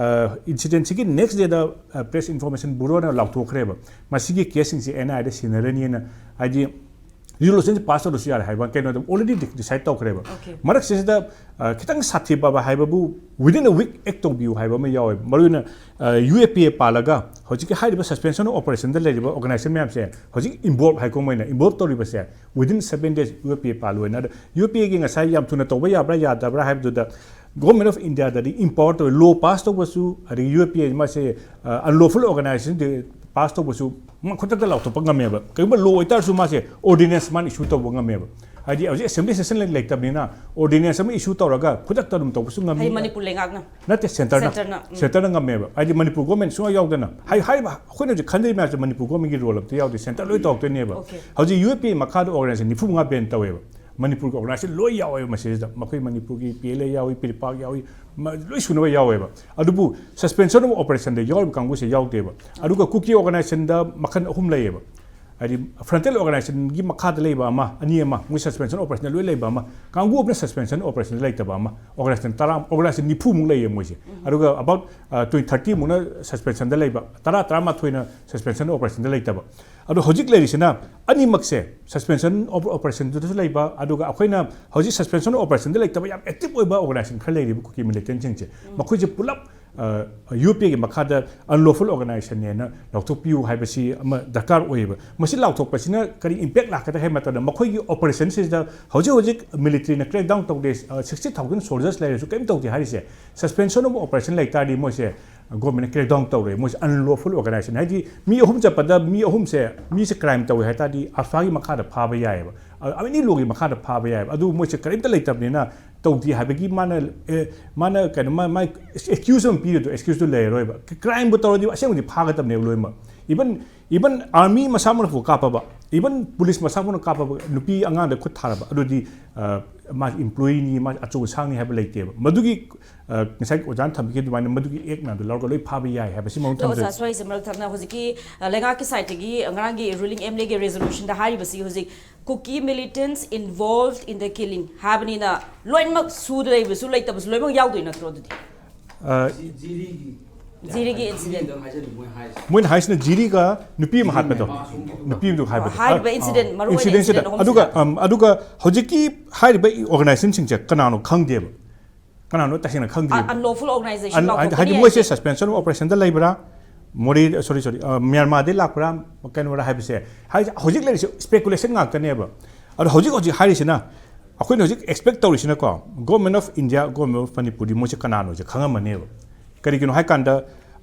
ꯏꯟꯁꯤꯗꯦꯟꯁꯤꯒꯤ ꯅꯦꯛꯁ ꯗꯦꯗ ꯄ꯭ꯔꯦꯁ ꯏꯟꯐꯣꯔꯃꯦꯁꯟ ꯕ꯭ꯌꯨꯔꯣꯅ ꯂꯥꯎꯊꯣꯛꯈ꯭ꯔꯦꯕ, ꯃꯁꯤꯒꯤ ꯀꯦꯁꯁꯤꯡꯁꯦ ꯑꯦꯟ ꯑꯥꯏ ꯑꯦꯗ ꯁꯤꯟꯅꯔꯅꯤꯅ꯫ ꯍꯥꯏꯗꯤ ꯔꯤꯖꯣꯂꯨꯁꯟꯁꯦ ꯄꯥꯁ ꯇꯧꯔꯁꯨ ꯌꯥꯔꯦ ꯍꯥꯏꯕ, ꯀꯩꯅꯣꯗ ꯑꯣꯜꯔꯦꯗꯤ ꯗꯤꯁꯥꯏꯗ ꯇꯧꯈ꯭ꯔꯦꯕ꯫ Okay. ꯃꯔꯛꯁꯤꯗ ꯑ, ꯈꯤꯇꯪ ꯁꯥꯊꯤꯕ ꯍꯥꯏꯕꯕꯨ within a week act ꯇꯧꯕꯤꯌꯨ ꯍꯥꯏꯕ ꯑꯃ ꯌꯥꯎꯋꯦꯕ꯫ ꯃꯔꯨꯑꯣꯏꯅ ꯌꯨ ꯑꯦ ꯄꯤ ꯑꯦ ꯄꯥꯜꯂꯒ ꯍꯧꯖꯤꯛꯀꯤ ꯍꯥꯏꯔꯤꯕ ꯁꯁꯄꯦꯟꯁꯟ ꯑꯣꯐ ꯑꯣꯄꯔꯦꯁꯟꯗ ꯂꯩꯔꯤꯕ ꯑꯣꯔꯒꯅꯥꯏꯖꯦꯁꯟ ꯃꯌꯥꯝꯁꯦ, ꯍꯧꯖꯤꯛ ꯏꯟꯚꯣꯜꯕ ꯍꯥꯏꯀꯣ, ꯃꯣꯏꯅ ꯏꯟꯚꯣꯜꯕ ꯇꯧꯔꯤꯕꯁꯦ within seven days ꯌꯨ ꯑꯦ ꯄꯤ ꯑꯦ ꯄꯥꯜꯂꯣꯏꯅ꯫ ꯑꯗ ꯌꯨ ꯑꯦ ꯄꯤ ꯑꯦꯒꯤ ꯉꯁꯥꯏ ꯌꯥꯝ ꯊꯨꯅ ꯇꯧꯕ ꯌꯥꯕ꯭ꯔꯥ ꯌꯥꯗꯕ꯭ꯔꯥ ꯍꯥꯏꯕꯗꯨꯗ ꯒꯣꯔꯃꯦꯟ ꯑꯣꯐ ꯏꯟꯗꯤꯌꯥꯗꯗꯤ ꯏꯝꯄꯥꯋꯔ ꯇꯧꯋꯦ꯫ ꯂꯣ ꯄꯥꯁ ꯇꯧꯕꯁꯨ, ꯑꯗꯒꯤ ꯌꯨ ꯑꯦ ꯄꯤ ꯑꯦ ꯃꯥꯁꯦ ꯑꯟꯂꯣꯐꯨꯜ ꯑꯣꯔꯒꯅꯥꯏꯖꯦꯁꯟ ꯄꯥꯁ ꯇꯧꯕꯁꯨ ꯃꯥ ꯈꯨꯗꯛꯇ ꯂꯥꯎꯊꯣꯛꯄ ꯉꯝꯃꯦꯕ꯫ ꯀꯔꯤꯒꯨꯝꯕ ꯂꯣ ꯑꯣꯏꯇꯥꯔꯁꯨ ꯃꯥꯁꯦ ꯑꯣꯔꯗꯤꯅꯦꯟꯁ ꯃꯥꯅ ꯏꯁꯨ ꯇꯧꯕ ꯉꯝꯃꯦꯕ꯫ ꯍꯥꯏꯗꯤ ꯍꯧꯖꯤꯛ ꯑꯦꯁꯦꯝꯕ꯭ꯂꯤ ꯁꯦꯁꯟ ꯂꯩꯇꯕꯅꯤꯅ ꯑꯣꯔꯗꯤꯅꯦꯟꯁ ꯑꯃ ꯏꯁꯨ ꯇꯧꯔꯒ ꯈꯨꯗꯛꯇ ꯑꯗꯨꯝ ꯇꯧꯕꯁꯨ ꯉꯝꯃꯤ꯫ ꯍꯥꯏꯗꯤ ꯃꯅꯤꯄꯨꯔ ꯂꯩꯉꯥꯛꯅ ꯅꯠꯇꯦ, ꯁꯦꯟꯇꯔꯅ꯫ ꯁꯦꯟꯇꯔꯅ, ꯎꯝ꯫ ꯁꯦꯟꯇꯔꯅ ꯉꯝꯃꯦꯕ꯫ ꯍꯥꯏꯗꯤ ꯃꯅꯤꯄꯨꯔ ꯒꯣꯔꯃꯦꯟ ꯁꯨꯡꯌꯥꯎ ꯌꯥꯎꯗꯅ꯫ ꯍꯥꯏ-, ꯍꯥꯏꯔꯤꯕ ꯑꯩꯈꯣꯏꯅ ꯍꯧꯖꯤꯛ ꯈꯟꯅꯔꯤꯕ ꯃꯌꯥꯝꯁꯦ ꯃꯅꯤꯄꯨꯔ ꯒꯣꯔꯃꯦꯟꯒꯤ ꯔꯣꯜ ꯑꯝꯇ ꯌꯥꯎꯗꯦ, ꯁꯦꯟꯇꯔ ꯂꯣꯏ ꯇꯧꯔꯛꯇꯣꯏꯅꯦꯕ꯫ Okay. ꯍꯧꯖꯤꯛ ꯌꯨ ꯑꯦ ꯄꯤ ꯑꯦ ꯃꯈꯥꯗ ꯑꯣꯔꯒꯅꯥꯏꯖꯦꯁꯟ ꯅꯤꯐꯨ ꯃꯉꯥ ꯕꯦꯟ ꯇꯧꯋꯦꯕ꯫ ꯃꯅꯤꯄꯨꯔꯒꯤ ꯑꯣꯔꯒꯅꯥꯏꯖꯦꯁꯟ ꯂꯣꯏ ꯌꯥꯎꯋꯦꯕ ꯃꯁꯤꯗ꯫ ꯃꯈꯣꯏ ꯃꯅꯤꯄꯨꯔꯒꯤ ꯄꯤ ꯑꯦꯜ ꯑꯦ ꯌꯥꯎꯏ, ꯄꯤꯔꯄꯥꯛ ꯌꯥꯎꯏ, ꯃ-, ꯂꯣꯏ ꯁꯨꯅꯕ ꯌꯥꯎꯋꯦꯕ꯫ ꯑꯗꯨꯕꯨ ꯁꯁꯄꯦꯟꯁꯟ ꯑꯣꯐ ꯑꯣꯄꯔꯦꯁꯟꯗ ꯌꯥꯎꯔꯤꯕ ꯀꯥꯡꯕꯨꯁꯦ ꯌꯥꯎꯗꯦꯕ꯫ ꯑꯗꯨꯒ ꯀꯨꯀꯤ ꯑꯣꯔꯒꯅꯥꯏꯖꯦꯁꯟꯗ ꯃꯈꯜ ꯑꯍꯨꯝ ꯂꯩꯌꯦꯕ꯫ ꯍꯥꯏꯗꯤ ꯐ꯭ꯔꯟꯇꯦꯜ ꯑꯣꯔꯒꯅꯥꯏꯖꯦꯁꯟꯒꯤ ꯃꯈꯥꯗ ꯂꯩꯕ ꯑꯃ, ꯑꯅꯤ ꯑꯃ, ꯃꯣꯏ ꯁꯁꯄꯦꯟꯁꯟ ꯑꯣꯄꯔꯦꯁꯟꯗ ꯂꯣꯏ ꯂꯩꯕ ꯑꯃ, ꯀꯥꯡꯕꯨ ꯑꯃꯅ ꯁꯁꯄꯦꯟꯁꯟ ꯑꯣꯄꯔꯦꯁꯟꯗ ꯂꯩꯇꯕ ꯑꯃ, ꯑꯣꯔꯒꯅꯥꯏꯖꯦꯁꯟ ꯇꯔꯥ, ꯑꯣꯔꯒꯅꯥꯏꯖꯦꯁꯟ ꯅꯤꯐꯨꯃꯨꯛ ꯂꯩꯌꯦ ꯃꯣꯏꯁꯦ꯫ ꯑꯗꯨꯒ ꯑꯕꯥꯎꯠ ꯇ꯭ꯋꯦꯟꯇꯤ ꯊꯥꯔꯇꯤꯃꯨꯛꯅ ꯁꯁꯄꯦꯟꯁꯟꯗ ꯂꯩꯕ, ꯇꯔꯥ ꯇꯔꯥꯃꯥꯊꯣꯏꯅ ꯁꯁꯄꯦꯟꯁꯟ ꯑꯣꯄꯔꯦꯁꯟꯗ ꯂꯩꯇꯕ꯫ ꯑꯗꯣ ꯍꯧꯖꯤꯛ ꯂꯩꯔꯤꯁꯤꯅ ꯑꯅꯤꯃꯛꯁꯦ, ꯁꯁꯄꯦꯟꯁꯟ ꯑꯣꯄꯔꯦꯁꯟꯗꯨꯗꯁꯨ ꯂꯩꯕ, ꯑꯗꯨꯒ ꯑꯩꯈꯣꯏꯅ ꯍꯧꯖꯤꯛ ꯁꯁꯄꯦꯟꯁꯟ ꯑꯣꯄꯔꯦꯁꯟꯗ ꯂꯩꯇꯕ ꯌꯥꯝ ꯑꯦꯛꯇꯤꯚ ꯑꯣꯏꯕ ꯑꯣꯔꯒꯅꯥꯏꯖꯦꯁꯟ ꯈꯔ ꯂꯩꯔꯤꯕ ꯀꯨꯀꯤ ꯃꯤꯂꯤꯇꯦꯟꯁꯤꯡꯁꯦ, ꯃꯈꯣꯏꯁꯦ ꯄꯨꯂꯞ ꯌꯨ ꯑꯦ ꯄꯤ ꯑꯦꯒꯤ ꯃꯈꯥꯗ ꯑꯟꯂꯣꯐꯨꯜ ꯑꯣꯔꯒꯅꯥꯏꯖꯦꯁꯟꯅꯦꯅ ꯂꯥꯎꯊꯣꯛꯄꯤꯌꯨ ꯍꯥꯏꯕꯁꯤ ꯑꯃ ꯗꯔꯀꯥꯔ ꯑꯣꯏꯌꯦꯕ꯫ ꯃꯁꯤ ꯂꯥꯎꯊꯣꯛꯄꯁꯤꯅ ꯀꯔꯤ ꯏꯝꯄꯦꯛ ꯂꯥꯛꯀꯗ꯭ꯔꯥ ꯍꯥꯏꯕ ꯃꯇꯝꯗ, ꯃꯈꯣꯏꯒꯤ ꯑꯣꯄꯔꯦꯁꯟꯁꯤꯗ ꯍꯧꯖꯤꯛ ꯍꯧꯖꯤꯛ ꯃꯤꯂꯤꯇꯔꯤꯅ ꯀ꯭ꯔꯦꯛ ꯗꯥꯎꯟ ꯇꯧꯗꯦ, ꯁꯤꯛꯁꯇꯤ ꯊꯥꯎꯖꯟ ꯁꯣꯜꯖꯔꯁ ꯂꯩꯔꯁꯨ ꯀꯔꯤꯝ ꯇꯧꯗꯦ ꯍꯥꯏꯔꯤꯁꯦ, ꯁꯁꯄꯦꯟꯁꯟ ꯑꯣꯐ ꯑꯣꯄꯔꯦꯁꯟ ꯂꯩ ꯇꯥꯔꯗꯤ ꯃꯣꯏꯁꯦ ꯒꯣꯔꯃꯦꯟꯅ ꯀ꯭ꯔꯦꯛ ꯗꯥꯎꯟ ꯇꯧꯔꯦ꯫ ꯃꯣꯏꯁꯦ ꯑꯟꯂꯣꯐꯨꯜ ꯑꯣꯔꯒꯅꯥꯏꯖꯦꯁꯟ, ꯍꯥꯏꯗꯤ ꯃꯤ ꯑꯍꯨꯝ ꯆꯠꯄꯗ ꯃꯤ ꯑꯍꯨꯝꯁꯦ, ꯃꯤꯁꯦ ꯀ꯭ꯔꯥꯏꯝ ꯇꯧꯋꯦ ꯍꯥꯏ ꯇꯥꯔꯗꯤ ꯑꯥꯜꯐꯥꯒꯤ ꯃꯈꯥꯗ ꯐꯥꯕ ꯌꯥꯏꯑꯕ, ꯑꯃꯅꯤ ꯂꯣꯒꯤ ꯃꯈꯥꯗ ꯐꯥꯕ ꯌꯥꯏꯑꯕ꯫ ꯑꯗꯨ ꯃꯣꯏꯁꯦ ꯀꯔꯤꯝꯇ ꯂꯩꯇꯕꯅꯤꯅ ꯇꯧꯗꯦ ꯍꯥꯏꯕꯒꯤ ꯃꯥꯅ, ꯑꯦ, ꯃꯥꯅ ꯀꯩꯅꯣ, ꯃꯥ-, ꯃꯥꯏ ꯑꯦꯛꯁꯀ꯭ꯌꯨꯁ ꯑꯃ ꯄꯤꯔꯤꯗꯣ, ꯑꯦꯛꯁꯀ꯭ꯌꯨꯁꯇꯨ ꯂꯩꯔꯔꯣꯏꯕ꯫ ꯀ꯭ꯔꯥꯏꯝꯕꯨ ꯇꯧꯔꯗꯤ ꯑꯁꯦꯡꯕꯗꯤ ꯐꯥꯒꯗꯕꯅꯦꯕ ꯂꯣꯏꯅꯃꯛ꯫ ꯏꯚꯟ, ꯏꯚꯟ ꯑꯥꯔꯃꯤ ꯃꯁꯥꯃꯛꯅꯐꯥꯎ ꯀꯥꯞꯄꯕ, Even police ꯃꯁꯥꯃꯛꯅ ꯀꯥꯞꯄꯕ ꯅꯨꯄꯤ ꯑꯉꯥꯡꯗ ꯈꯨꯠ ꯊꯥꯔꯕ ꯑꯗꯨꯗꯤ, ꯑ, ꯃꯥ employeeꯅꯤ, ꯃꯥ ꯑꯆꯧ ꯑꯁꯥꯡꯅꯤ ꯍꯥꯏꯕ ꯂꯩꯇꯦꯕ꯫ ꯃꯗꯨꯒꯤ, ꯑ, ꯉꯁꯥꯏ ꯑꯣꯖꯥꯅ ꯊꯝꯕꯤꯈꯤꯕ ꯑꯗꯨꯃꯥꯏꯅ ꯃꯗꯨꯒꯤ act ꯃꯌꯥꯝꯗꯣ ꯂꯧꯔꯒ ꯂꯣꯏ ꯐꯥꯕ ꯌꯥꯏ ꯍꯥꯏꯕꯁꯤꯃ ꯑꯗꯣ ꯑꯣꯖꯥ, ꯊꯝꯖꯒꯦ꯫ ꯁ꯭ꯋꯥꯏꯁꯦ ꯃꯔꯛ ꯊꯠꯅ ꯍꯧꯖꯤꯛꯀꯤ, ꯑ, ꯂꯩꯉꯥꯛꯀꯤ sideꯇꯒꯤ ꯉꯔꯥꯡꯒꯤ ruling MLAꯒꯤ resolutionꯗ ꯍꯥꯏꯔꯤꯕꯁꯤ ꯍꯧꯖꯤꯛ Kuki militants involved in the killing ꯍꯥꯏꯕꯅꯤꯅ ꯂꯣꯏꯅꯃꯛ ꯁꯨꯗ ꯂꯩꯕꯁꯨ ꯂꯩꯇꯕꯁꯨ ꯂꯣꯏꯅꯃꯛ ꯌꯥꯎꯗꯣꯏ ꯅꯠꯇ꯭ꯔꯣ ꯑꯗꯨꯗꯤ? ꯑ, ꯖꯤꯔꯤꯒꯤ incident꯫ ꯃꯣꯏꯅ ꯍꯥꯏꯁꯤꯅ ꯖꯤꯔꯤꯒ ꯅꯨꯄꯤ ꯑꯃ ꯍꯥꯠꯄꯗꯣ, ꯅꯨꯄꯤꯗꯨ ꯍꯥꯠꯄꯗꯣ꯫ ꯍꯥꯏꯔꯤꯕ incident, ꯃꯔꯨ ꯑꯣꯏꯅ Incidentsꯤꯗ꯫ incident ꯑꯍꯨꯝꯁꯤꯗ꯫ ꯑꯗꯨꯒ, ꯑꯝ, ꯑꯗꯨꯒ ꯍꯧꯖꯤꯛꯀꯤ ꯍꯥꯏꯔꯤꯕ organizationꯁꯤꯡꯁꯦ ꯀꯅꯥꯅꯣ ꯈꯪꯗꯦꯕ꯫ ꯀꯅꯥꯅꯣ ꯇꯁꯦꯡꯅ ꯈꯪꯗ꯭ꯔꯤꯕ꯫ Unlawful organization ꯑꯟ-, ꯂꯥꯎꯊꯣꯛꯀꯅꯤ ꯍꯥꯏꯗꯤ ꯃꯣꯏꯁꯦ ꯍꯥꯏꯁꯦ꯫ Suspension of operationꯗ ꯂꯩꯕ꯭ꯔꯥ, ꯃꯣꯔꯦ, sorry, sorry, ꯑ, ꯃ꯭ꯌꯥꯟꯃꯥꯔꯗꯩ ꯂꯥꯛꯄ꯭ꯔꯥ, ꯀꯩꯅꯣꯔꯥ ꯍꯥꯏꯕꯁꯦ꯫ ꯍꯥꯏ-, ꯍꯧꯖꯤꯛ ꯂꯩꯔꯤꯁꯦ speculation ꯉꯥꯛꯇꯅꯦꯕ꯫ ꯑꯗꯣ ꯍꯧꯖꯤꯛ ꯍꯧꯖꯤꯛ ꯍꯥꯏꯔꯤꯁꯤꯅ, ꯑꯩꯈꯣꯏꯅ ꯍꯧꯖꯤꯛ expect ꯇꯧꯔꯤꯁꯤꯅꯀꯣ, Government of India, Government of ꯃꯅꯤꯄꯨꯔꯗꯤ ꯃꯣꯏꯁꯦ ꯀꯅꯥꯅꯣꯁꯦ ꯈꯪꯉꯝꯃꯅꯦꯕ꯫ ꯀꯔꯤꯒꯤꯅꯣ ꯍꯥꯏ ꯀꯥꯟꯗ,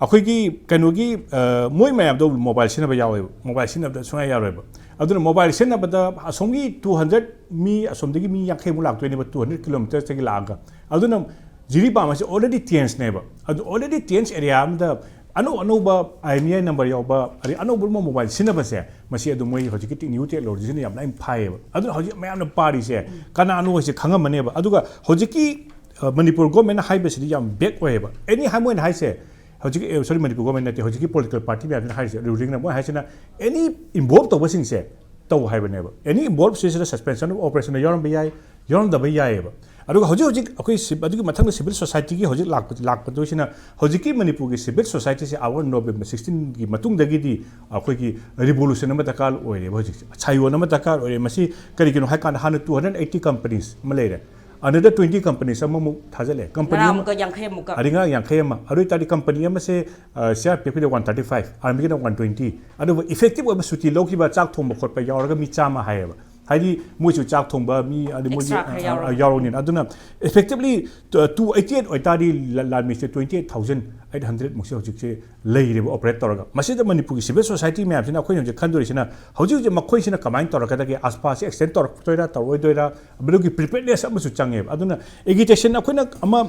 ꯑꯩꯈꯣꯏꯒꯤ ꯀꯩꯅꯣꯒꯤ, ꯑ, ꯃꯣꯏ ꯃꯌꯥꯝꯗꯣ mobile ꯁꯤꯖꯤꯟꯅꯕ ꯌꯥꯎꯋꯦꯕ, mobile ꯁꯤꯖꯤꯟꯅꯕꯗ ꯁꯨꯡꯌꯥ ꯌꯥꯔꯣꯏꯕ꯫ ꯑꯗꯨꯅ mobile ꯁꯤꯖꯤꯟꯅꯕꯗ ꯑꯁꯣꯝꯒꯤ two hundred ꯃꯤ, ꯑꯁꯣꯝꯗꯒꯤ ꯃꯤ ꯌꯥꯡꯈꯩꯃꯨꯛ ꯂꯥꯛꯇꯣꯏꯅꯦꯕ, two hundred kilometersꯇꯒꯤ ꯂꯥꯛꯑꯒ꯫ ꯑꯗꯨꯅ ꯖꯤꯔꯤꯕꯥꯝ ꯑꯁꯤ already tenseꯅꯦꯕ꯫ ꯑꯗꯨ already tense area ꯑꯃꯗ ꯑꯅꯧ ꯑꯅꯧꯕ IMEI number ꯌꯥꯎꯕ, ꯑꯗꯩ ꯑꯅꯧꯕ ꯑꯅꯧꯕ mobile ꯁꯤꯖꯤꯟꯅꯕꯁꯦ, ꯃꯁꯤ ꯑꯗꯨꯝ ꯃꯣꯏ ꯍꯧꯖꯤꯛꯀꯤ new technologyꯁꯤꯅ ꯌꯥꯝ ꯂꯥꯏꯅ ꯐꯥꯏꯌꯦꯕ꯫ ꯑꯗꯨꯅ ꯍꯧꯖꯤꯛ ꯃꯌꯥꯝꯅ ꯄꯥꯔꯤꯁꯦ ꯀꯅꯥꯅꯣ ꯍꯥꯏꯁꯦ ꯈꯪꯉꯝꯃꯅꯦꯕ꯫ ꯑꯗꯨꯒ ꯍꯧꯖꯤꯛꯀꯤ, ꯑ, ꯃꯅꯤꯄꯨꯔ governmentꯅ ꯍꯥꯏꯕꯁꯤꯗꯤ ꯌꯥꯝ vague ꯑꯣꯏꯌꯦꯕ꯫ Any ꯍꯥꯏ, ꯃꯣꯏꯅ ꯍꯥꯏꯁꯦ ꯍꯧꯖꯤꯛꯀꯤ, ꯑ, sorry, ꯃꯅꯤꯄꯨꯔ government ꯅꯠꯇꯦ, ꯍꯧꯖꯤꯛꯀꯤ political party ꯃꯌꯥꯝꯁꯤꯅ ꯍꯥꯏꯔꯤꯁꯦ, rulingꯅ ꯃꯣꯏ ꯍꯥꯏꯁꯤꯅ any involve ꯇꯧꯕꯁꯤꯡꯁꯦ ꯇꯧ ꯍꯥꯏꯕꯅꯦꯕ꯫ Any involve ꯁꯤꯁꯤꯗ suspension of operationꯗ ꯌꯥꯎꯔꯝꯕ ꯌꯥꯏ, ꯌꯥꯎꯔꯝꯗꯕ ꯌꯥꯏꯌꯦꯕ꯫ ꯑꯗꯨꯒ ꯍꯧꯖꯤꯛ ꯍꯧꯖꯤꯛ ꯑꯩꯈꯣꯏ ꯁꯤ-, ꯑꯗꯨꯒꯤ ꯃꯊꯪꯗ civil societyꯒꯤ ꯍꯧꯖꯤꯛ ꯂꯥꯛꯄ-, ꯂꯥꯛꯄꯗꯣꯏꯁꯤꯅ ꯍꯧꯖꯤꯛꯀꯤ ꯃꯅꯤꯄꯨꯔꯒꯤ civil societyꯁꯦ after November sixteenꯒꯤ ꯃꯇꯨꯡꯗꯒꯤꯗꯤ ꯑꯩꯈꯣꯏꯒꯤ revolution ꯑꯃ ꯗꯔꯀꯥꯔ ꯑꯣꯏꯔꯦꯕ ꯍꯧꯖꯤꯛꯁꯦ꯫ ꯁꯥꯌꯣꯟ ꯑꯃ ꯗꯔꯀꯥꯔ ꯑꯣꯏꯔꯦ꯫ ꯃꯁꯤ ꯀꯔꯤꯒꯤꯅꯣ ꯍꯥꯏ ꯀꯥꯟꯗ ꯍꯥꯟꯅ two hundred eighty companies ꯑꯃ ꯂꯩꯔꯦ꯫ Another twenty companies ꯑꯃꯃꯨꯛ ꯊꯥꯖꯤꯜꯂꯦ꯫ Company ꯑꯃ, ꯉꯔꯥꯡ ꯌꯥꯡꯈꯩ ꯑꯃꯨꯛꯀ꯫ ꯑꯗꯩ ꯉꯔꯥꯡ ꯌꯥꯡꯈꯩ ꯑꯃ꯫ ꯑꯗꯨ ꯑꯣꯏ ꯇꯥꯔꯗꯤ company ꯑꯃꯁꯦ, ꯑ, CRPFꯀꯤꯗ one thirty five, armyꯒꯤꯗ one twenty꯫ ꯑꯗꯨꯕꯨ effective ꯑꯣꯏꯕ ꯁꯨꯇꯤ ꯂꯧꯈꯤꯕ, ꯆꯥꯛ ꯊꯣꯡꯕ ꯈꯣꯠꯄ ꯌꯥꯎꯔꯒ ꯃꯤ ꯆꯥꯝꯃ ꯍꯥꯏꯌꯦꯕ꯫ ꯍꯥꯏꯗꯤ ꯃꯣꯏꯁꯨ ꯆꯥꯛ ꯊꯣꯡꯕ ꯃꯤ, ꯑꯗꯩ ꯃꯣꯏꯒꯤ, Extra ꯈꯔ ꯑ, ꯌꯥꯎꯔꯒ꯫ ꯌꯥꯎꯔꯕꯅꯤꯅ꯫ ꯑꯗꯨꯅ effectively two eighty eight ꯑꯣꯏꯇꯥꯔꯗꯤ ꯂ-, ꯂꯥꯟꯃꯤꯁꯦ twenty eight thousand eight hundred ꯃꯨꯛꯁꯦ ꯍꯧꯖꯤꯛꯁꯦ ꯂꯩꯔꯦꯕ operate ꯇꯧꯔꯒ꯫ ꯃꯁꯤꯗ ꯃꯅꯤꯄꯨꯔꯒꯤ civil society ꯃꯌꯥꯝꯁꯤꯅ ꯑꯩꯈꯣꯏꯅ ꯍꯧꯖꯤꯛ ꯈꯟꯗꯣꯔꯤꯁꯤꯅ ꯍꯧꯖꯤꯛ ꯍꯧꯖꯤꯛ ꯃꯈꯣꯏꯁꯤꯅ ꯀꯃꯥꯏꯅ ꯇꯧꯔꯛꯀꯗꯒꯦ, AFSPAꯁꯦ extend ꯇꯧꯔꯛꯇꯣꯏꯔꯥ ꯇꯧꯔꯣꯏꯗꯣꯏꯔꯥ, ꯃꯗꯨꯒꯤ preparedness ꯑꯃꯁꯨ ꯆꯪꯉꯦꯕ꯫ ꯑꯗꯨꯅ agitation ꯑꯩꯈꯣꯏꯅ ꯑꯃ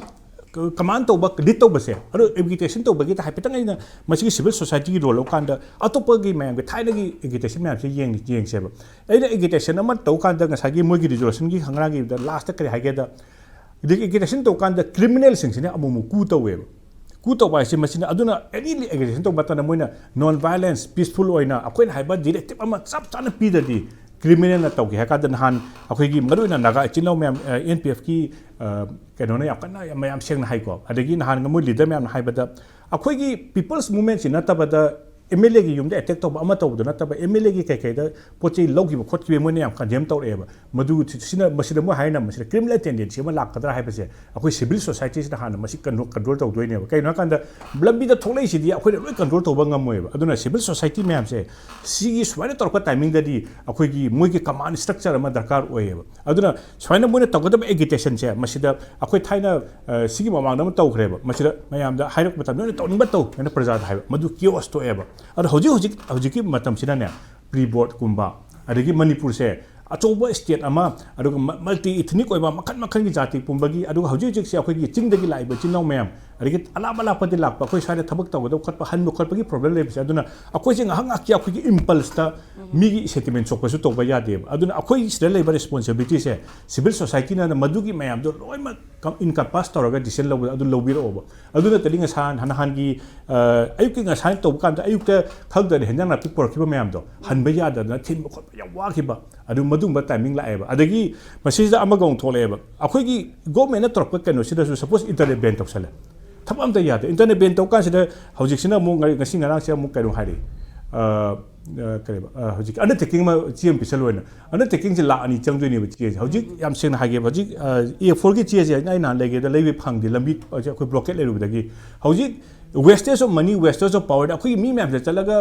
ꯀꯃꯥꯟ ꯇꯧꯕ, ꯂꯤꯠ ꯇꯧꯕꯁꯦ, ꯑꯗꯣ ꯑꯦꯒꯤꯇꯦꯁꯟ ꯇꯧꯕꯒꯤꯗ ꯍꯥꯏꯐꯦꯠꯇꯪ ꯑꯩꯅ ꯃꯁꯤꯒꯤ ꯁꯤꯚꯤꯜ ꯁꯣꯁꯥꯏꯇꯤꯒꯤ ꯔꯣꯜ ꯂꯧꯀꯥꯟꯗ ꯑꯇꯣꯞꯄꯒꯤ ꯃꯌꯥꯝꯒꯤ ꯊꯥꯏꯅꯒꯤ ꯑꯦꯒꯤꯇꯦꯁꯟ ꯃꯌꯥꯝꯁꯦ ꯌꯦꯡ ꯌꯦꯡꯁꯦꯕ꯫ ꯑꯩꯅ ꯑꯦꯒꯤꯇꯦꯁꯟ ꯑꯃ ꯇꯧ ꯀꯥꯟꯗ ꯉꯁꯥꯏꯒꯤ ꯃꯣꯏꯒꯤ ꯔꯤꯖꯣꯂꯨꯁꯟꯒꯤ ꯈꯪꯉꯥꯡꯒꯤꯗ ꯂꯥꯁꯇ ꯀꯔꯤ ꯍꯥꯏꯒꯦꯗ, ꯑꯦꯒꯤꯇꯦꯁꯟ ꯇꯧ ꯀꯥꯟꯗ ꯀ꯭ꯔꯤꯃꯤꯅꯦꯜꯁꯤꯡꯁꯤꯅ ꯑꯃꯨꯛ ꯑꯃꯨꯛ ꯀꯨ ꯇꯧꯋꯦꯕ꯫ ꯀꯨ ꯇꯧꯕ ꯍꯥꯏꯁꯦ ꯃꯁꯤꯅ, ꯑꯗꯨꯅ ꯑꯦꯅꯤ ꯑꯦꯒꯤꯇꯦꯁꯟ ꯇꯧꯕ ꯃꯇꯝꯗ ꯃꯣꯏꯅ ꯅꯣꯟ ꯚꯥꯏꯂꯦꯟꯁ, ꯄꯤꯁꯐꯨꯜ ꯑꯣꯏꯅ ꯑꯩꯈꯣꯏꯅ ꯍꯥꯏꯕ ꯗꯤꯔꯦꯛꯇꯤꯞ ꯑꯃ ꯆꯞ ꯆꯥꯅ ꯄꯤꯗ꯭ꯔꯗꯤ ꯀ꯭ꯔꯤꯃꯤꯅꯦꯜꯅ ꯇꯧꯒꯦ ꯍꯥꯏ ꯀꯥꯟꯗ ꯅꯍꯥꯟ ꯑꯩꯈꯣꯏꯒꯤ ꯃꯔꯨꯑꯣꯏꯅ ꯅꯥꯒꯥ ꯏꯆꯤꯟ ꯏꯅꯥꯎ ꯃꯌꯥꯝ, ꯑꯦꯟ ꯄꯤ ꯑꯦꯐꯀꯤ ꯀꯩꯅꯣꯅ ꯌꯥꯝ ꯀꯟꯅ ꯌꯥꯝ ꯃꯌꯥꯝ ꯁꯦꯡꯅ ꯍꯥꯏꯀꯣ, ꯑꯗꯒꯤ ꯅꯍꯥꯟ ꯃꯣꯏ ꯂꯤꯗꯔ ꯃꯌꯥꯝꯅ ꯍꯥꯏꯕꯗ ꯑꯩꯈꯣꯏꯒꯤ ꯄꯤꯄꯜꯁ ꯃꯨꯚꯃꯦꯟꯁꯤ ꯅꯠꯇꯕꯗ ꯑꯦꯝ ꯑꯦꯜ ꯑꯦꯒꯤ ꯌꯨꯝꯗ ꯑꯦꯇꯦꯛ ꯇꯧꯕ ꯑꯃ ꯇꯧꯕꯗꯣ ꯅꯠꯇꯕ ꯑꯦꯝ ꯑꯦꯜ ꯑꯦꯒꯤ ꯀꯩꯀꯩꯗ ꯄꯣꯠ ꯆꯩ ꯂꯧꯈꯤꯕ ꯈꯣꯠꯈꯤꯕ ꯃꯣꯏꯅ ꯌꯥꯝ ꯀꯟꯗꯦꯝ ꯇꯧꯔꯛꯑꯦꯕ꯫ ꯃꯗꯨ ꯁꯤꯅ, ꯃꯁꯤꯗ ꯃꯣꯏ ꯍꯥꯏꯅ ꯃꯁꯤꯗ ꯀ꯭ꯔꯤꯃꯤꯅꯦꯜ ꯇꯦꯟꯗꯦꯟꯁꯤ ꯑꯃ ꯂꯥꯛꯀꯗ꯭ꯔꯥ ꯍꯥꯏꯕꯁꯦ ꯑꯩꯈꯣꯏ ꯁꯤꯚꯤꯜ ꯁꯣꯁꯥꯏꯇꯤꯁꯤꯅ ꯍꯥꯟꯅ ꯃꯁꯤ ꯀꯟꯇ꯭ꯔꯣꯜ ꯇꯧꯗꯣꯏꯅꯦꯕ꯫ ꯀꯩꯅꯣ ꯍꯥꯏꯀꯥꯟꯗ ꯂꯝꯕꯤꯗ ꯊꯣꯛꯂꯛꯏꯁꯤꯗꯤ ꯑꯩꯈꯣꯏꯅ ꯂꯣꯏ ꯀꯟꯇ꯭ꯔꯣꯜ ꯇꯧꯕ ꯉꯝꯃꯣꯏꯕ꯫ ꯑꯗꯨꯅ ꯁꯤꯚꯤꯜ ꯁꯣꯁꯥꯏꯇꯤ ꯃꯌꯥꯝꯁꯦ ꯁꯤꯒꯤ ꯁꯨꯃꯥꯏꯅ ꯇꯧꯔꯛꯄ ꯇꯥꯏꯃꯤꯡꯗꯗꯤ ꯑꯩꯈꯣꯏꯒꯤ ꯃꯣꯏꯒꯤ ꯀꯃꯥꯟ ꯁ꯭ꯇ꯭ꯔꯛꯆꯔ ꯑꯃ ꯗꯔꯀꯥꯔ ꯑꯣꯏꯌꯦꯕ꯫ ꯑꯗꯨꯅ ꯁꯨꯃꯥꯏꯅ ꯃꯣꯏꯅ ꯇꯧꯒꯗꯕ ꯑꯦꯒꯤꯇꯦꯁꯟꯁꯦ ꯃꯁꯤꯗ ꯑꯩꯈꯣꯏ ꯊꯥꯏꯅ, ꯑ, ꯁꯤꯒꯤ ꯃꯃꯥꯡꯗ ꯑꯃ ꯇꯧꯈ꯭ꯔꯦꯕ꯫ ꯃꯁꯤꯗ ꯃꯌꯥꯝꯗ ꯍꯥꯏꯔꯛꯄ ꯃꯇꯝꯗ ꯅꯣꯏꯅ ꯇꯧꯅꯤꯡꯕ ꯇꯧ ꯍꯥꯏꯅ ꯄ꯭ꯔꯖꯥꯗ ꯍꯥꯏꯕ꯫ ꯃꯗꯨ ꯀꯤꯌꯣꯁ ꯊꯣꯛꯑꯦꯕ꯫ ꯑꯗꯣ ꯍꯧꯖꯤꯛ ꯍꯧꯖꯤꯛ, ꯍꯧꯖꯤꯛꯀꯤ ꯃꯇꯝꯁꯤꯅꯅꯦ, ꯄ꯭ꯔꯤ ꯕꯣꯔꯗꯀꯨꯝꯕ, ꯑꯗꯒꯤ ꯃꯅꯤꯄꯨꯔꯁꯦ ꯑꯆꯧꯕ ꯁ꯭ꯇꯦꯠ ꯑꯃ, ꯑꯗꯨꯒ ꯃ-, ꯃꯜꯇꯤ ꯏꯊꯅꯤꯛ ꯑꯣꯏꯕ ꯃꯈꯜ ꯃꯈꯜꯒꯤ ꯖꯥꯇꯤ ꯄꯨꯝꯕꯒꯤ, ꯑꯗꯨꯒ ꯍꯧꯖꯤꯛ ꯍꯧꯖꯤꯛꯁꯦ ꯑꯩꯈꯣꯏꯒꯤ ꯆꯤꯡꯗꯒꯤ ꯂꯥꯛꯏꯕ ꯏꯆꯤꯟ ꯏꯅꯥꯎ ꯃꯌꯥꯝ, ꯑꯗꯒꯤ ꯑꯂꯥꯞ ꯑꯂꯥꯞꯄꯗꯤ ꯂꯥꯛꯄ ꯑꯩꯈꯣꯏ ꯁ꯭ꯋꯥꯏꯗ ꯊꯕꯛ ꯇꯧꯒꯗꯕ ꯈꯣꯠꯄ, ꯍꯟꯕ ꯈꯣꯠꯄꯒꯤ ꯄ꯭ꯔꯣꯕ꯭ꯂꯦꯝ ꯂꯩꯕꯁꯦ꯫ ꯑꯗꯨꯅ ꯑꯩꯈꯣꯏꯁꯦ ꯉꯥꯏꯍꯥꯛ ꯉꯥꯏꯍꯥꯛꯀꯤ ꯑꯩꯈꯣꯏꯒꯤ ꯏꯝꯄꯜꯁꯇ ꯃꯤꯒꯤ ꯁꯦꯟꯇꯤꯃꯦꯟ ꯁꯣꯛꯄꯁꯨ ꯇꯧꯕ ꯌꯥꯗꯦꯕ꯫ ꯑꯗꯨꯅ ꯑꯩꯈꯣꯏ ꯁꯤꯗ ꯂꯩꯕ ꯔꯦꯁꯄꯣꯟꯁꯤꯕꯤꯂꯤꯇꯤꯁꯦ ꯁꯤꯚꯤꯜ ꯁꯣꯁꯥꯏꯇꯤꯅ ꯃꯗꯨꯒꯤ ꯃꯌꯥꯝꯗꯣ ꯂꯣꯏꯅꯃꯛ ꯀꯝ-, ꯏꯟꯀꯝꯄꯥꯁ ꯇꯧꯔꯒ ꯗꯤꯁꯤꯖꯟ ꯂꯧꯕꯗ ꯑꯗꯨ ꯂꯧꯕꯤꯔꯛꯑꯣꯕ꯫ ꯑꯗꯨ ꯅꯠꯇ꯭ꯔꯗꯤ ꯉꯁꯥ-, ꯅꯍꯥꯟꯒꯤ, ꯑ, ꯑꯌꯨꯛꯀꯤ ꯉꯁꯥꯏ ꯇꯧꯕ ꯀꯥꯟꯗ ꯑꯌꯨꯛꯇ ꯈꯪꯗ꯭ꯔꯗꯤ ꯍꯦꯟꯖꯥꯡ ꯅꯥꯄꯤ ꯄꯨꯔꯛꯈꯤꯕ ꯃꯌꯥꯝꯗꯣ ꯍꯟꯕ ꯌꯥꯗꯗꯅ ꯊꯤꯟꯕ ꯈꯣꯠꯄ ꯌꯥꯝ ꯋꯥꯈꯤꯕ, ꯑꯗꯨ ꯃꯗꯨꯒꯨꯝꯕ ꯇꯥꯏꯃꯤꯡ ꯂꯥꯛꯑꯦꯕ꯫ ꯑꯗꯒꯤ ꯃꯁꯤꯁꯤꯗ ꯑꯃꯒ ꯑꯃꯨꯛ ꯊꯣꯛꯂꯛꯑꯦꯕ꯫ ꯑꯩꯈꯣꯏꯒꯤ ꯒꯣꯔꯃꯦꯟꯅ ꯇꯧꯔꯛꯄ ꯀꯩꯅꯣꯁꯤꯗꯁꯨ ꯁꯄꯣꯁ ꯏꯟꯇꯔꯅꯦꯠ ꯕꯦꯟ ꯇꯧꯁꯜꯂꯦ, ꯊꯕꯛ ꯑꯝꯇ ꯌꯥꯗꯦ꯫ ꯏꯟꯇꯔꯅꯦꯠ ꯕꯦꯟ ꯇꯧ ꯀꯥꯟꯁꯤꯗ ꯍꯧꯖꯤꯛꯁꯤꯅ ꯑꯃꯨꯛ ꯉ-, ꯉꯁꯤ ꯉꯔꯥꯡꯁꯦ ꯑꯃꯨꯛ ꯀꯩꯅꯣ ꯍꯥꯏꯔꯛꯏ, ꯑ, ꯑ, ꯀꯔꯤꯕ, ꯑ, ꯍꯧꯖꯤꯛ ꯑꯟꯗꯔꯇꯦꯀꯤꯡ ꯑꯃ ꯆꯦ ꯑꯃ ꯄꯤꯁꯜꯂꯣꯏꯅ, ꯑꯟꯗꯔꯇꯦꯀꯤꯡꯁꯦ ꯂꯥꯛ ꯑꯅꯤ ꯆꯪꯗꯣꯏꯅꯦꯕ ꯆꯦꯁꯦ꯫ ꯍꯧꯖꯤꯛ ꯌꯥꯝ ꯁꯦꯡꯅ ꯍꯥꯏꯒꯦꯕ, ꯍꯧꯖꯤꯛ, ꯑ, ꯑꯦ ꯐꯣꯔꯒꯤ ꯆꯦꯁꯦ ꯑꯩ ꯅꯍꯥꯟ ꯂꯩꯒꯦꯗ ꯂꯩꯕ ꯐꯪꯗꯦ, ꯂꯝꯕꯤ, ꯑꯩꯈꯣꯏ ꯕ꯭ꯂꯣꯀꯦꯠ ꯂꯩꯔꯨꯕꯗꯒꯤ꯫ ꯍꯧꯖꯤꯛ Wastage of money, wastage of power. ꯑꯩꯈꯣꯏꯒꯤ ꯃꯤ ꯃꯌꯥꯝꯁꯦ ꯆꯠꯂꯒ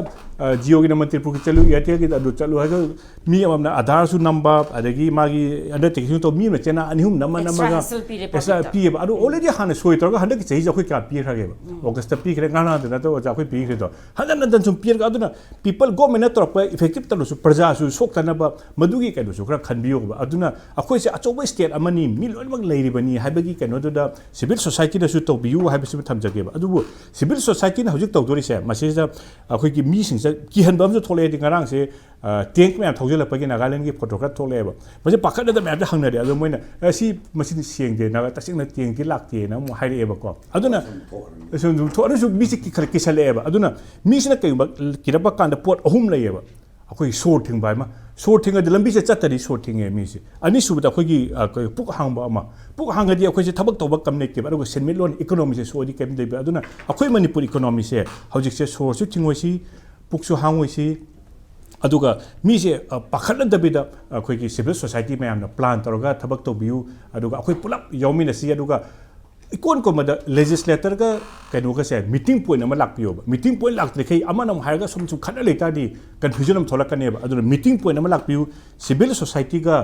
ꯖꯤꯑꯣꯒꯤꯅ ꯃꯟꯇ꯭ꯔꯤꯄꯨꯔꯒꯤ ꯆꯠꯂꯨ, ꯑꯦꯌꯥꯔꯇꯦꯜꯒꯤꯗ ꯑꯗꯨ ꯆꯠꯂꯨ ꯍꯥꯏꯔꯒ ꯃꯤ ꯑꯃꯅ ꯑꯙꯥꯔꯁꯨ ꯅꯝꯕ, ꯑꯗꯒꯤ ꯃꯥꯒꯤ ꯑꯟꯗꯔꯇꯦꯀꯤꯡꯁꯨ ꯇꯧꯕ, ꯃꯤ ꯑꯃꯅ ꯆꯦꯅꯥ ꯑꯅꯤ ꯑꯍꯨꯝ ꯅꯝꯃ extra ꯅꯝꯃꯒ hassle ꯄꯤꯔꯦ extra publicꯇ꯫ ꯄꯤꯌꯦꯕ꯫ ꯑꯗꯨ already ꯍꯥꯟꯅ ꯁꯣꯏ ꯇꯧꯔꯒ ꯍꯟꯗꯛꯀꯤ ꯆꯍꯤꯁꯦ ꯑꯩꯈꯣꯏ ꯀꯌꯥ ꯄꯤꯈ꯭ꯔꯒꯦꯕ? Augustꯇ ꯄꯤꯈ꯭ꯔꯦ, ꯉꯔꯥꯡꯗ ꯅꯠꯇ꯭ꯔꯣ ꯑꯣꯖꯥ ꯑꯩꯈꯣꯏ ꯄꯤꯈ꯭ꯔꯦꯗꯣ? ꯍꯟꯖꯟ ꯍꯟꯖꯟ ꯁꯨꯝ ꯄꯤꯔꯒ, ꯑꯗꯨꯅ people, governmentꯅ ꯇꯧꯔꯛꯄ effective ꯇꯧꯔꯁꯨ ꯄ꯭ꯔꯖꯥꯁꯨ ꯁꯣꯛꯇꯅꯕ ꯃꯗꯨꯒꯤ ꯀꯩꯅꯣꯁꯨ ꯈꯔ ꯈꯟꯕꯤꯌꯣꯕ꯫ ꯑꯗꯨꯅ ꯑꯩꯈꯣꯏꯁꯦ ꯑꯆꯧꯕ state ꯑꯃꯅꯤ, ꯃꯤ ꯂꯣꯏꯅꯃꯛ ꯂꯩꯔꯤꯕꯅꯤ ꯍꯥꯏꯕꯒꯤ ꯀꯩꯅꯣꯗꯨꯗ civil societyꯅꯁꯨ ꯇꯧꯕꯤꯌꯨ ꯍꯥꯏꯕꯁꯤꯃ ꯊꯝꯖꯒꯦꯕ꯫ ꯑꯗꯨꯕꯨ civil societyꯅ ꯍꯧꯖꯤꯛ ꯇꯧꯗꯣꯔꯤꯁꯦ, ꯃꯁꯤꯗ ꯑꯩꯈꯣꯏꯒꯤ ꯃꯤꯁꯤꯡꯁꯦ ꯀꯤꯍꯟꯕ ꯑꯃꯁꯨ ꯊꯣꯛꯂꯛꯑꯦꯗꯤ꯫ ꯉꯔꯥꯡꯁꯦ ꯇꯦꯡ ꯃꯌꯥꯝ ꯊꯧꯖꯤꯜꯂꯛꯄꯒꯤ ꯅꯥꯒꯥꯂꯦꯟꯒꯤ ꯐꯣꯇꯣ ꯈꯔ ꯊꯣꯛꯂꯛꯑꯦꯕ꯫ ꯃꯁꯤ ꯄꯥꯈꯠꯅꯗꯕ ꯃꯌꯥꯝꯁꯦ ꯍꯪꯅꯔꯦ꯫ ꯑꯗꯣ ꯃꯣꯏꯅ, "ꯑꯦ, ꯁꯤ, ꯃꯁꯤꯗꯤ ꯁꯦꯡꯗꯦ, ꯅꯥꯒꯥ ꯇꯁꯦꯡꯅ ꯇꯦꯡꯗꯤ ꯂꯥꯛꯇꯦꯅ" ꯑꯃꯨꯛ ꯍꯥꯏꯔꯛꯑꯦꯕꯀꯣ꯫ ꯑꯗꯨꯅ ꯁꯨꯝ ꯊꯣꯛ-, ꯑꯗꯨꯁꯨ ꯃꯤꯁꯦ ꯀꯤ-, ꯈꯔ ꯀꯤꯁꯜꯂꯛꯑꯦꯕ꯫ ꯑꯗꯨꯅ ꯃꯤꯁꯤꯅ ꯀꯩꯒꯨꯝꯕ ꯀꯤꯔꯛꯄ ꯀꯥꯟꯗ ꯄꯣꯠ ꯑꯍꯨꯝ ꯂꯩꯌꯦꯕ꯫ ꯑꯩꯈꯣꯏꯒꯤ ꯁꯣꯔ ꯊꯤꯡꯕ ꯍꯥꯏꯃ, ꯁꯣꯔ ꯊꯤꯡꯉꯗꯤ ꯂꯝꯕꯤꯁꯦ ꯆꯠꯇ꯭ꯔꯗꯤ ꯁꯣꯔ ꯊꯤꯡꯉꯦ ꯃꯤꯁꯦ꯫ ꯑꯅꯤꯁꯨꯕꯗ ꯑꯩꯈꯣꯏꯒꯤ, ꯑ, ꯑꯩꯈꯣꯏ ꯄꯨꯛ ꯍꯥꯡꯕ ꯑꯃ, ꯄꯨꯛ ꯍꯥꯡꯉꯗꯤ ꯑꯩꯈꯣꯏꯁꯦ ꯊꯕꯛ ꯇꯧꯕ ꯀꯝ ꯂꯩꯇꯦꯕ, ꯑꯗꯨꯒ ꯁꯦꯟꯃꯤꯠꯂꯣꯟ, economyꯁꯦ ꯁꯣꯛꯑꯗꯤ ꯀꯩꯝ ꯂꯩꯕ꯫ ꯑꯗꯨꯅ ꯑꯩꯈꯣꯏ ꯃꯅꯤꯄꯨꯔ economyꯁꯦ ꯍꯧꯖꯤꯛꯁꯦ ꯁꯣꯔꯁꯨ ꯊꯤꯡꯉꯣꯏꯁꯤ, ꯄꯨꯛꯁꯨ ꯍꯥꯡꯉꯣꯏꯁꯤ, ꯑꯗꯨꯒ ꯃꯤꯁꯦ, ꯑ, ꯄꯥꯈꯠꯅꯗꯕꯤꯗ ꯑꯩꯈꯣꯏꯒꯤ civil society ꯃꯌꯥꯝꯅ plan ꯇꯧꯔꯒ ꯊꯕꯛ ꯇꯧꯕꯤꯌꯨ, ꯑꯗꯨꯒ ꯑꯩꯈꯣꯏ ꯄꯨꯂꯞ ꯌꯥꯎꯃꯤꯟꯅꯁꯤ꯫ ꯑꯗꯨꯒ ꯏꯀꯣꯟ ꯀꯣꯟꯕꯗ legislatorꯒ ꯀꯩꯅꯣꯒꯁꯦ meeting point ꯑꯃ ꯂꯥꯛꯄꯤꯌꯣꯕ꯫ Meeting point ꯂꯥꯛꯇ꯭ꯔꯤꯈꯩ ꯑꯃꯅ ꯑꯃꯨꯛ ꯍꯥꯏꯔꯒ ꯁꯨꯝ, ꯁꯨꯝ ꯈꯠꯅ ꯂꯩꯇꯥꯔꯗꯤ confusion ꯑꯃ ꯊꯣꯛꯂꯛꯀꯅꯦꯕ꯫ ꯑꯗꯨꯅ meeting point ꯑꯃ ꯂꯥꯛꯄꯤꯌꯨ, civil societyꯒ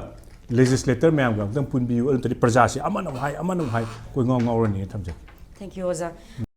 legislator ꯃꯌꯥꯝꯒ ꯑꯃꯨꯛꯇꯪ ꯄꯨꯟꯕꯤꯌꯨ, ꯑꯗꯨ ꯅꯠꯇ꯭ꯔꯗꯤ ꯄ꯭ꯔꯖꯥꯁꯦ ꯑꯃꯅ ꯑꯃꯨꯛ ꯍꯥꯏ, ꯑꯃꯅ ꯑꯃꯨꯛ ꯍꯥꯏ, ꯀꯣꯏ ꯉꯥꯎ ꯉꯥꯎꯔꯅꯤꯅ ꯊꯝꯖꯒꯦ꯫ Thank you, ꯑꯣꯖꯥ꯫